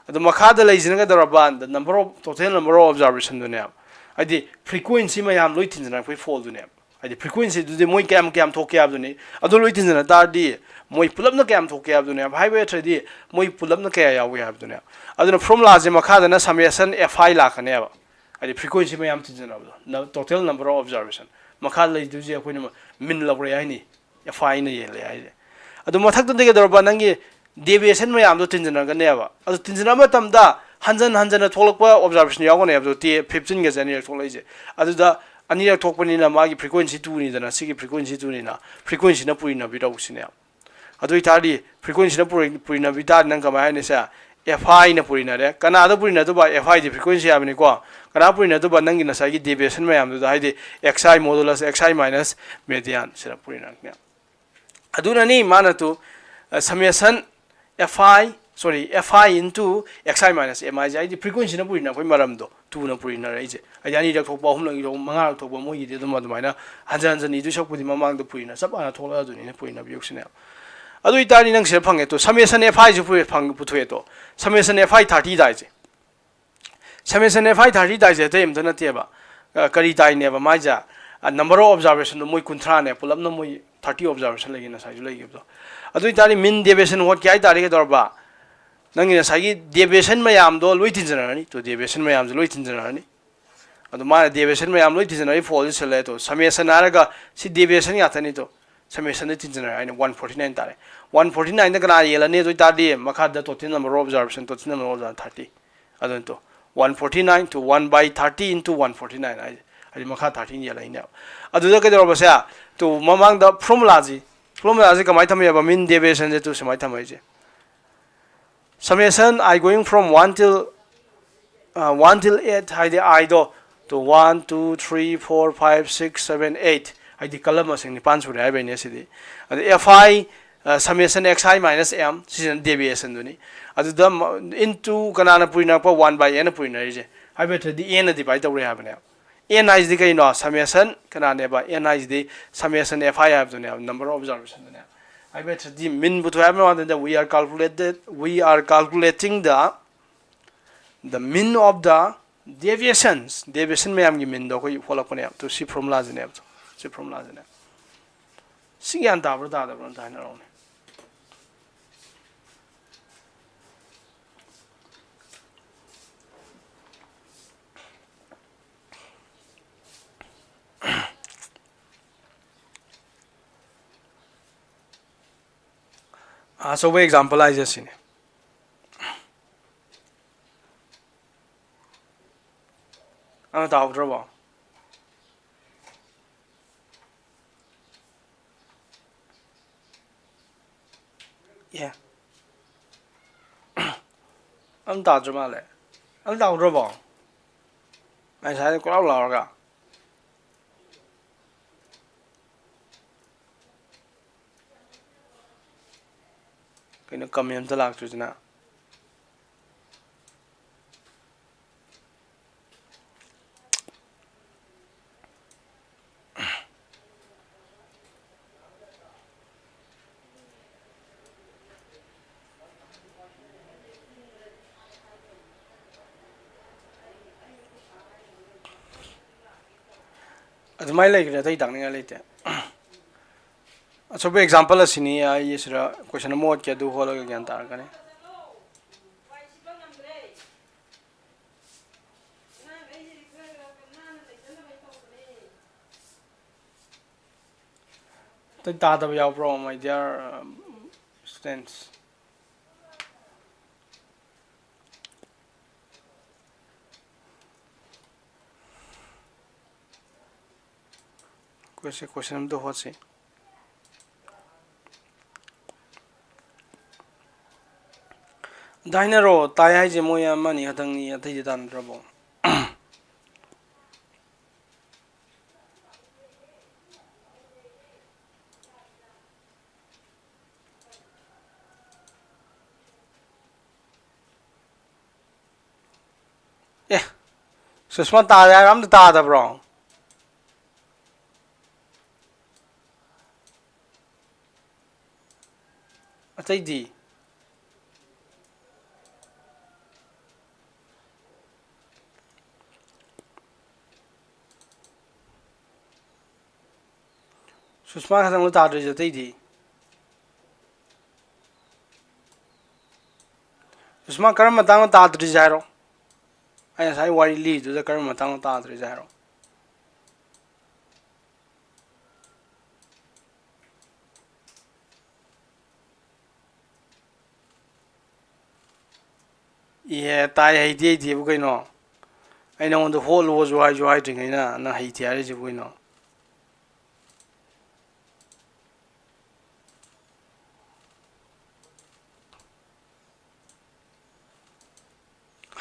ꯑꯗꯣ ꯃꯈꯥꯗ ꯂꯩꯁꯤꯅ ꯀꯩꯗꯧꯔꯕ? The number of, total number of observationꯗꯨꯅꯦꯕ꯫ ꯍꯥꯏꯗꯤ frequency ꯃꯌꯥꯝ ꯂꯣꯏ ꯇꯤꯟꯖꯟꯅꯔꯛꯄꯩ ꯐꯣꯜꯗꯨꯅꯦꯕ꯫ ꯍꯥꯏꯗꯤ frequencyꯗꯨꯗꯤ ꯃꯣꯏ ꯀꯌꯥꯝ ꯀꯌꯥꯝ ꯊꯣꯛꯀꯦ ꯍꯥꯏꯕꯗꯨꯅꯤ꯫ ꯑꯗꯨ ꯂꯣꯏ ꯇꯤꯟꯖꯟꯅ ꯇꯥꯔꯗꯤ ꯃꯣꯏ ꯄꯨꯂꯞꯅ ꯀꯌꯥꯝ ꯊꯣꯛꯀꯦ ꯍꯥꯏꯕꯗꯨꯅꯦꯕ꯫ High batteryꯗꯤ ꯃꯣꯏ ꯄꯨꯂꯞꯅ ꯀꯌꯥ ꯌꯥꯎꯒꯦ ꯍꯥꯏꯕꯗꯨꯅꯦꯕ꯫ ꯑꯗꯨꯅ formulaꯁꯦ ꯃꯈꯥꯗꯅ summation Fi ꯂꯥꯛꯀꯅꯦꯕ꯫ ꯍꯥꯏꯗꯤ frequency ꯃꯌꯥꯝ ꯇꯤꯟꯖꯟꯅꯕꯗꯣ꯫ ꯅ-, total number of observation꯫ ꯃꯈꯥꯗ ꯂꯩꯗꯣꯏꯁꯦ ꯑꯩꯈꯣꯏꯅ mean ꯂꯧꯔꯦ ꯍꯥꯏꯅꯤ꯫ Fiꯅ ꯌꯦꯜꯂꯦ ꯍꯥꯏꯁꯦ꯫ ꯑꯗꯨ ꯃꯊꯛꯇꯗꯤ ꯀꯩꯗꯧꯔꯕ? ꯅꯪꯒꯤ deviation ꯃꯌꯥꯝꯗꯣ ꯇꯤꯟꯖꯟꯅꯒꯅꯦꯕ꯫ ꯑꯗꯨ ꯇꯤꯟꯖꯟꯅꯕ ꯃꯇꯝꯗ ꯍꯟꯖꯟ ꯍꯟꯖꯟꯅ ꯊꯣꯛꯂꯛꯄ observation ꯌꯥꯎꯒꯅꯦꯕ, ꯇꯦ ꯐꯤꯐꯇꯤꯟꯒꯁꯦ ꯑꯅꯤꯔꯛ ꯊꯣꯛꯂꯛꯏꯁꯦ꯫ ꯑꯗꯨꯗ ꯑꯅꯤꯔꯛ ꯊꯣꯛꯄꯅꯤꯅ ꯃꯥꯒꯤ frequency ꯇꯨꯅꯤꯗꯅ, ꯁꯤꯒꯤ frequency ꯇꯨꯅꯤꯅ, frequencyꯅ ꯄꯨꯔꯤꯅꯕꯤꯔꯧꯁꯤꯅꯦ꯫ ꯑꯗꯨ ꯑꯣꯏꯇꯥꯔꯗꯤ frequencyꯅ ꯄꯨꯔꯤ-, ꯄꯨꯔꯤꯅꯕꯤ ꯇꯥꯔꯗꯤ ꯅꯪ ꯀꯃꯥꯏ ꯍꯥꯏꯅꯤ ꯁꯦ? Fiꯅ ꯄꯨꯔꯤꯅꯔꯦ꯫ ꯀꯅꯥꯗ ꯄꯨꯔꯤꯅꯗꯨꯕ? Fiꯗꯤ frequency ꯍꯥꯏꯕꯅꯤꯀꯣ꯫ ꯀꯅꯥ ꯄꯨꯔꯤꯅꯗꯨꯕ? ꯅꯪꯒꯤ ꯉꯁꯥꯏꯒꯤ deviation ꯃꯌꯥꯝꯗꯨꯗ, ꯍꯥꯏꯗꯤ xi modulus, xi minus median ꯁꯤꯗ ꯄꯨꯔꯤꯅꯔꯛꯅꯦ꯫ ꯑꯗꯨꯅꯅꯤ ꯃꯥꯅ ꯇꯨ, ꯑ, summation Fi, sorry, Fi into xi minus M I ꯁꯦ, ꯍꯥꯏꯗꯤ frequencyꯅ ꯄꯨꯔꯤꯅ ꯑꯩꯈꯣꯏ ꯃꯔꯝꯗꯣ ꯇꯨꯅ ꯄꯨꯔꯤꯅꯔꯛꯏꯁꯦ꯫ ꯍꯥꯏꯗꯤ ꯑꯅꯤꯔꯛ ꯊꯣꯛꯄ, ꯑꯍꯨꯝꯂꯛ ꯊꯣꯛꯄ, ꯃꯉꯥꯔꯛ ꯊꯣꯛꯄ, ꯃꯣꯏꯒꯤꯗꯤ ꯑꯗꯨꯝ ꯑꯗꯨꯃꯥꯏꯅ ꯍꯟꯖꯟ ꯍꯟꯖꯟ ꯏꯗꯣꯏ ꯁꯔꯨꯛꯄꯨꯗꯤ ꯃꯃꯥꯡꯗ ꯄꯨꯔꯤꯅ ꯆꯞ ꯃꯥꯟꯅ ꯊꯣꯛꯂꯛꯑꯗꯣꯏꯅꯤꯅ ꯄꯨꯔꯤꯅꯕꯤꯌꯨꯁꯤꯅꯦ꯫ ꯑꯗꯨ ꯑꯣꯏꯇꯥꯔꯗꯤ ꯅꯪ ꯁꯤꯗ ꯐꯪꯉꯦ ꯇꯣ, summation Fiꯁꯨ ꯄꯨꯔꯦ-, ꯐꯪ-, ꯄꯨꯊꯣꯛꯑꯦ ꯇꯣ, summation Fi thirty ꯇꯥꯏꯁꯦ꯫ Summation Fi thirty ꯇꯥꯏꯁꯦ ꯑꯇꯩ ꯑꯝꯇ ꯅꯠꯇꯦꯕ꯫ ꯑ, ꯀꯔꯤ ꯇꯥꯏꯅꯦꯕ ꯃꯥꯏꯁꯦ? ꯑ, number of observationꯗꯣ ꯃꯣꯏ ꯀꯨꯟꯊ꯭ꯔꯥꯅꯦ, ꯄꯨꯂꯞꯅ ꯃꯣꯏ thirty observation ꯂꯩꯒꯦ ꯉꯁꯥꯏꯁꯨ ꯂꯩꯈꯤꯕꯗꯣ꯫ ꯑꯗꯨ ꯑꯣꯏꯇꯥꯔꯗꯤ mean deviation ꯍꯣꯠꯀꯦ ꯍꯥꯏꯇꯥꯔꯗꯤ ꯀꯩꯗꯧꯔꯕ? ꯅꯪꯒꯤ ꯉꯁꯥꯏꯒꯤ deviation ꯃꯌꯥꯝꯗꯣ ꯂꯣꯏ ꯇꯤꯟꯖꯟꯅꯔꯅꯤ꯫ ꯇꯣ, deviation ꯃꯌꯥꯝꯁꯦ ꯂꯣꯏ ꯇꯤꯟꯖꯟꯅꯔꯅꯤ꯫ ꯑꯗꯨ ꯃꯥꯅ deviation ꯃꯌꯥꯝ ꯂꯣꯏ ꯇꯤꯟꯖꯟꯅꯔꯅꯤ, ꯐꯣꯜꯁꯦ ꯁꯤꯜꯂꯦ꯫ ꯇꯣ, summation ꯍꯥꯏꯔꯒ ꯁꯤ deviation ꯉꯥꯛꯇꯅꯤ꯫ ꯇꯣ, summationꯗ ꯇꯤꯟꯖꯟꯅꯔꯦ ꯍꯥꯏꯅ one forty nine ꯇꯥꯔꯦ꯫ One forty nineꯗ ꯀꯅꯥ ꯌꯦꯜꯂꯅꯤ? ꯑꯗꯨ ꯑꯣꯏꯇꯥꯔꯗꯤ ꯃꯈꯥꯗ total number of observation, total number of observation thirty꯫ ꯑꯗꯨꯅ ꯇꯣ, one forty nine to one by thirty into one forty nine ꯍꯥꯏꯁꯦ, ꯍꯥꯏꯗꯤ ꯃꯈꯥ thirty ꯌꯦꯜꯂꯛꯏꯅꯦꯕ꯫ ꯑꯗꯨꯗ ꯀꯩꯗꯧꯔꯕꯁꯦ? ꯇꯣ, ꯃꯃꯥꯡꯗ formulaꯁꯤ, formulaꯁꯤ ꯀꯃꯥꯏꯅ ꯊꯝꯃꯦꯕ? Mean deviationꯁꯦ ꯇꯨ ꯁꯨꯃꯥꯏꯅ ꯊꯝꯃꯛꯏꯁꯦ꯫ Summation I going from one till, ꯑ, one till eight ꯍꯥꯏꯗꯤ Iꯗꯣ, ꯇꯣ, one, two, three, four, five, six, seven, eight ꯍꯥꯏꯗꯤ column ꯃꯁꯤꯡ ꯅꯤꯄꯥꯟ ꯁꯨꯔꯦ ꯍꯥꯏꯕꯩꯅꯦ ꯁꯤꯗꯤ꯫ ꯑꯗ Fi, ꯑ, summation Xi minus M, ꯁꯤꯁꯤꯅ deviationꯗꯨꯅꯤ꯫ ꯑꯗꯨꯗ ꯃ-, into ꯀꯅꯥꯅ ꯄꯨꯔꯤꯅꯔꯛꯄ? One by Nꯅ ꯄꯨꯔꯤꯅꯔꯤꯁꯦ꯫ ꯍꯥꯏꯕ ꯅꯠꯇ꯭ꯔꯗꯤ Nꯅ divide ꯇꯧꯔꯦ ꯍꯥꯏꯕꯅꯦꯕ꯫ N ꯍꯥꯏꯁꯤꯗꯤ ꯀꯩꯅꯣ? Summation ꯀꯅꯥꯅꯦꯕ? N ꯍꯥꯏꯁꯤꯗꯤ summation Fi ꯍꯥꯏꯕꯗꯨꯅꯦꯕ, number of observationꯗꯨꯅꯦꯕ꯫ ꯍꯥꯏꯕ ꯅꯠꯇ꯭ꯔꯗꯤ mean ꯄꯨꯊꯣꯛꯑꯦ ꯍꯥꯏꯕ ꯋꯥꯗꯅ, we are calculated, we are calculating the, the mean of the deviations, deviation ꯃꯌꯥꯝꯒꯤ meanꯗꯣ ꯑꯩꯈꯣꯏ ꯍꯣꯠꯂꯛꯄꯅꯦꯕ꯫ ꯇꯨ, ꯁꯤ formulaꯁꯤꯅꯦꯕ, ꯁꯤ formulaꯁꯤꯅꯦ꯫ ꯁꯤ ꯒ꯭ꯌꯥꯟ ꯇꯥꯕ꯭ꯔꯥ ꯇꯥꯗꯕ꯭ꯔꯥ ꯑꯝꯇ ꯍꯥꯏꯅꯔꯛꯎꯅꯦ꯫ ꯑꯆꯧꯕ example ꯍꯥꯏꯁꯦ ꯁꯤꯅꯤ꯫ ꯅꯪ ꯇꯥꯍꯧꯗ꯭ꯔꯕꯣ? ꯑꯦ꯫ ꯑꯝ ꯇꯥꯗ꯭ꯔ ꯃꯥꯜꯂꯦ꯫ ꯑꯝ ꯇꯥꯍꯧꯗ꯭ꯔꯕꯣ? ꯉꯁꯥꯏꯗꯩ ꯀꯣꯏꯂꯥꯎ ꯂꯥꯎꯔꯒ꯫ ꯀꯩꯅꯣ comment ꯑꯝꯇ ꯂꯥꯛꯇ꯭ꯔꯤꯁꯤꯅ? ꯑꯗꯨꯃꯥꯏꯅ ꯂꯩꯈ꯭ꯔꯦ, ꯑꯇꯩ ꯇꯥꯛꯅꯤꯡꯉꯥꯏ ꯂꯩꯇꯦ꯫ ꯑꯆꯧꯕ example ꯑꯁꯤꯅꯤ꯫ ꯑꯩ ꯁꯤꯗ question ꯑꯃ ꯍꯣꯠꯀꯦ, ꯑꯗꯨ ꯍꯣꯠꯂꯒ ꯒ꯭ꯌꯥꯟ ꯇꯥꯔꯛꯀꯅꯤ꯫ ꯑꯇꯩ ꯇꯥꯗꯕ ꯌꯥꯎꯕ꯭ꯔꯣ, my dear, um, students? ꯑꯩꯈꯣꯏꯁꯦ question ꯑꯝꯇ ꯍꯣꯠꯁꯤ꯫ ꯑꯝꯇ ꯍꯥꯏꯅꯔꯣ꯫ ꯇꯥꯏ ꯍꯥꯏꯁꯦ ꯃꯣꯏ ꯑꯃꯅꯤ ꯈꯛꯇꯪꯅꯤ, ꯑꯇꯩꯗꯤ ꯇꯥꯟꯅꯗ꯭ꯔꯕꯣ? ꯑꯦ, ꯁꯨꯁꯃꯥ ꯇꯥꯔꯦ ꯍꯥꯏꯔ ꯑꯝꯇ ꯇꯥꯗꯕ꯭ꯔꯣ? ꯑꯇꯩꯗꯤ? ꯁꯨꯁꯃꯥ ꯈꯛꯇꯪꯂꯣ ꯇꯥꯗ꯭ꯔꯤꯁꯦ, ꯑꯇꯩꯗꯤ? ꯁꯨꯁꯃꯥ, ꯀꯔꯝꯕ ꯃꯇꯥꯡꯅꯣ ꯇꯥꯗ꯭ꯔꯤꯁꯦ ꯍꯥꯏꯔꯣ? ꯑꯩ ꯉꯁꯥꯏ ꯋꯥꯔꯤ ꯂꯤꯗꯨꯗ ꯀꯔꯝꯕ ꯃꯇꯥꯡꯅꯣ ꯇꯥꯗ꯭ꯔꯤꯁꯦ ꯍꯥꯏꯔꯣ? ꯏꯍꯦ, ꯇꯥꯏ ꯍꯩꯗꯤ ꯍꯩꯗꯦꯕꯨ ꯀꯩꯅꯣ? ꯑꯩ ꯅꯉꯣꯟꯗ ꯍꯣꯠꯂꯣꯁꯨ ꯍꯥꯏꯁꯨ ꯍꯥꯏꯗ꯭ꯔꯤꯉꯩꯅ ꯅꯪ ꯍꯩꯇꯦ ꯍꯥꯏꯔꯤꯁꯤꯕꯨ ꯀꯩꯅꯣ?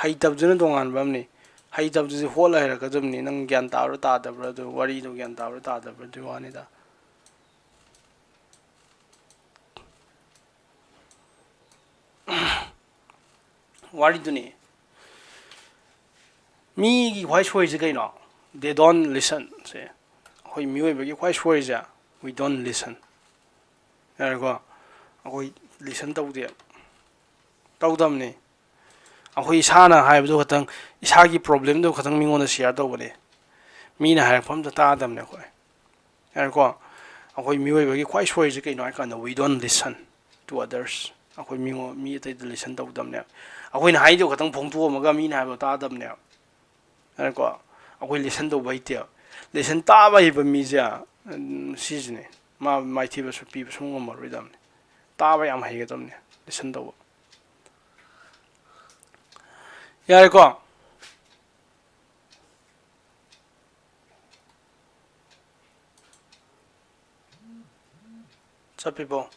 ꯍꯩꯇꯕꯗꯨꯅ ꯇꯣꯉꯥꯟꯕ ꯑꯃꯅꯤ꯫ ꯍꯩꯇꯕꯗꯨꯗꯤ ꯍꯣꯠꯂ ꯍꯩꯔꯛꯀꯗꯕꯅꯤ꯫ ꯅꯪ ꯒ꯭ꯌꯥꯟ ꯇꯥꯕ꯭ꯔꯥ ꯇꯥꯗꯕ꯭ꯔꯥ ꯑꯗꯨ, ꯋꯥꯔꯤꯗꯣ ꯒ꯭ꯌꯥꯟ ꯇꯥꯕ꯭ꯔꯥ ꯇꯥꯗꯕ꯭ꯔꯥ ꯑꯗꯨꯒꯤ ꯋꯥꯅꯤꯗ꯫ ꯋꯥꯔꯤꯗꯨꯅꯤ꯫ ꯃꯤꯒꯤ ꯈ꯭ꯋꯥꯏ ꯁꯣꯏꯔꯤꯁꯦ ꯀꯩꯅꯣ? They don't listen ꯁꯦ꯫ ꯑꯩꯈꯣꯏ ꯃꯤꯑꯣꯏꯕꯒꯤ ꯈ꯭ꯋꯥꯏ ꯁꯣꯏꯔꯤꯁꯦ, we don't listen꯫ ꯌꯥꯔꯦꯀꯣ? ꯑꯩꯈꯣꯏ listen ꯇꯧꯗꯦ꯫ ꯇꯧꯗꯕꯅꯤ꯫ ꯑꯩꯈꯣꯏ ꯏꯁꯥꯅ ꯍꯥꯏꯕꯗꯨ ꯈꯛꯇꯪ, ꯏꯁꯥꯒꯤ problemꯗꯨ ꯈꯛꯇꯪ ꯃꯤꯉꯣꯟꯗ share ꯇꯧꯕꯅꯤ꯫ ꯃꯤꯅ ꯍꯥꯏꯔꯛꯄ ꯑꯝꯇ ꯇꯥꯗꯕꯅꯤ ꯑꯩꯈꯣꯏ꯫ ꯌꯥꯔꯦꯀꯣ? ꯑꯩꯈꯣꯏ ꯃꯤꯑꯣꯏꯕꯒꯤ ꯈ꯭ꯋꯥꯏ ꯁꯣꯏꯔꯤꯁꯦ ꯀꯩꯅꯣ ꯍꯥꯏ ꯀꯥꯟꯗ, we don't listen to others꯫ ꯑꯩꯈꯣꯏ ꯃꯤꯉꯣꯟ-, ꯃꯤ ꯑꯇꯩꯗ listen ꯇꯧꯗꯕꯅꯦꯕ꯫ ꯑꯩꯈꯣꯏꯅ ꯍꯥꯏꯗꯧ ꯈꯛꯇꯪ ꯐꯣꯡꯗꯣꯛꯑꯝꯃꯒ ꯃꯤꯅ ꯍꯥꯏꯕꯗꯣ ꯇꯥꯗꯕꯅꯦꯕ꯫ ꯌꯥꯔꯦꯀꯣ? ꯑꯩꯈꯣꯏ listen ꯇꯧꯕ ꯍꯩꯇꯦꯕ꯫ Listen ꯇꯥꯕ ꯍꯩꯕ ꯃꯤꯁꯦ, ꯎꯝ, ꯁꯤꯁꯤꯅꯦ꯫ ꯃꯥ ꯃꯥꯏꯊꯤꯕꯁꯨ ꯄꯤꯕ ꯁꯨꯡ ꯉꯝꯃꯔꯣꯏꯗꯕꯅꯤ꯫ ꯇꯥꯕ ꯌꯥꯝ ꯍꯩꯒꯗꯕꯅꯤ, listen ꯇꯧꯕ꯫ ꯌꯥꯔꯦꯀꯣ? ꯆꯞꯄꯤꯕꯣ?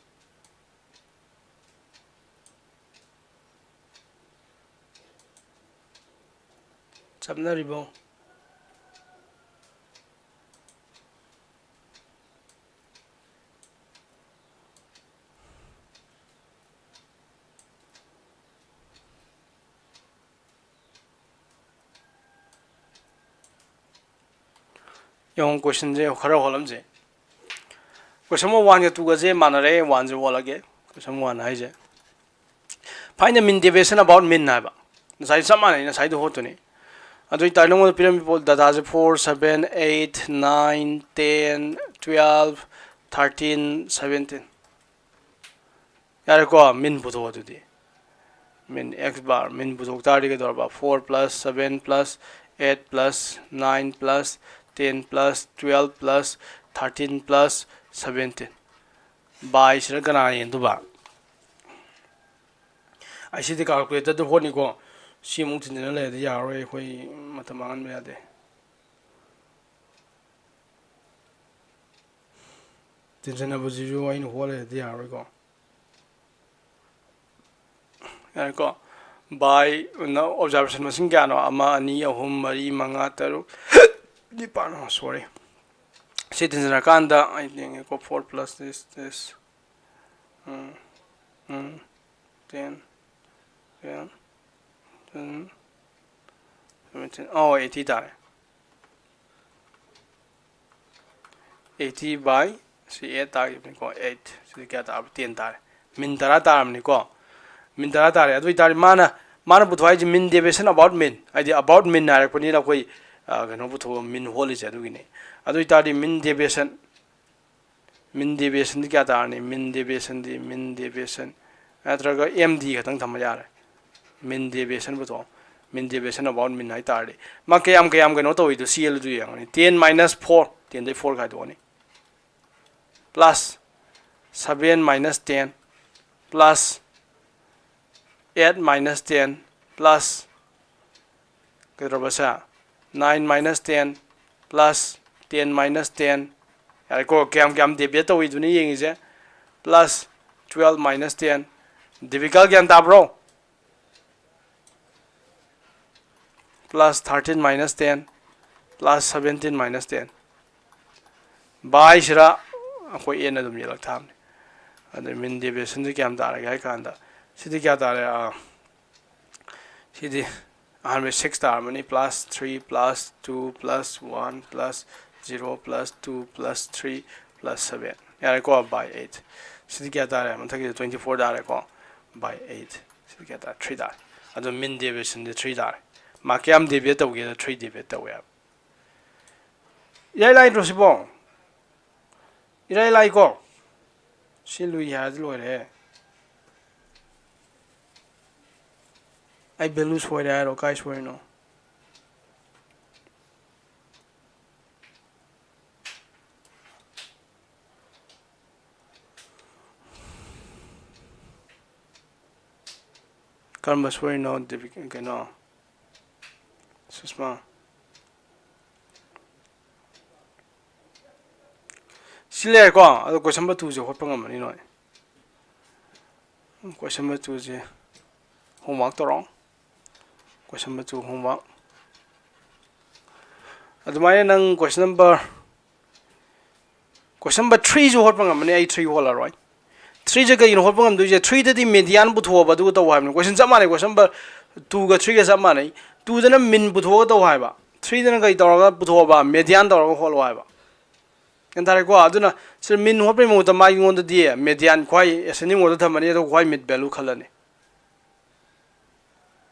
ꯆꯞꯅꯔꯤꯕꯣ? ꯌꯦꯡꯉꯣ, questionꯁꯦ ꯈꯔ ꯍꯣꯠꯂꯝꯁꯦ꯫ Question number oneꯒ twoꯒꯁꯦ ꯃꯥꯟꯅꯔꯦ, oneꯁꯦ ꯍꯣꯠꯂꯒꯦ꯫ Question number one ꯍꯥꯏꯁꯦ, find the mean deviation about mean ꯍꯥꯏꯕ꯫ ꯉꯁꯥꯏ ꯆꯞ ꯃꯥꯟꯅꯩ, ꯉꯁꯥꯏꯗꯣ ꯍꯣꯠꯇꯨꯅꯤ꯫ ꯑꯗꯨ ꯑꯣꯏꯇꯥꯔꯗꯤ ꯅꯉꯣꯟꯗ ꯄꯤꯔꯝꯃꯤꯕ dataꯁꯦ four, seven, eight, nine, ten, twelve, thirteen, seventeen꯫ ꯌꯥꯔꯦꯀꯣ, mean ꯄꯨꯊꯣꯛꯑꯣ ꯑꯗꯨꯗꯤ꯫ Mean, x bar, mean ꯄꯨꯊꯣꯛ ꯇꯥꯔꯗꯤ ꯀꯩꯗꯧꯔꯕ? Four plus seven plus eight plus nine plus ten plus twelve plus thirteen plus seventeen꯫ Byꯁꯤꯅ ꯀꯅꯥ ꯌꯦꯡꯗꯨꯕ? ꯑꯩ ꯁꯤꯗꯤ calculatorꯗ ꯍꯣꯠꯅꯤꯀꯣ꯫ ꯁꯤꯃꯨꯛ ꯊꯤꯟꯖꯤꯟꯅ ꯂꯩꯔꯗꯤ ꯌꯥꯔꯔꯣꯏ, ꯑꯩꯈꯣꯏ ꯃꯇꯝ ꯃꯥꯡꯍꯟꯕ ꯌꯥꯗꯦ꯫ ꯊꯤꯟꯖꯤꯟꯅꯕꯁꯤꯁꯨ ꯑꯩꯅ ꯍꯣꯠ ꯂꯩꯔꯗꯤ ꯌꯥꯔꯔꯣꯏꯀꯣ꯫ ꯌꯥꯔꯦꯀꯣ꯫ By observation ꯃꯁꯤꯡ ꯀꯌꯥꯅꯣ? ꯑꯃ, ꯑꯅꯤ, ꯑꯍꯨꯝ, ꯃꯔꯤ, ꯃꯉꯥ, ꯇꯔꯨꯛ, ꯅꯤꯄꯥꯟ꯫ ꯑꯣ, sorry꯫ ꯁꯤ ꯊꯤꯟꯖꯤꯟꯅꯔꯀꯥꯟꯗ ꯑꯩ ꯌꯦꯡꯒꯦꯀꯣ꯫ Four plus this, this, um, um, ten, ten, ten, seventeen꯫ ꯑꯣ, eighty ꯇꯥꯔꯦ꯫ Eighty by, ꯁꯤ eight ꯇꯥꯈꯤꯕꯅꯤꯀꯣ꯫ Eight꯫ ꯁꯤꯗꯤ ꯀꯌꯥ ꯇꯥꯔꯕ? Ten ꯇꯥꯔꯦ꯫ Mean ꯇꯔꯥ ꯇꯥꯔꯕꯅꯤꯀꯣ꯫ Mean ꯇꯔꯥ ꯇꯥꯔꯦ꯫ ꯑꯗꯨ ꯑꯣꯏꯇꯥꯔꯗꯤ ꯃꯥꯅ, ꯃꯥꯅ ꯄꯨꯊꯣꯛ ꯍꯥꯏꯁꯦ mean deviation about mean, ꯍꯥꯏꯗꯤ about mean ꯍꯥꯏꯔꯛꯄꯅꯤꯅ ꯑꯩꯈꯣꯏ, ꯑ, ꯀꯩꯅꯣ ꯄꯨꯊꯣꯛꯑ, mean ꯍꯣꯠꯂꯤꯁꯦ ꯑꯗꯨꯒꯤꯅꯤ꯫ ꯑꯗꯨ ꯑꯣꯏꯇꯥꯔꯗꯤ mean deviation, mean deviationꯗꯤ ꯀꯌꯥ ꯇꯥꯔꯅꯤ? Mean deviationꯗꯤ, mean deviation ꯅꯠꯇ꯭ꯔꯒ M D ꯈꯛꯇꯪ ꯊꯝꯕ ꯌꯥꯔꯦ꯫ Mean deviation ꯄꯨꯊꯣꯛꯑꯣ꯫ Mean deviation about mean ꯍꯥꯏꯇꯥꯔꯗꯤ ꯃꯥ ꯀꯌꯥꯝ, ꯀꯌꯥꯝ ꯀꯩꯅꯣ ꯇꯧꯋꯤꯗꯣ ꯁꯤ ꯑꯦꯜꯗꯨ ꯌꯦꯡꯉꯅꯤ꯫ Ten minus four, tenꯗꯩ four ꯈꯥꯏꯗꯣꯛꯑꯅꯤ꯫ Plus seven minus ten plus eight minus ten plus ꯀꯩꯗꯧꯔꯕꯁꯦ? Nine minus ten plus ten minus ten꯫ ꯌꯥꯔꯦꯀꯣ, ꯀꯌꯥꯝ ꯀꯌꯥꯝ deviate ꯇꯧꯏꯗꯨꯅ ꯌꯦꯡꯉꯤꯁꯦ꯫ Plus twelve minus ten꯫ Difficult ꯒ꯭ꯌꯥꯟ ꯇꯥꯕ꯭ꯔꯣ? Plus thirteen minus ten plus seventeen minus ten꯫ Byꯁꯤꯗ ꯑꯩꯈꯣꯏ N ꯑꯗꯨꯝ ꯌꯦꯛꯂꯛ ꯇꯥꯕꯅꯤ꯫ ꯑꯗꯩ mean deviationꯁꯤ ꯀꯌꯥꯝ ꯇꯥꯔꯒꯦ ꯍꯥꯏ ꯀꯥꯟꯗ, ꯁꯤꯗꯤ ꯀꯌꯥ ꯇꯥꯔꯦ? ꯑꯥ, ꯁꯤꯗꯤ ꯑꯍꯥꯟꯕ six ꯇꯥꯔꯝꯃꯅꯤ꯫ Plus three plus two plus one plus zero plus two plus three plus seven꯫ ꯌꯥꯔꯦꯀꯣ? By eight꯫ ꯁꯤꯗꯤ ꯀꯌꯥ ꯇꯥꯔꯦ? ꯃꯊꯛꯀꯤꯗ twenty four ꯇꯥꯔꯦꯀꯣ? By eight꯫ ꯁꯤꯗꯤ ꯀꯌꯥ ꯇꯥꯔꯦ? Three ꯇꯥꯔꯦ꯫ ꯑꯗꯣ mean deviationꯗꯤ three ꯇꯥꯔꯦ꯫ ꯃꯥ ꯀꯌꯥꯝ deviate ꯇꯧꯒꯦꯗ three deviate ꯇꯧꯋꯦ ꯍꯥꯏꯕ꯫ ꯏꯔꯥꯏ ꯂꯥꯏꯗ꯭ꯔꯣ ꯁꯤꯕꯣ? ꯏꯔꯥꯏ ꯂꯥꯏꯀꯣ꯫ ꯁꯤ ꯂꯨꯏ ꯍꯥꯏꯔꯗꯤ ꯂꯣꯏꯔꯦ꯫ ꯑꯩ value ꯁꯣꯏꯔꯦ ꯍꯥꯏꯔꯣ? ꯀꯥꯏ ꯁꯣꯏꯔꯤꯅꯣ? ꯀꯔꯝꯕ ꯁꯣꯏꯔꯤꯅꯣ, ꯗꯤꯕꯤꯛ-, ꯀꯩꯅꯣ, ꯁꯨꯁꯃꯥ? ꯁꯤ ꯂꯩꯔꯦꯀꯣ꯫ ꯑꯗꯣ question number two ꯁꯦ ꯍꯣꯠꯄ ꯉꯝꯃꯅꯤ ꯅꯣꯏ꯫ Question number two ꯁꯦ homework ꯇꯧꯔꯣ꯫ Question number two homework꯫ ꯑꯗꯨꯃꯥꯏꯅ ꯅꯪ question number, question number three ꯁꯨ ꯍꯣꯠꯄ ꯉꯝꯃꯅꯤ꯫ ꯑꯩ three ꯍꯣꯠꯂꯔꯣꯏ꯫ Three ꯁꯦ ꯀꯩꯒꯤꯅꯣ ꯍꯣꯠꯄ ꯉꯝꯗꯣꯏꯁꯦ? Three ꯗꯗꯤ median ꯄꯨꯊꯣꯛꯑꯕ ꯑꯗꯨꯒ ꯇꯧ ꯍꯥꯏꯕꯅꯤ꯫ Question ꯆꯞ ꯃꯥꯟꯅꯩ꯫ Question number two ꯒ three ꯒ ꯆꯞ ꯃꯥꯟꯅꯩ꯫ Two ꯗꯅ mean ꯄꯨꯊꯣꯛꯑꯒ ꯇꯧ ꯍꯥꯏꯕ꯫ Three ꯗꯅ ꯀꯩ ꯇꯧꯔꯒ ꯄꯨꯊꯣꯛꯑꯕ? Median ꯇꯧꯔꯒ ꯍꯣꯠꯂꯣ ꯍꯥꯏꯕ꯫ ꯒ꯭ꯌꯥꯟ ꯇꯥꯔꯦꯀꯣ? ꯑꯗꯨꯅ ꯁꯤꯗ mean ꯍꯣꯠꯄꯒꯤ ꯃꯍꯨꯠꯇ ꯃꯥꯒꯤꯉꯣꯟꯗꯗꯤ median ꯈ꯭ꯋꯥꯏ ascending order ꯊꯝꯃꯅꯤ, ꯑꯗꯨꯒ ꯈ꯭ꯋꯥꯏ mean value ꯈꯜꯂꯅꯤ꯫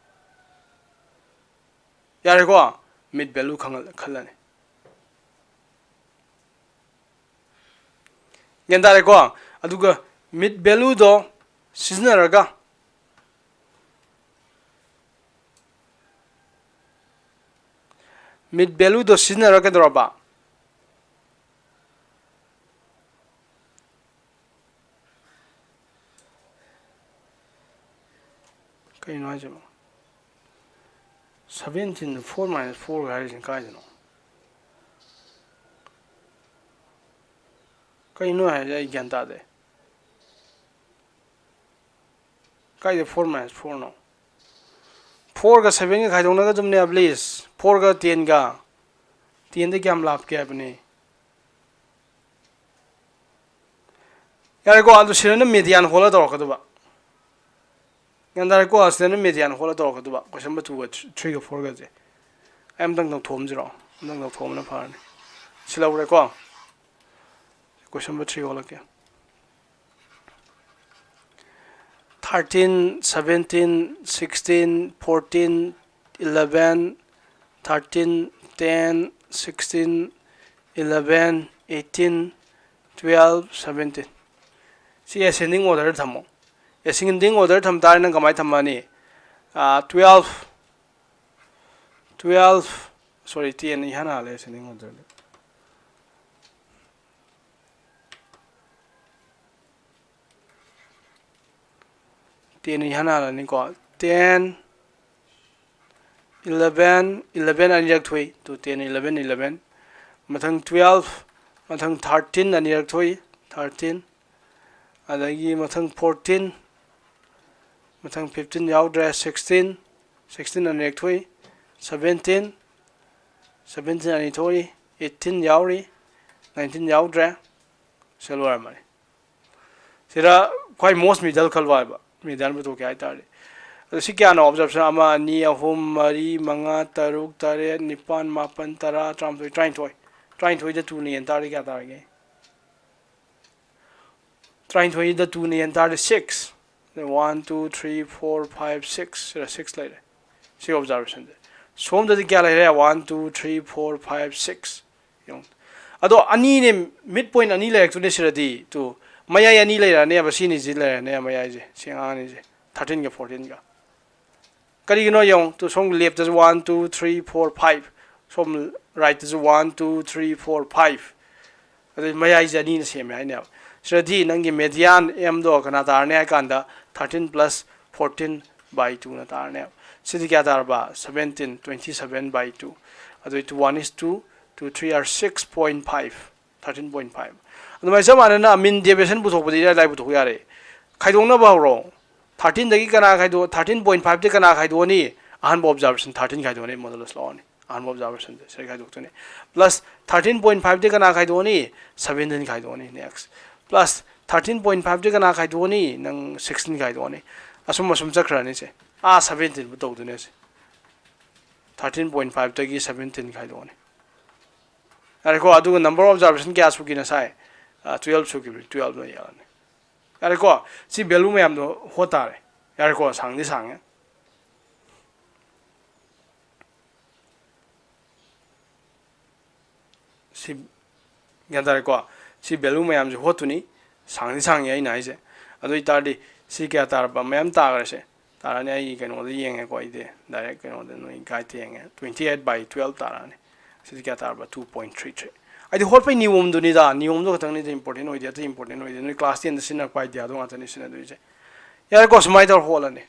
ꯌꯥꯔꯦꯀꯣ? Mean value ꯈꯪꯍꯜ-, ꯈꯜꯂꯅꯤ꯫ ꯒ꯭ꯌꯥꯟ ꯇꯥꯔꯦꯀꯣ? ꯑꯗꯨꯒ mean value ꯗꯣ ꯁꯤꯖꯤꯟꯅꯔꯒ, mean value ꯗꯣ ꯁꯤꯖꯤꯟꯅꯔꯒ ꯀꯩꯗꯧꯔꯕ? ꯀꯩꯅꯣ ꯍꯥꯏꯁꯤꯕꯣ? Seventeen, four minus four ꯍꯥꯏꯔꯤꯁꯤꯅ ꯀꯥꯏꯗꯅꯣ? ꯀꯩꯅꯣ ꯍꯥꯏꯁꯦ? ꯑꯩ ꯒ꯭ꯌꯥꯟ ꯇꯥꯗꯦ꯫ ꯀꯥꯏꯗ four minus four ꯅꯣ? Four ꯒ seven ꯒ ꯈꯥꯏꯗꯣꯛꯅꯒꯗꯕꯅꯦ, please꯫ Four ꯒ ten ꯒ꯫ Ten ꯗ ꯀꯌꯥꯝ ꯂꯥꯞꯀꯦ ꯍꯥꯏꯕꯅꯤ? ꯌꯥꯔꯦꯀꯣ, ꯑꯗꯨ ꯁꯤꯗꯅ median ꯍꯣꯜꯂ ꯇꯧꯔꯛꯀꯗꯕ꯫ ꯒ꯭ꯌꯥꯟ ꯇꯥꯔꯦꯀꯣ? ꯁꯤꯗꯅ median ꯍꯣꯜꯂ ꯇꯧꯔꯛꯀꯗꯕ꯫ Question number two ꯒ three ꯒ four ꯒꯁꯦ꯫ ꯑꯩ ꯑꯝꯇꯪ ꯇꯧꯊꯣꯛꯑꯝꯁꯤꯔꯣ? ꯑꯝꯇꯪ ꯇꯧꯊꯣꯛꯑꯝꯕꯅ ꯐꯔꯅꯤ꯫ ꯁꯤ ꯂꯧꯔꯦꯀꯣ? Question number three ꯍꯣꯜꯂꯛꯀꯦ꯫ Thirteen, seventeen, sixteen, fourteen, eleven, thirteen, ten, sixteen, eleven, eighteen, twelve, seventeen꯫ ꯁꯤ ascending order ꯊꯝꯃꯣ꯫ Ascending order ꯊꯝ ꯇꯥꯔꯦ, ꯅꯪ ꯀꯃꯥꯏꯅ ꯊꯝꯃꯅꯤ? ꯑꯥ, twelve, twelve, sorry, ten ꯏꯍꯥꯟ ꯍꯥꯜꯂꯦ ascending order ꯗ꯫ Ten ꯏꯍꯥꯟ ꯍꯥꯜꯂꯅꯤꯀꯣ꯫ ten, eleven, eleven ꯑꯅꯤꯔꯛ ꯊꯣꯛꯏ, two, ten, eleven, eleven. ꯃꯊꯪ twelve, ꯃꯊꯪ thirteen ꯑꯅꯤꯔꯛ ꯊꯣꯛꯏ, thirteen. ꯑꯗꯒꯤ ꯃꯊꯪ fourteen, ꯃꯊꯪ fifteen ꯌꯥꯎꯗ꯭ꯔꯦ, sixteen, sixteen ꯑꯅꯤꯔꯛ ꯊꯣꯛꯏ, seventeen, seventeen ꯑꯅꯤ ꯊꯣꯛꯏ, eighteen ꯌꯥꯎꯔꯤ, nineteen ꯌꯥꯎꯗ꯭ꯔꯦ꯫ ꯁꯤ ꯂꯣꯏꯔꯝꯃꯅꯤ꯫ ꯁꯤꯗ ꯈ꯭ꯋꯥꯏ most middle ꯈꯜꯂꯣ ꯍꯥꯏꯕ, median ꯄꯨꯊꯣꯛꯀꯦ ꯍꯥꯏ ꯇꯥꯔꯗꯤ꯫ ꯑꯗꯣ ꯁꯤ ꯀꯌꯥꯅꯣ? Observation ꯑꯃ, ꯑꯅꯤ, ꯑꯍꯨꯝ, ꯃꯔꯤ, ꯃꯉꯥ, ꯇꯔꯨꯛ, ꯇꯔꯦꯠ, ꯅꯤꯄꯥꯟ, ꯃꯥꯄꯟ, ꯇꯔꯥ, ꯇꯔꯥꯃꯥꯊꯣꯏ, ꯇꯔꯥꯅꯤꯊꯣꯏ꯫ ꯇꯔꯥꯅꯤꯊꯣꯏꯗ two ꯅ ꯌꯦꯟ ꯇꯥꯔꯗꯤ ꯀꯌꯥ ꯇꯥꯔꯒꯦ? ꯇꯔꯥꯅꯤꯊꯣꯏꯗ two ꯅ ꯌꯦꯟ ꯇꯥꯔꯗꯤ six꯫ One, two, three, four, five, six꯫ ꯁꯤꯗ six ꯂꯩꯔꯦ꯫ ꯁꯤ observationꯁꯦ꯫ ꯁꯣꯝꯗꯗꯤ ꯀꯌꯥ ꯂꯩꯔꯦ? One, two, three, four, five, six꯫ ꯌꯦꯡꯉꯨ꯫ ꯑꯗꯣ ꯑꯅꯤꯅꯦ, mid point ꯑꯅꯤ ꯂꯩꯔꯛꯇꯣꯏꯅꯦ ꯁꯤꯗꯗꯤ꯫ Two꯫ ꯃꯌꯥꯏ ꯑꯅꯤ ꯂꯩꯔꯛꯑꯅꯦꯕ, ꯁꯤꯅꯤꯁꯤ ꯂꯩꯔꯛꯑꯅꯦꯕ ꯃꯌꯥꯏꯁꯦ, ꯁꯤ ꯑꯉꯥꯡ ꯑꯅꯤꯁꯦ, thirteenꯒ fourteenꯒ꯫ ꯀꯔꯤꯒꯤꯅꯣ ꯌꯦꯡꯉꯨ꯫ Two, ꯁꯣꯝ leftꯇꯁꯨ one, two, three, four, five꯫ ꯁꯣꯝ rightꯇꯁꯨ one, two, three, four, five꯫ ꯑꯗꯨꯗꯤ ꯃꯌꯥꯏꯁꯦ ꯑꯅꯤꯅ ꯁꯦꯝꯃꯦ ꯍꯥꯏꯅꯦꯕ꯫ ꯁꯤꯗꯗꯤ ꯅꯪꯒꯤ median Mꯗꯣ ꯀꯅꯥ ꯇꯥꯔꯅꯤ ꯍꯥꯏ ꯀꯥꯟꯗ, thirteen plus fourteen by twoꯅ ꯇꯥꯔꯅꯦꯕ꯫ ꯁꯤꯗꯤ ꯀꯌꯥ ꯇꯥꯔꯕ? Seventeen, twenty seven by two꯫ ꯑꯗꯨ two, one is two, two three are six point five, thirteen point five꯫ ꯑꯗꯨꯃꯥꯏꯅ ꯆꯞ ꯃꯥꯟꯅꯅ mean deviation ꯄꯨꯊꯣꯛꯄꯗꯤ ꯏꯔꯥꯏ ꯂꯥꯏ ꯄꯨꯊꯣꯛꯄ ꯌꯥꯔꯦ꯫ ꯈꯥꯏꯗꯣꯛꯅꯕ ꯍꯧꯔꯣ꯫ Thirteenꯗꯒꯤ ꯀꯅꯥ ꯈꯥꯏꯗꯣꯛ, thirteen point fiveꯇꯒꯤ ꯀꯅꯥ ꯈꯥꯏꯗꯣꯛꯑꯅꯤ? ꯑꯍꯥꯟꯕ observation thirteen ꯈꯥꯏꯗꯣꯛꯑꯅꯤ, modulus ꯂꯧꯔꯅꯤ꯫ ꯑꯍꯥꯟꯕ observationꯁꯦ ꯁꯤꯗ ꯈꯥꯏꯗꯣꯛꯇꯣꯏꯅꯤ꯫ Plus thirteen point fiveꯇꯒꯤ ꯀꯅꯥ ꯈꯥꯏꯗꯣꯛꯑꯅꯤ? Seventeen ꯈꯥꯏꯗꯣꯛꯑꯅꯤ꯫ Next꯫ Plus thirteen point fiveꯇꯒꯤ ꯀꯅꯥ ꯈꯥꯏꯗꯣꯛꯑꯅꯤ? ꯅꯪ sixteen ꯈꯥꯏꯗꯣꯛꯑꯅꯤ꯫ ꯑꯁꯨꯝ ꯑꯁꯨꯝ ꯆꯠꯈ꯭ꯔꯅꯤ ꯁꯦ꯫ ꯑꯥ seventeenꯕꯨ ꯇꯧꯗꯣꯏꯅꯦ ꯁꯦ꯫ Thirteen point fiveꯇꯒꯤ seventeen ꯈꯥꯏꯗꯣꯛꯑꯅꯤ꯫ ꯌꯥꯔꯦꯀꯣ? ꯑꯗꯨꯒ number of observation ꯀꯌꯥ ꯁꯨꯈꯤ ꯉꯁꯥꯏ? ꯑ, twelve ꯁꯨꯈꯤꯕꯅꯤ, twelveꯅ ꯌꯥꯔꯅꯤ꯫ ꯌꯥꯔꯦꯀꯣ? ꯁꯤ value ꯃꯌꯥꯝꯗꯣ ꯍꯣꯠ ꯇꯥꯔꯦ꯫ ꯌꯥꯔꯦꯀꯣ? ꯁꯥꯡꯗꯤ ꯁꯥꯡꯉꯦ꯫ ꯁꯤ ꯒ꯭ꯌꯥꯟ ꯇꯥꯔꯦꯀꯣ? ꯁꯤ value ꯃꯌꯥꯝꯁꯦ ꯍꯣꯠꯇꯨꯅꯤ꯫ ꯁꯥꯡꯗꯤ ꯁꯥꯡꯉꯦ ꯑꯩꯅ ꯍꯥꯏꯁꯦ꯫ ꯑꯗꯨ ꯑꯣꯏꯇꯥꯔꯗꯤ ꯁꯤ ꯀꯌꯥ ꯇꯥꯔꯕ? ꯃꯌꯥꯝ ꯇꯥꯈ꯭ꯔꯁꯦ꯫ ꯇꯥꯔꯅꯤ, ꯑꯩ ꯀꯩꯅꯣꯗ ꯌꯦꯡꯉꯦꯀꯣ, ꯑꯩꯗꯤ direct ꯀꯩꯅꯣꯗ ꯅꯣꯏ guideꯇ ꯌꯦꯡꯉꯦ꯫ Twenty eight by twelve ꯇꯥꯔꯛꯑꯅꯤ꯫ ꯁꯤꯗꯤ ꯀꯌꯥ ꯇꯥꯔꯕ? Two point three three꯫ ꯍꯥꯏꯗꯤ ꯍꯣꯠꯄꯩ ꯅꯤꯌꯣꯝꯗꯨꯅꯤꯗ, ꯅꯤꯌꯣꯝꯗꯣ ꯈꯛꯇꯪꯅꯤꯗ important ꯑꯣꯏꯗꯦ, ꯑꯇꯩ important ꯑꯣꯏꯗꯦ꯫ ꯅꯣꯏ class tenꯗ ꯁꯤꯖꯤꯟꯅꯔꯛꯄ ideaꯗꯣ ꯉꯥꯛꯇꯅꯤ ꯁꯤꯖꯤꯟꯅꯗꯣꯏꯁꯦ꯫ ꯌꯥꯔꯦꯀꯣ? ꯁꯨꯃꯥꯏꯅ ꯇꯧꯔ ꯍꯣꯠꯂꯅꯤ꯫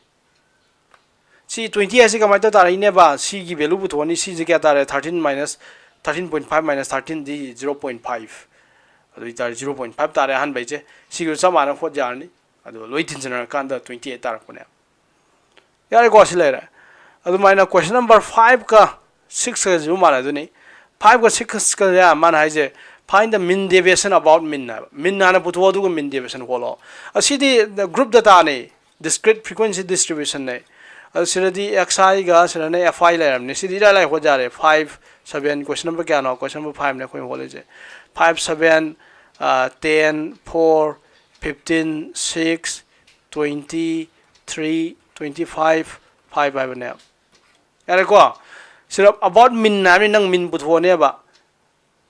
ꯁꯤ twenty ꯍꯥꯏꯁꯤ ꯀꯃꯥꯏꯅ ꯇꯧ ꯇꯥꯔꯛꯏꯅꯦꯕ? ꯁꯤꯒꯤ value ꯄꯨꯊꯣꯛꯑꯅꯤ꯫ ꯁꯤꯁꯦ ꯀꯌꯥ ꯇꯥꯔꯦ? Thirteen minus, thirteen point five minus thirteen ꯗꯤ zero point five꯫ ꯑꯗꯨ ꯑꯣꯏꯇꯥꯔꯗꯤ zero point five ꯇꯥꯔꯦ ꯑꯍꯥꯟꯕ ꯏꯁꯦ꯫ ꯁꯤꯒ ꯆꯞ ꯃꯥꯟꯅ ꯍꯣꯠ ꯌꯥꯔꯅꯤ꯫ ꯑꯗꯨ ꯂꯣꯏ ꯇꯤꯟꯁꯤꯟꯅꯔꯀꯥꯟꯗ twenty eight ꯇꯥꯔꯛꯄꯅꯦ꯫ ꯌꯥꯔꯦꯀꯣ? ꯁꯤ ꯂꯩꯔꯦ꯫ ꯑꯗꯨꯃꯥꯏꯅ question number five ꯀ six ꯀꯁꯤꯁꯨ ꯃꯥꯟꯅꯗꯣꯏꯅꯤ꯫ Five ꯀ six ꯀꯁꯦ ꯃꯥꯅ ꯍꯥꯏꯁꯦ, "Find the mean deviation about mean" ꯍꯥꯏꯕ꯫ Mean ꯍꯥꯟꯅ ꯄꯨꯊꯣꯛꯑꯣ, ꯑꯗꯨꯒ mean deviation ꯍꯣꯠꯂꯣ꯫ ꯑꯁꯤꯗꯤ group data ꯅꯤ, discrete frequency distribution ꯅꯤ꯫ ꯑꯗꯨ ꯁꯤꯗꯗꯤ X I ꯒ ꯁꯤꯗꯅ F I ꯂꯩꯔꯝꯅꯤ꯫ ꯁꯤꯗꯤ ꯏꯔꯥꯏ ꯂꯥꯏ ꯍꯣꯠ ꯌꯥꯔꯦ꯫ Five, seven, question number ꯀꯌꯥꯅꯣ? Question number five ꯅꯦ ꯑꯩꯈꯣꯏꯅ ꯍꯣꯠꯂꯤꯁꯦ꯫ Five, seven, ten, four, fifteen, six, twenty, three, twenty five, five ꯍꯥꯏꯕꯅꯦ꯫ ꯌꯥꯔꯦꯀꯣ? ꯁꯤꯗ about mean ꯍꯥꯏꯕꯅꯤ, ꯅꯪ mean ꯄꯨꯊꯣꯛꯑꯅꯦꯕ꯫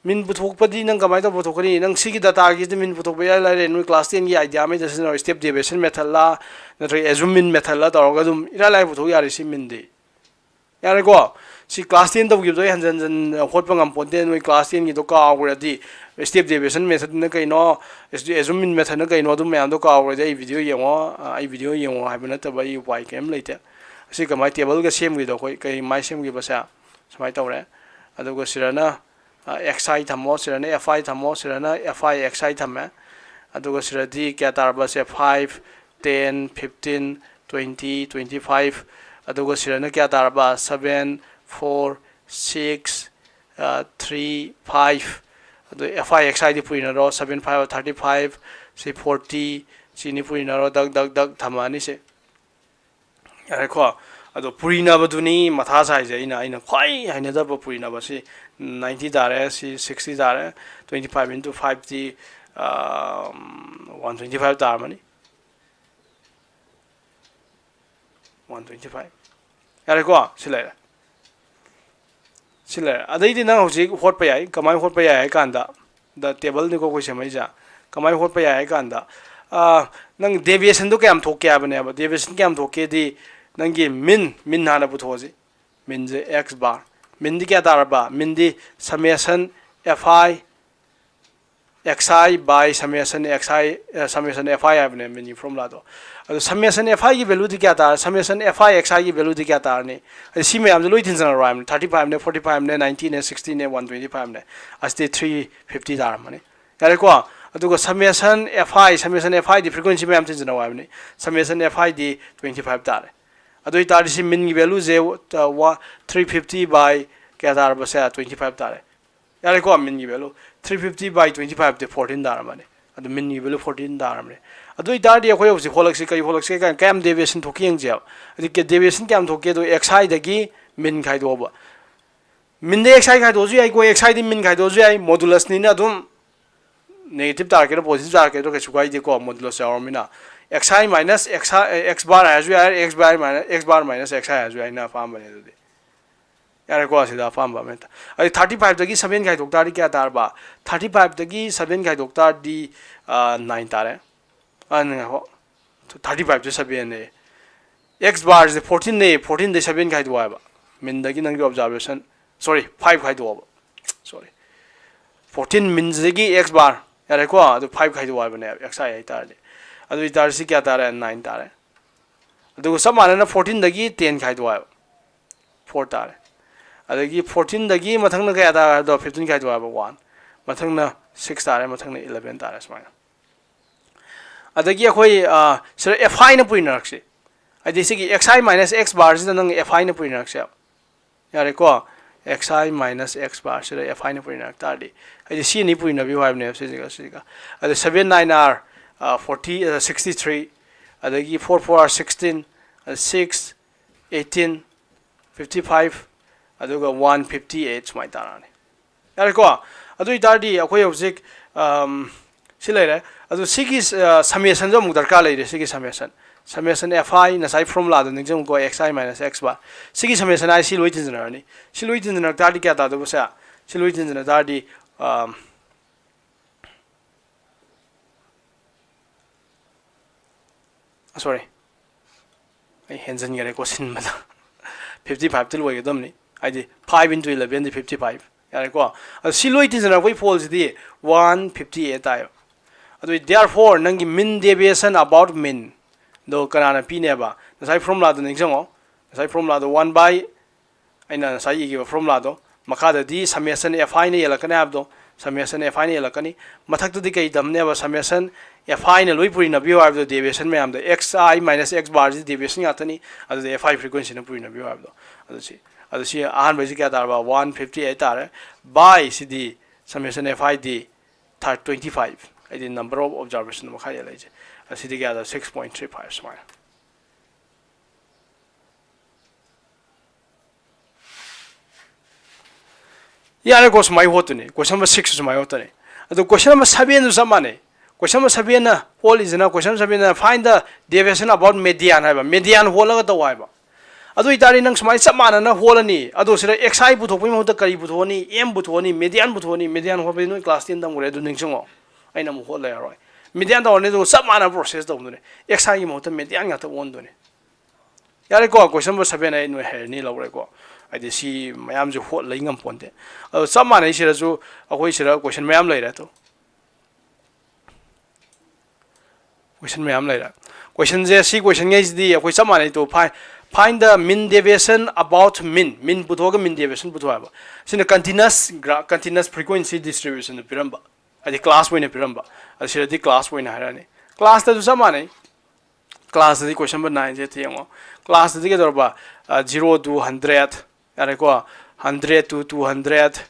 Mean ꯄꯨꯊꯣꯛꯄꯗꯤ ꯅꯪ ꯀꯃꯥꯏꯅ ꯇꯧꯕ ꯄꯨꯊꯣꯛꯀꯅꯤ? ꯅꯪ ꯁꯤꯒꯤ data ꯒꯤꯁꯤꯗ mean ꯄꯨꯊꯣꯛꯄ ꯏꯔꯥꯏ ꯂꯥꯏꯔꯦ꯫ ꯅꯣꯏ class ten ꯒꯤ idea ꯑꯃ ꯁꯤꯖꯤꯟꯅꯔꯣ, step deviation method ꯂꯥ, ꯅꯠꯇ꯭ꯔꯒ assume mean method ꯂꯥ ꯇꯧꯔꯒ ꯑꯗꯨꯝ ꯏꯔꯥꯏ ꯂꯥꯏ ꯄꯨꯊꯣꯛ ꯌꯥꯔꯦ ꯁꯤ mean ꯗꯤ꯫ ꯌꯥꯔꯦꯀꯣ? ꯁꯤ class ten ꯇꯧꯈꯤꯕꯗꯣ ꯑꯩ ꯍꯟꯖꯟ ꯍꯟꯖꯟ ꯍꯣꯠꯄ ꯉꯝꯄꯣꯟꯇꯦ, ꯅꯣꯏ class ten ꯒꯤꯗꯣ ꯀꯥꯎꯈ꯭ꯔꯗꯤ꯫ Step deviation method ꯅ ꯀꯩꯅꯣ, assume mean method ꯅ ꯀꯩꯅꯣ, ꯑꯗꯨ ꯃꯌꯥꯝꯗꯣ ꯀꯥꯎꯈ꯭ꯔꯗꯤ ꯑꯩ video ꯌꯦꯡꯉꯣ, ꯑ, ꯑꯩ video ꯌꯦꯡꯉꯣ ꯍꯥꯏꯕ ꯅꯠꯇꯕ ꯑꯩ ꯎꯄꯥꯏ ꯀꯩꯝ ꯂꯩꯇꯦ꯫ ꯑꯁꯤ ꯀꯃꯥꯏ table ꯒ ꯁꯦꯝꯈꯤꯗꯣ, ꯑꯩꯈꯣꯏ ꯀꯩ ꯃꯥꯏ ꯁꯦꯝꯈꯤꯕꯁꯦ ꯁꯨꯃꯥꯏꯅ ꯇꯧꯔꯦ꯫ ꯑꯗꯨꯒ ꯁꯤꯗꯅ, ꯑ, X I ꯊꯝꯃꯣ, ꯁꯤꯗꯅ F I ꯊꯝꯃꯣ, ꯁꯤꯗꯅ F I X I ꯊꯝꯃꯦ꯫ ꯑꯗꯨꯒ ꯁꯤꯗꯗꯤ ꯀꯌꯥ ꯇꯥꯔꯕꯁꯦ? Five, ten, fifteen, twenty, twenty five꯫ ꯑꯗꯨꯒ ꯁꯤꯗꯅ ꯀꯌꯥ ꯇꯥꯔꯕ? Seven, four, six, ꯑ, three, five꯫ ꯑꯗꯨ F I X I D ꯄꯨꯔꯤꯅꯔꯣ, seven five thirty five, ꯁꯤ forty, ꯁꯤꯅꯤ ꯄꯨꯔꯤꯅꯔꯣ, ꯗꯛ, ꯗꯛ, ꯗꯛ ꯊꯝꯃꯛꯑꯅꯤ ꯁꯤ꯫ ꯌꯥꯔꯦꯀꯣ? ꯑꯗꯣ ꯄꯨꯔꯤꯅꯕꯗꯨꯅꯤ ꯃꯊꯥ ꯁꯥꯏꯁꯦ꯫ ꯑꯩꯅ, ꯑꯩꯅ ꯈ꯭ꯋꯥꯏ ꯍꯩꯅꯗꯕ ꯄꯨꯔꯤꯅꯕꯁꯤ ninety ꯇꯥꯔꯦ, ꯁꯤ sixty ꯇꯥꯔꯦ, twenty five into five T, ꯑ, one twenty five ꯇꯥꯔꯝꯃꯅꯤ꯫ One twenty five꯫ ꯌꯥꯔꯦꯀꯣ? ꯁꯤ ꯂꯩꯔꯦ꯫ ꯁꯤ ꯂꯩꯔꯦ꯫ ꯑꯗꯩꯗꯤ ꯅꯪ ꯍꯧꯖꯤꯛ ꯍꯣꯠꯄ ꯌꯥꯏ꯫ ꯀꯃꯥꯏꯅ ꯍꯣꯠꯄ ꯌꯥꯏ ꯍꯥꯏ ꯀꯥꯟꯗ, ꯗ table ꯅꯤꯀꯣ ꯑꯩꯈꯣꯏ ꯁꯦꯝꯃꯛꯏꯁꯦ꯫ ꯀꯃꯥꯏꯅ ꯍꯣꯠꯄ ꯌꯥꯏ ꯍꯥꯏ ꯀꯥꯟꯗ, ꯑ, ꯅꯪ deviation ꯗꯣ ꯀꯌꯥꯝ ꯊꯣꯛꯀꯦ ꯍꯥꯏꯕꯅꯦꯕ꯫ Deviation ꯀꯌꯥꯝ ꯊꯣꯛꯀꯦꯗꯤ ꯅꯪꯒꯤ mean, mean ꯍꯥꯟꯅ ꯄꯨꯊꯣꯛꯑꯁꯤ꯫ Mean ꯁꯦ X bar꯫ Mean ꯗꯤ ꯀꯌꯥ ꯇꯥꯔꯕ? Mean D summation F I Xi by summation Xi, summation Fi ꯍꯥꯏꯕꯅꯦ ꯃꯤꯟꯒꯤ formula ꯗꯣ꯫ ꯑꯗꯣ summation Fi ꯒꯤ value ꯗꯤ ꯀꯌꯥ ꯇꯥꯔꯦ? Summation Fi Xi ꯒꯤ value ꯗꯤ ꯀꯌꯥ ꯇꯥꯔꯅꯤ? ꯑꯗꯨ ꯁꯤ ꯃꯌꯥꯝꯁꯦ ꯂꯣꯏ ꯇꯤꯟꯖꯟꯅꯔꯣ ꯍꯥꯏꯕꯅꯤ꯫ Thirty five ꯅꯦ, forty five ꯅꯦ, ninety ꯅꯦ, sixty ꯅꯦ, one twenty five ꯅꯦ꯫ ꯑꯁꯤꯗꯤ three fifty ꯇꯥꯔꯝꯃꯅꯤ꯫ ꯌꯥꯔꯦꯀꯣ? ꯑꯗꯨꯒ summation Fi, summation Fi ꯗꯤ frequency ꯃꯌꯥꯝ ꯇꯤꯟꯖꯟꯅꯧ ꯍꯥꯏꯕꯅꯤ꯫ Summation Fi ꯗꯤ twenty five ꯇꯥꯔꯦ꯫ ꯑꯗꯨ ꯑꯣꯏꯇꯥꯔꯗꯤ ꯁꯤ ꯃꯤꯟꯒꯤ value say three fifty by ꯀꯌꯥ ꯇꯥꯔꯕꯁꯦ? Twenty five ꯇꯥꯔꯦ꯫ ꯌꯥꯔꯦꯀꯣ? ꯃꯤꯟꯒꯤ value three fifty by twenty five D fourteen ꯇꯥꯔꯝꯃꯅꯤ꯫ ꯑꯗꯨ ꯃꯤꯟꯒꯤ value fourteen ꯇꯥꯔꯝꯃꯅꯤ꯫ ꯑꯗꯨ ꯑꯣꯏꯇꯥꯔꯗꯤ ꯑꯩꯈꯣꯏ ꯍꯧꯖꯤꯛ ꯍꯣꯠꯂꯛꯁꯤ, ꯀꯔꯤ ꯍꯣꯠꯂꯛꯁꯤ? ꯀꯌꯥꯝ deviation ꯊꯣꯛꯀꯦ ꯌꯦꯡꯁꯦꯕ꯫ ꯑꯗꯨ deviation ꯀꯌꯥꯝ ꯊꯣꯛꯀꯦ? ꯑꯗꯨ Xi ꯗꯒꯤ ꯃꯤꯟ ꯈꯥꯏꯗꯣꯛꯑꯕ꯫ ꯃꯤꯟꯗ Xi ꯈꯥꯏꯗꯣꯛꯑꯁꯨ ꯌꯥꯏꯀꯣ, Xi ꯗꯤ ꯃꯤꯟ ꯈꯥꯏꯗꯣꯛꯑꯁꯨ ꯌꯥꯏ, modulus ꯅꯤꯅ ꯑꯗꯨꯝ negative ꯇꯥꯔꯛꯀꯦꯔꯥ positive ꯇꯥꯔꯛꯀꯦꯔꯥ ꯀꯩꯁꯨ ꯀꯥꯏꯗꯦꯀꯣ, modulus ꯌꯥꯎꯔꯃꯤꯅ꯫ Xi minus X, X bar ꯍꯥꯏꯔꯁꯨ ꯌꯥꯏ, X bar minus, X bar minus Xi ꯍꯥꯏꯔꯁꯨ ꯌꯥꯏ, ꯅꯪ ꯑꯄꯥꯝꯕꯅꯦ ꯑꯗꯨꯗꯤ꯫ ꯌꯥꯔꯦꯀꯣ, ꯑꯁꯤꯗ ꯑꯄꯥꯝꯕ ꯑꯃ ꯍꯦꯛꯇ꯫ ꯑꯗꯩ thirty five ꯗꯒꯤ seven ꯈꯥꯏꯗꯣꯛ ꯇꯥꯔꯗꯤ ꯀꯌꯥ ꯇꯥꯔꯕ? Thirty five ꯗꯒꯤ seven ꯈꯥꯏꯗꯣꯛ ꯇꯥꯔꯗꯤ nine ꯇꯥꯔꯦ꯫ ꯑ, ꯉꯥꯏꯈꯣ, thirty five ꯇꯨ seven ꯅꯦ꯫ X bar ꯁꯦ fourteen ꯅꯦ, fourteen ꯗꯩ seven ꯈꯥꯏꯗꯣꯛꯑꯣ ꯍꯥꯏꯕ꯫ ꯃꯤꯟꯗꯒꯤ ꯅꯪꯒꯤ observation, sorry, five ꯈꯥꯏꯗꯣꯛꯑꯣꯕ꯫ Sorry, fourteen ꯃꯤꯟꯁꯤꯗꯒꯤ X bar, ꯌꯥꯔꯦꯀꯣ? ꯑꯗꯨ five ꯈꯥꯏꯗꯣꯛꯑꯣ ꯍꯥꯏꯕꯅꯦꯕ, Xi ꯍꯥꯏꯇꯥꯔꯗꯤ꯫ ꯑꯗꯨ ꯑꯣꯏꯇꯥꯔꯗꯤ ꯁꯤ ꯀꯌꯥ ꯇꯥꯔꯦ? Nine ꯇꯥꯔꯦ꯫ ꯑꯗꯨꯒ ꯆꯞ ꯃꯥꯟꯅꯅ fourteen ꯗꯒꯤ ten ꯈꯥꯏꯗꯣꯛꯑꯣ ꯍꯥꯏꯕ, four ꯇꯥꯔꯦ꯫ ꯑꯗꯒꯤ fourteen ꯗꯒꯤ ꯃꯊꯪꯅ ꯀꯌꯥ ꯇꯥꯔꯦ ꯍꯥꯏꯕꯗꯣ? Fifteen ꯈꯥꯏꯗꯣꯛꯑꯣ ꯍꯥꯏꯕ, one꯫ ꯃꯊꯪꯅ six ꯇꯥꯔꯦ, ꯃꯊꯪꯅ eleven ꯇꯥꯔꯦ, ꯁꯨꯃꯥꯏꯅ꯫ ꯑꯗꯒꯤ ꯑꯩꯈꯣꯏ, ꯑ, ꯁꯤꯗ Fi ꯅ ꯄꯨꯏꯅꯔꯛꯁꯤ꯫ ꯍꯥꯏꯗꯤ ꯁꯤꯒꯤ Xi minus X bar ꯁꯤꯗ ꯅꯪ Fi ꯅ ꯄꯨꯏꯅꯔꯛꯁꯦ꯫ ꯌꯥꯔꯦꯀꯣ? Xi minus X bar ꯁꯤꯗ Fi ꯅ ꯄꯨꯏꯅꯔꯛ ꯇꯥꯔꯗꯤ, ꯍꯥꯏꯗꯤ ꯁꯤ ꯑꯅꯤ ꯄꯨꯏꯅꯕꯤꯌꯨ ꯍꯥꯏꯕꯅꯦꯕ, ꯁꯤꯁꯤꯒ ꯁꯤꯁꯤꯒ꯫ ꯑꯗ seven nine are, ꯑ, forty, ꯑ, sixty three, ꯑꯗꯒꯤ four four are sixteen, ꯑꯗ six, eighteen, fifty five, ꯑꯗꯨꯒ one fifty eight ꯁꯨꯃꯥꯏꯅ ꯇꯥꯔꯛꯑꯅꯤ꯫ ꯌꯥꯔꯦꯀꯣ? ꯑꯗꯨ ꯑꯣꯏꯇꯥꯔꯗꯤ ꯑꯩꯈꯣꯏ ꯍꯧꯖꯤꯛ, ꯑꯝ, ꯁꯤ ꯂꯩꯔꯦ꯫ ꯑꯗꯨ ꯁꯤꯒꯤ, ꯑ, summation ꯁꯨ ꯑꯃꯨꯛ ꯗꯔꯀꯥꯔ ꯂꯩꯔꯦ, ꯁꯤꯒꯤ summation꯫ Summation Fi, ꯉꯁꯥꯏ formula ꯗꯣ ꯅꯤꯡꯁꯤꯡꯉꯨꯀꯣ, Xi minus X bar꯫ ꯁꯤꯒꯤ summation ꯍꯥꯏ ꯁꯤ ꯂꯣꯏ ꯇꯤꯟꯖꯟꯅꯔꯅꯤ꯫ ꯁꯤ ꯂꯣꯏ ꯇꯤꯟꯖꯟꯅꯔꯛ ꯇꯥꯔꯗꯤ ꯀꯌꯥ ꯇꯥꯗꯧꯕꯁꯦ? ꯁꯤ ꯂꯣꯏ ꯇꯤꯟꯖꯟꯅ ꯇꯥꯔꯗꯤ, ꯑꯝ, sorry, ꯑꯩ ꯍꯦꯟꯖꯟꯈꯔꯦꯀꯣ ꯁꯤꯟꯕꯗ꯫ Fifty five ꯇ ꯂꯣꯏꯒꯗꯕꯅꯤ, ꯍꯥꯏꯗꯤ five into eleven ꯗꯤ fifty five꯫ ꯌꯥꯔꯦꯀꯣ? ꯑꯗꯣ ꯁꯤ ꯂꯣꯏ ꯇꯤꯟꯖꯟꯅꯔꯛꯄꯒꯤ ꯐꯣꯜꯁꯤꯗꯤ ꯋꯥꯟ ꯐꯤꯐꯇꯤ ꯑꯦꯠ ꯇꯥꯏꯌꯦꯕ꯫ ꯑꯗꯨ therefore ꯅꯪꯒꯤ mean deviation about mean ꯗꯣ ꯀꯅꯥꯅ ꯄꯤꯅꯦꯕ? ꯉꯁꯥꯏ ꯐꯣꯔꯃꯨꯂꯥꯗꯣ ꯅꯤꯡꯁꯤꯡꯉꯣ꯫ ꯉꯁꯥꯏ ꯐꯣꯔꯃꯨꯂꯥꯗꯣ ꯋꯥꯟ ꯕꯥꯏ ꯑꯩꯅ ꯉꯁꯥꯏ ꯏꯈꯤꯕ ꯐꯣꯔꯃꯨꯂꯥꯗꯣ ꯃꯈꯥꯗꯗꯤ summation F I ꯅ ꯌꯦꯜꯂꯛꯀꯅꯤ ꯍꯥꯏꯕꯗꯣ, summation F I ꯅ ꯌꯦꯜꯂꯛꯀꯅꯤ꯫ ꯃꯊꯛꯇꯗꯤ ꯀꯩ ꯇꯝꯅꯦꯕ? Summation F I ꯅ ꯂꯣꯏ ꯄꯨꯔꯤꯅꯕꯤꯌꯨ ꯍꯥꯏꯕꯗꯣ, deviation ꯃꯌꯥꯝꯗꯣ, X I minus X bar ꯁꯤ deviation ꯉꯥꯛꯇꯅꯤ, ꯑꯗꯨꯗ F I frequency ꯅ ꯄꯨꯔꯤꯅꯕꯤꯌꯨ ꯍꯥꯏꯕꯗꯣ꯫ ꯑꯗꯨ ꯁꯤ, ꯑꯗꯨ ꯁꯤ ꯑꯍꯥꯟꯕꯁꯤ ꯀꯌꯥ ꯇꯥꯔꯕ? ꯋꯥꯟ ꯐꯤꯐꯇꯤ ꯑꯩꯠ ꯇꯥꯔꯦ꯫ By ꯁꯤꯗꯤ summation F I ꯗꯤ ꯊꯥꯔ-, twenty five, ꯍꯥꯏꯗꯤ number of observation ꯃꯈꯥ ꯌꯦꯜꯂꯛꯏꯁꯦ꯫ ꯑꯁꯤꯗꯤ ꯀꯌꯥꯗ? Six point three five ꯁꯨꯃꯥꯏꯅ꯫ ꯌꯥꯔꯦꯀꯣ, ꯁꯨꯃꯥꯏꯅ ꯍꯣꯠꯇꯣꯏꯅꯤ꯫ Question number six ꯁꯨꯃꯥꯏꯅ ꯍꯣꯠꯇꯣꯏꯅꯤ꯫ ꯑꯗꯣ question number seven ꯁꯨ ꯆꯞ ꯃꯥꯟꯅꯩ꯫ Question number seven ꯅ ꯍꯣꯠꯂꯤꯁꯤꯅ, question number seven ꯅ find the deviation about median ꯍꯥꯏꯕ, median ꯍꯣꯠꯂꯒ ꯇꯧ ꯍꯥꯏꯕ꯫ ꯑꯗꯨ ꯑꯣꯏꯇꯥꯔꯗꯤ ꯅꯪ ꯁꯨꯃꯥꯏꯅ ꯆꯞ ꯃꯥꯟꯅꯅ ꯍꯣꯠꯂꯅꯤ꯫ ꯑꯗꯣ ꯁꯤꯗ X I ꯄꯨꯊꯣꯛꯄꯒꯤ ꯃꯍꯨꯠꯇ ꯀꯔꯤ ꯄꯨꯊꯣꯛꯑꯅꯤ? M ꯄꯨꯊꯣꯛꯑꯅꯤ, median ꯄꯨꯊꯣꯛꯑꯅꯤ꯫ Median ꯍꯣꯠꯄꯗꯤ ꯅꯣꯏ class ten ꯇꯝꯈ꯭ꯔꯦ, ꯑꯗꯨ ꯅꯤꯡꯁꯤꯡꯉꯣ꯫ ꯑꯩꯅ ꯑꯃꯨꯛ ꯍꯣꯠ ꯂꯩꯔꯔꯣꯏ꯫ Median ꯇꯧꯔꯅꯤ, ꯑꯗꯨꯒ ꯆꯞ ꯃꯥꯟꯅꯕ process ꯇꯧꯗꯣꯏꯅꯤ꯫ X I ꯒꯤ ꯃꯍꯨꯠꯇ median ꯉꯥꯛꯇ ꯑꯣꯟꯗꯣꯏꯅꯤ꯫ ꯌꯥꯔꯦꯀꯣ, question number seven ꯑꯩ ꯅꯣꯏ ꯍꯩꯔꯅꯤ ꯂꯧꯔꯦꯀꯣ꯫ ꯍꯥꯏꯗꯤ ꯁꯤ ꯃꯌꯥꯝꯁꯦ ꯍꯣꯠ ꯂꯩ ꯉꯝꯄꯣꯟꯇꯦ꯫ ꯑꯗꯣ ꯆꯞ ꯃꯥꯟꯅꯩ, ꯁꯤꯗꯁꯨ ꯑꯩꯈꯣꯏ ꯁꯤꯗ question ꯃꯌꯥꯝ ꯂꯩꯔꯦ꯫ ꯑꯗꯣ question ꯃꯌꯥꯝ ꯂꯩꯔꯦ꯫ Question ꯁꯦ, ꯁꯤ question ꯉꯩꯁꯤꯗꯤ ꯑꯩꯈꯣꯏ ꯆꯞ ꯃꯥꯟꯅꯩ꯫ Two, find, find the mean deviation about mean, mean ꯄꯨꯊꯣꯛꯑꯒ mean deviation ꯄꯨꯊꯣꯛꯑꯦꯕ꯫ ꯁꯤꯅ continuous gra-, continuous frequency distribution ꯗ ꯄꯤꯔꯝꯕ, ꯍꯥꯏꯗꯤ class ꯑꯣꯏꯅ ꯄꯤꯔꯝꯕ꯫ ꯑꯗꯨ ꯁꯤꯗꯗꯤ class ꯑꯣꯏꯅ ꯍꯥꯏꯔꯛꯑꯅꯤ꯫ Class ꯇꯁꯨ ꯆꯞ ꯃꯥꯟꯅꯩ꯫ Class ꯇꯗꯤ question number nine ꯁꯦ ꯌꯦꯡꯉꯣ꯫ Class ꯇꯗꯤ ꯀꯩꯗꯧꯔꯕ? ꯑ, zero to hundred, ꯌꯥꯔꯦꯀꯣ? Hundred to two hundred,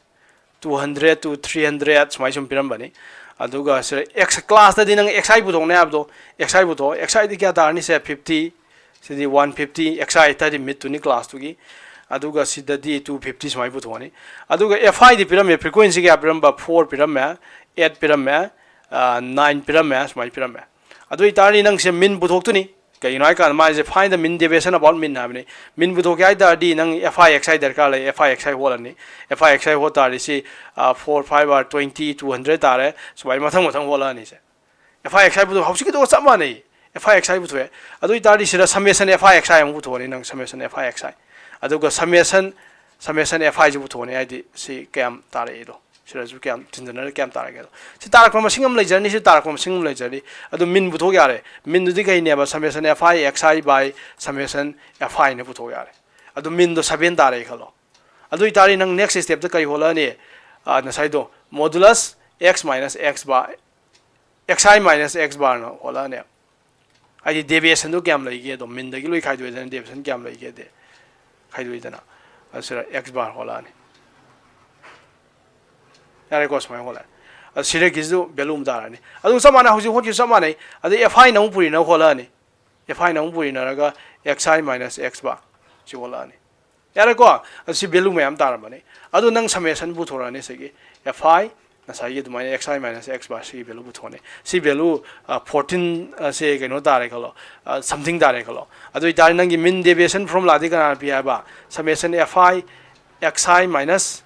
two hundred to three hundred ꯁꯨꯃꯥꯏꯅ ꯁꯨꯝ ꯄꯤꯔꯝꯕꯅꯤ꯫ ꯑꯗꯨꯒ ꯁꯤꯗ X, class ꯇꯗꯤ ꯅꯪ X I ꯄꯨꯊꯣꯛꯅꯦ ꯍꯥꯏꯕꯗꯣ, X I ꯄꯨꯊꯣꯛꯑꯣ꯫ X I ꯗꯤ ꯀꯌꯥ ꯇꯥꯔꯅꯤ? ꯁꯦ fifty, CD one fifty, X I ꯍꯥꯏꯇꯥꯔꯗꯤ mean ꯇꯨꯅꯤ class ꯇꯨꯒꯤ꯫ ꯑꯗꯨꯒ ꯁꯤꯗꯗꯤ two fifty ꯁꯨꯃꯥꯏꯅ ꯄꯨꯊꯣꯛꯑꯅꯤ꯫ ꯑꯗꯨꯒ F I ꯗꯤ ꯄꯤꯔꯝꯃꯦ, frequency ꯀꯌꯥ ꯄꯤꯔꯝꯕ? Four ꯄꯤꯔꯝꯃꯦ, eight ꯄꯤꯔꯝꯃꯦ, ꯑ, nine ꯄꯤꯔꯝꯃꯦ, ꯁꯨꯃꯥꯏꯅ ꯄꯤꯔꯝꯃꯦ꯫ ꯑꯗꯨ ꯑꯣꯏꯇꯥꯔꯗꯤ ꯅꯪꯁꯦ mean ꯄꯨꯊꯣꯛꯇꯣꯏꯅꯤ꯫ ꯀꯩꯒꯤꯅꯣ ꯍꯥꯏꯀꯥꯟꯗ ꯃꯥꯁꯦ find the mean deviation about mean ꯍꯥꯏꯕꯅꯤ꯫ Mean ꯄꯨꯊꯣꯛꯀꯦ ꯍꯥꯏ ꯇꯥꯔꯗꯤ ꯅꯪ F I X I ꯗꯔꯀꯥꯔ ꯂꯩ, F I X I ꯍꯣꯠꯂꯅꯤ꯫ F I X I ꯍꯣꯠ ꯇꯥꯔꯗꯤ ꯁꯤ, ꯑ, four, five are twenty, two hundred ꯇꯥꯔꯦ꯫ ꯁꯨꯃꯥꯏꯅ ꯃꯊꯪ ꯃꯊꯪ ꯍꯣꯠꯂꯛꯑꯅꯤ ꯁꯦ꯫ F I X I ꯄꯨꯊꯣꯛ-, ꯍꯧꯖꯤꯛꯀꯤꯗꯨꯒ ꯆꯞ ꯃꯥꯟꯅꯩ꯫ F I X I ꯄꯨꯊꯣꯛꯑꯦ꯫ ꯑꯗꯨ ꯑꯣꯏꯇꯥꯔꯗꯤ ꯁꯤꯗ summation F I X I ꯑꯃꯨꯛ ꯄꯨꯊꯣꯛꯑꯅꯤ ꯅꯪ, summation F I X I꯫ ꯑꯗꯨꯒ summation, summation F I ꯁꯤ ꯄꯨꯊꯣꯛꯑꯅꯤ꯫ ꯍꯥꯏꯗꯤ ꯁꯤ ꯀꯌꯥꯝ ꯇꯥꯔꯛꯏꯗꯣ, ꯁꯤꯗꯁꯨ ꯀꯌꯥꯝ ꯇꯤꯟꯖꯟꯅꯔ ꯀꯌꯥꯝ ꯇꯥꯔꯛꯀꯦ ꯑꯗꯣ꯫ ꯁꯤ ꯇꯥꯔꯛꯄ ꯃꯁꯤꯡ ꯑꯃ ꯂꯩꯖꯔꯅꯤ, ꯁꯤ ꯇꯥꯔꯛꯄ ꯃꯁꯤꯡ ꯑꯃ ꯂꯩꯖꯔꯅꯤ꯫ ꯑꯗꯨ ꯃꯤꯟ ꯄꯨꯊꯣꯛ ꯌꯥꯔꯦ꯫ ꯃꯤꯟꯗꯨꯗꯤ ꯀꯩꯅꯦꯕ? Summation F I X I by summation F I ꯅ ꯄꯨꯊꯣꯛ ꯌꯥꯔꯦ꯫ ꯑꯗꯨ ꯃꯤꯟꯗꯣ ꯁꯕꯦꯟ ꯇꯥꯔꯛꯑꯦ ꯈꯜꯂꯣ꯫ ꯑꯗꯨ ꯑꯣꯏꯇꯥꯔꯗꯤ ꯅꯪ next step ꯇ ꯀꯔꯤ ꯍꯣꯠꯂꯛꯑꯅꯤ? ꯑ, ꯉꯁꯥꯏꯗꯣ modulus x minus x bar, X I minus x bar ꯅ ꯍꯣꯠꯂꯛꯑꯅꯦꯕ꯫ ꯍꯥꯏꯗꯤ deviation ꯗꯣ ꯀꯌꯥꯝ ꯂꯩꯒꯦ ꯑꯗꯣ, ꯃꯤꯟꯗꯒꯤ ꯂꯣꯏ ꯈꯥꯏꯗꯣꯛꯑꯦꯗꯅ, deviation ꯀꯌꯥꯝ ꯂꯩꯒꯦꯗꯤ ꯈꯥꯏꯗꯣꯛꯏꯗꯅ꯫ ꯑꯗꯨ ꯁꯤꯗ x bar ꯍꯣꯠꯂꯛꯑꯅꯤ꯫ ꯌꯥꯔꯦꯀꯣ, ꯁꯨꯃꯥꯏꯅ ꯍꯣꯠꯂꯛꯑꯦ꯫ ꯑꯗꯨ ꯁꯤꯗꯒꯤꯁꯨ value ꯑꯃ ꯇꯥꯔꯅꯤ꯫ ꯑꯗꯨ ꯆꯞ ꯃꯥꯟꯅꯩ, ꯍꯧꯖꯤꯛ ꯍꯣꯠꯈꯤꯕ ꯆꯞ ꯃꯥꯟꯅꯩ꯫ ꯑꯗꯩ F I ꯅ ꯑꯃꯨꯛ ꯄꯨꯔꯤꯅ ꯍꯣꯠꯂꯛꯑꯅꯤ꯫ F I ꯅ ꯑꯃꯨꯛ ꯄꯨꯔꯤꯅꯔꯒ X I minus x bar ꯁꯤ ꯍꯣꯠꯂꯛꯑꯅꯤ꯫ ꯌꯥꯔꯦꯀꯣ? ꯑꯗꯨ ꯁꯤ value ꯃꯌꯥꯝ ꯇꯥꯔꯝꯃꯅꯤ꯫ ꯑꯗꯨ ꯅꯪ summation ꯄꯨꯊꯣꯔꯛꯑꯅꯤ ꯁꯤꯒꯤ F I, ꯉꯁꯥꯏꯒꯤ ꯑꯗꯨꯃꯥꯏꯅ X I minus x bar ꯁꯤꯒꯤ value ꯄꯨꯊꯣꯛꯑꯅꯤ꯫ ꯁꯤ value, ꯑ, fourteen, ꯑ, ꯁꯦ ꯀꯩꯅꯣ ꯇꯥꯔꯦ ꯈꯜꯂꯣ, ꯑ, something ꯇꯥꯔꯦ ꯈꯜꯂꯣ꯫ ꯑꯗꯨ ꯑꯣꯏꯇꯥꯔꯗꯤ ꯅꯪꯒꯤ mean deviation formula ꯗꯤ ꯀꯅꯥꯅ ꯄꯤ ꯍꯥꯏꯕ? Summation F I X I minus,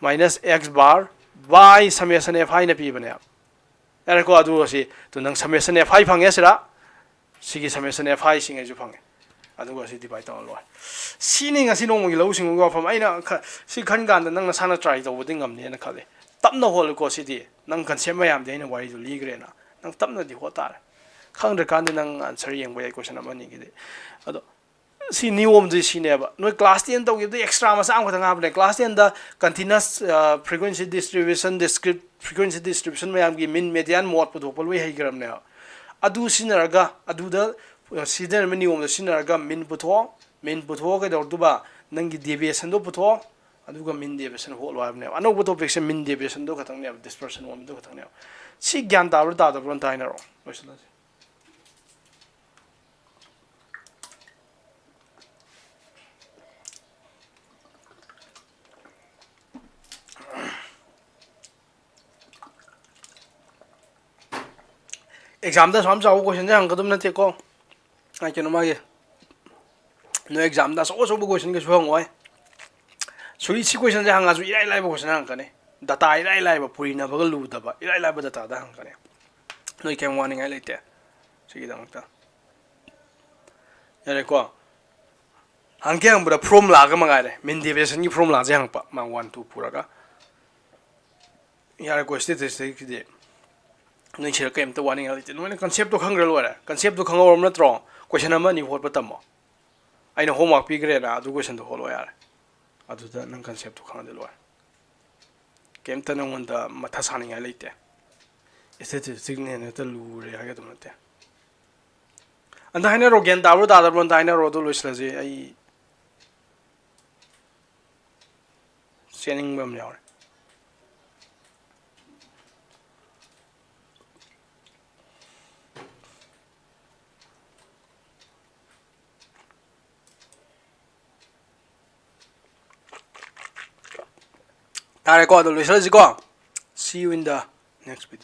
minus x bar by summation F I ꯅ ꯄꯤꯕꯅꯦ꯫ ꯌꯥꯔꯦꯀꯣ? ꯑꯗꯨꯒ ꯁꯤ, ꯇꯨ ꯅꯪ summation F I ꯐꯪꯉꯦ ꯁꯤꯗ꯫ ꯁꯤꯒꯤ summation F I ꯁꯤꯡꯉꯩꯁꯨ ꯐꯪꯉꯦ꯫ ꯑꯗꯨꯒ ꯁꯤ divide ꯇꯧꯔ ꯂꯣꯏꯔꯦ꯫ ꯁꯤꯅꯤ ꯉꯁꯤ ꯅꯣꯡꯃꯒꯤ ꯂꯧꯎ ꯁꯤꯡꯎꯒꯤ ꯋꯥꯐꯝ꯫ ꯑꯩꯅ ꯈ-, ꯁꯤ ꯈꯟ ꯀꯥꯟꯗ ꯅꯪ ꯅꯁꯥꯅ try ꯇꯧꯕꯗꯤ ꯉꯝꯅꯦꯅ ꯈꯜꯂꯦ꯫ ꯇꯞꯅ ꯍꯣꯠꯂꯨꯀꯣ ꯁꯤꯗꯤ꯫ ꯅꯪ concept ꯃꯌꯥꯝꯗꯤ ꯑꯩꯅ ꯋꯥꯔꯤꯗꯨ ꯂꯤꯈ꯭ꯔꯦꯅ꯫ ꯅꯪ ꯇꯞꯅꯗꯤ ꯍꯣꯠ ꯇꯥꯔꯦ꯫ ꯈꯪꯗ꯭ꯔꯀꯥꯟꯗꯤ ꯅꯪ answer ꯌꯦꯡꯕ ꯌꯥꯏ question ꯑꯃꯅꯤꯒꯤꯗꯤ꯫ ꯑꯗꯣ ꯁꯤ ꯅꯤꯌꯣꯝꯁꯤ ꯁꯤꯅꯦꯕ꯫ ꯅꯣꯏ class ten ꯇꯧꯈꯤꯕꯗ extra ꯃꯆꯥ ꯑꯃꯈꯛꯇ ꯉꯥꯏꯕꯅꯦ꯫ Class ten ꯗ continuous, ꯑ, frequency distribution, discrete frequency distribution ꯃꯌꯥꯝꯒꯤ mean, median, mode ꯄꯨꯊꯣꯛꯄ ꯂꯣꯏ ꯍꯩꯈ꯭ꯔꯕꯅꯦꯕ꯫ ꯑꯗꯨ ꯁꯤꯖꯤꯟꯅꯔꯒ, ꯑꯗꯨꯗ, ꯑ, ꯁꯤꯖꯤꯟꯅꯔꯝꯕ ꯅꯤꯌꯣꯝꯗꯣ ꯁꯤꯖꯤꯟꯅꯔꯒ mean ꯄꯨꯊꯣꯛꯑꯣ꯫ Mean ꯄꯨꯊꯣꯛꯑꯒ ꯀꯩꯗꯧꯔꯗꯨꯕ? ꯅꯪꯒꯤ deviation ꯗꯣ ꯄꯨꯊꯣꯛꯑꯣ꯫ ꯑꯗꯨꯒ mean deviation ꯍꯣꯠꯂꯣ ꯍꯥꯏꯕꯅꯦꯕ꯫ ꯑꯅꯧꯕ topic ꯁꯦ mean deviation ꯗꯣ ꯈꯛꯇꯪꯅꯦꯕ, dispersion ꯑꯣꯟꯕꯗꯣ ꯈꯛꯇꯪꯅꯦꯕ꯫ ꯁꯤ ꯒ꯭ꯌꯥꯟ ꯇꯥꯕ꯭ꯔꯥ ꯇꯥꯗꯕ꯭ꯔꯥ ꯑꯝꯇ ꯍꯥꯏꯅꯔꯛꯑꯣ꯫ ꯂꯣꯏꯁꯤꯜꯂꯁꯤ꯫ Exam ꯗ ꯑꯁꯨꯛ ꯌꯥꯝ ꯆꯥꯎꯕ question ꯁꯦ ꯍꯪꯒꯗꯕ ꯅꯠꯇꯦꯀꯣ꯫ ꯑꯩ ꯀꯩꯅꯣ ꯃꯥꯒꯤ, ꯅꯣꯏ exam ꯗ ꯑꯆꯧ ꯑꯆꯧꯕ question ꯀꯩꯁꯨ ꯍꯪꯉꯣꯏ꯫ ꯁꯨꯏ-, ꯁꯤ question ꯁꯦ ꯍꯪꯉꯁꯨ ꯏꯔꯥꯏ ꯂꯥꯏꯕ question ꯍꯪꯉꯛꯀꯅꯤ꯫ Data ꯏꯔꯥꯏ ꯂꯥꯏꯕ, ꯄꯨꯔꯤꯅꯕꯒ ꯂꯨꯗꯕ, ꯏꯔꯥꯏ ꯂꯥꯏꯕ data ꯗ ꯍꯪꯉꯛꯀꯅꯤ꯫ ꯅꯣꯏ ꯀꯩꯝ ꯋꯥꯅꯤꯡꯉꯥꯏ ꯂꯩꯇꯦ ꯁꯤꯒꯤꯗꯃꯛꯇ꯫ ꯌꯥꯔꯦꯀꯣ? ꯍꯪꯒꯦ ꯍꯪꯕꯗ ꯐꯣꯔꯃꯨꯂꯥꯒ ꯃꯉꯥꯏꯔꯦ, ꯃꯤꯟ ꯗꯦꯕꯤꯌꯦꯁꯟꯒꯤ ꯐꯣꯔꯃꯨꯂꯥꯁꯦ ꯍꯪꯉꯛꯄ, ꯃꯥ ꯋꯥꯟ ꯇꯨ ꯄꯨꯔꯒ꯫ ꯌꯥꯔꯦꯀꯣ, ꯁ꯭ꯇꯦꯇꯤꯁꯇꯤꯛꯁꯀꯤꯗꯤ ꯅꯣꯏ ꯁꯤꯗ ꯀꯩꯝꯇ ꯋꯥꯅꯤꯡꯉꯥꯏ ꯂꯩꯇꯦ꯫ ꯅꯣꯏꯅ ꯀꯟꯁꯦꯞꯇꯣ ꯈꯪꯈ꯭ꯔ ꯂꯣꯏꯔꯦ꯫ ꯀꯟꯁꯦꯞꯇꯣ ꯈꯪꯍꯧꯔꯕ ꯅꯠꯇ꯭ꯔꯣ? ꯀꯣꯏꯁꯟ ꯑꯃ ꯑꯅꯤ ꯍꯣꯠꯄ ꯇꯝꯃꯣ꯫ ꯑꯩꯅ ꯍꯣꯝꯋꯥꯔꯛ ꯄꯤꯈ꯭ꯔꯦꯅ ꯑꯗꯨ ꯀꯣꯏꯁꯟꯗꯣ ꯍꯣꯠꯂꯣ ꯌꯥꯔꯦ꯫ ꯑꯗꯨꯗ ꯅꯪ ꯀꯟꯁꯦꯞꯇꯣ ꯈꯪꯉꯗꯤ ꯂꯣꯏꯔꯦ꯫ ꯀꯩꯝꯇ ꯅꯪꯉꯣꯟꯗ ꯃꯊꯥ ꯁꯥꯅꯤꯡꯉꯥꯏ ꯂꯩꯇꯦ꯫ ꯁ꯭ꯇꯦꯇꯤꯁꯇꯤꯛꯅ ꯍꯦꯟꯅ ꯍꯦꯛꯇ ꯂꯨꯔꯦ ꯍꯥꯏꯒꯗꯕ ꯅꯠꯇꯦ꯫ ꯑꯝꯇ ꯍꯥꯏꯅꯔꯣ, ꯒ꯭ꯌꯥꯟ ꯇꯥꯕ꯭ꯔꯣ ꯇꯥꯗꯕ꯭ꯔꯣ ꯑꯝꯇ ꯍꯥꯏꯅꯔꯣ, ꯑꯗꯨ ꯂꯣꯏꯁꯤꯜꯂꯁꯤ꯫ ꯑꯩ ꯆꯦꯟꯅꯤꯡꯕ ꯑꯃ ꯌꯥꯎꯔꯦ꯫ ꯇꯥꯔꯦꯀꯣ, ꯑꯗꯣ ꯂꯣꯏꯁꯤꯜꯂꯁꯤꯀꯣ꯫ See you in the next video.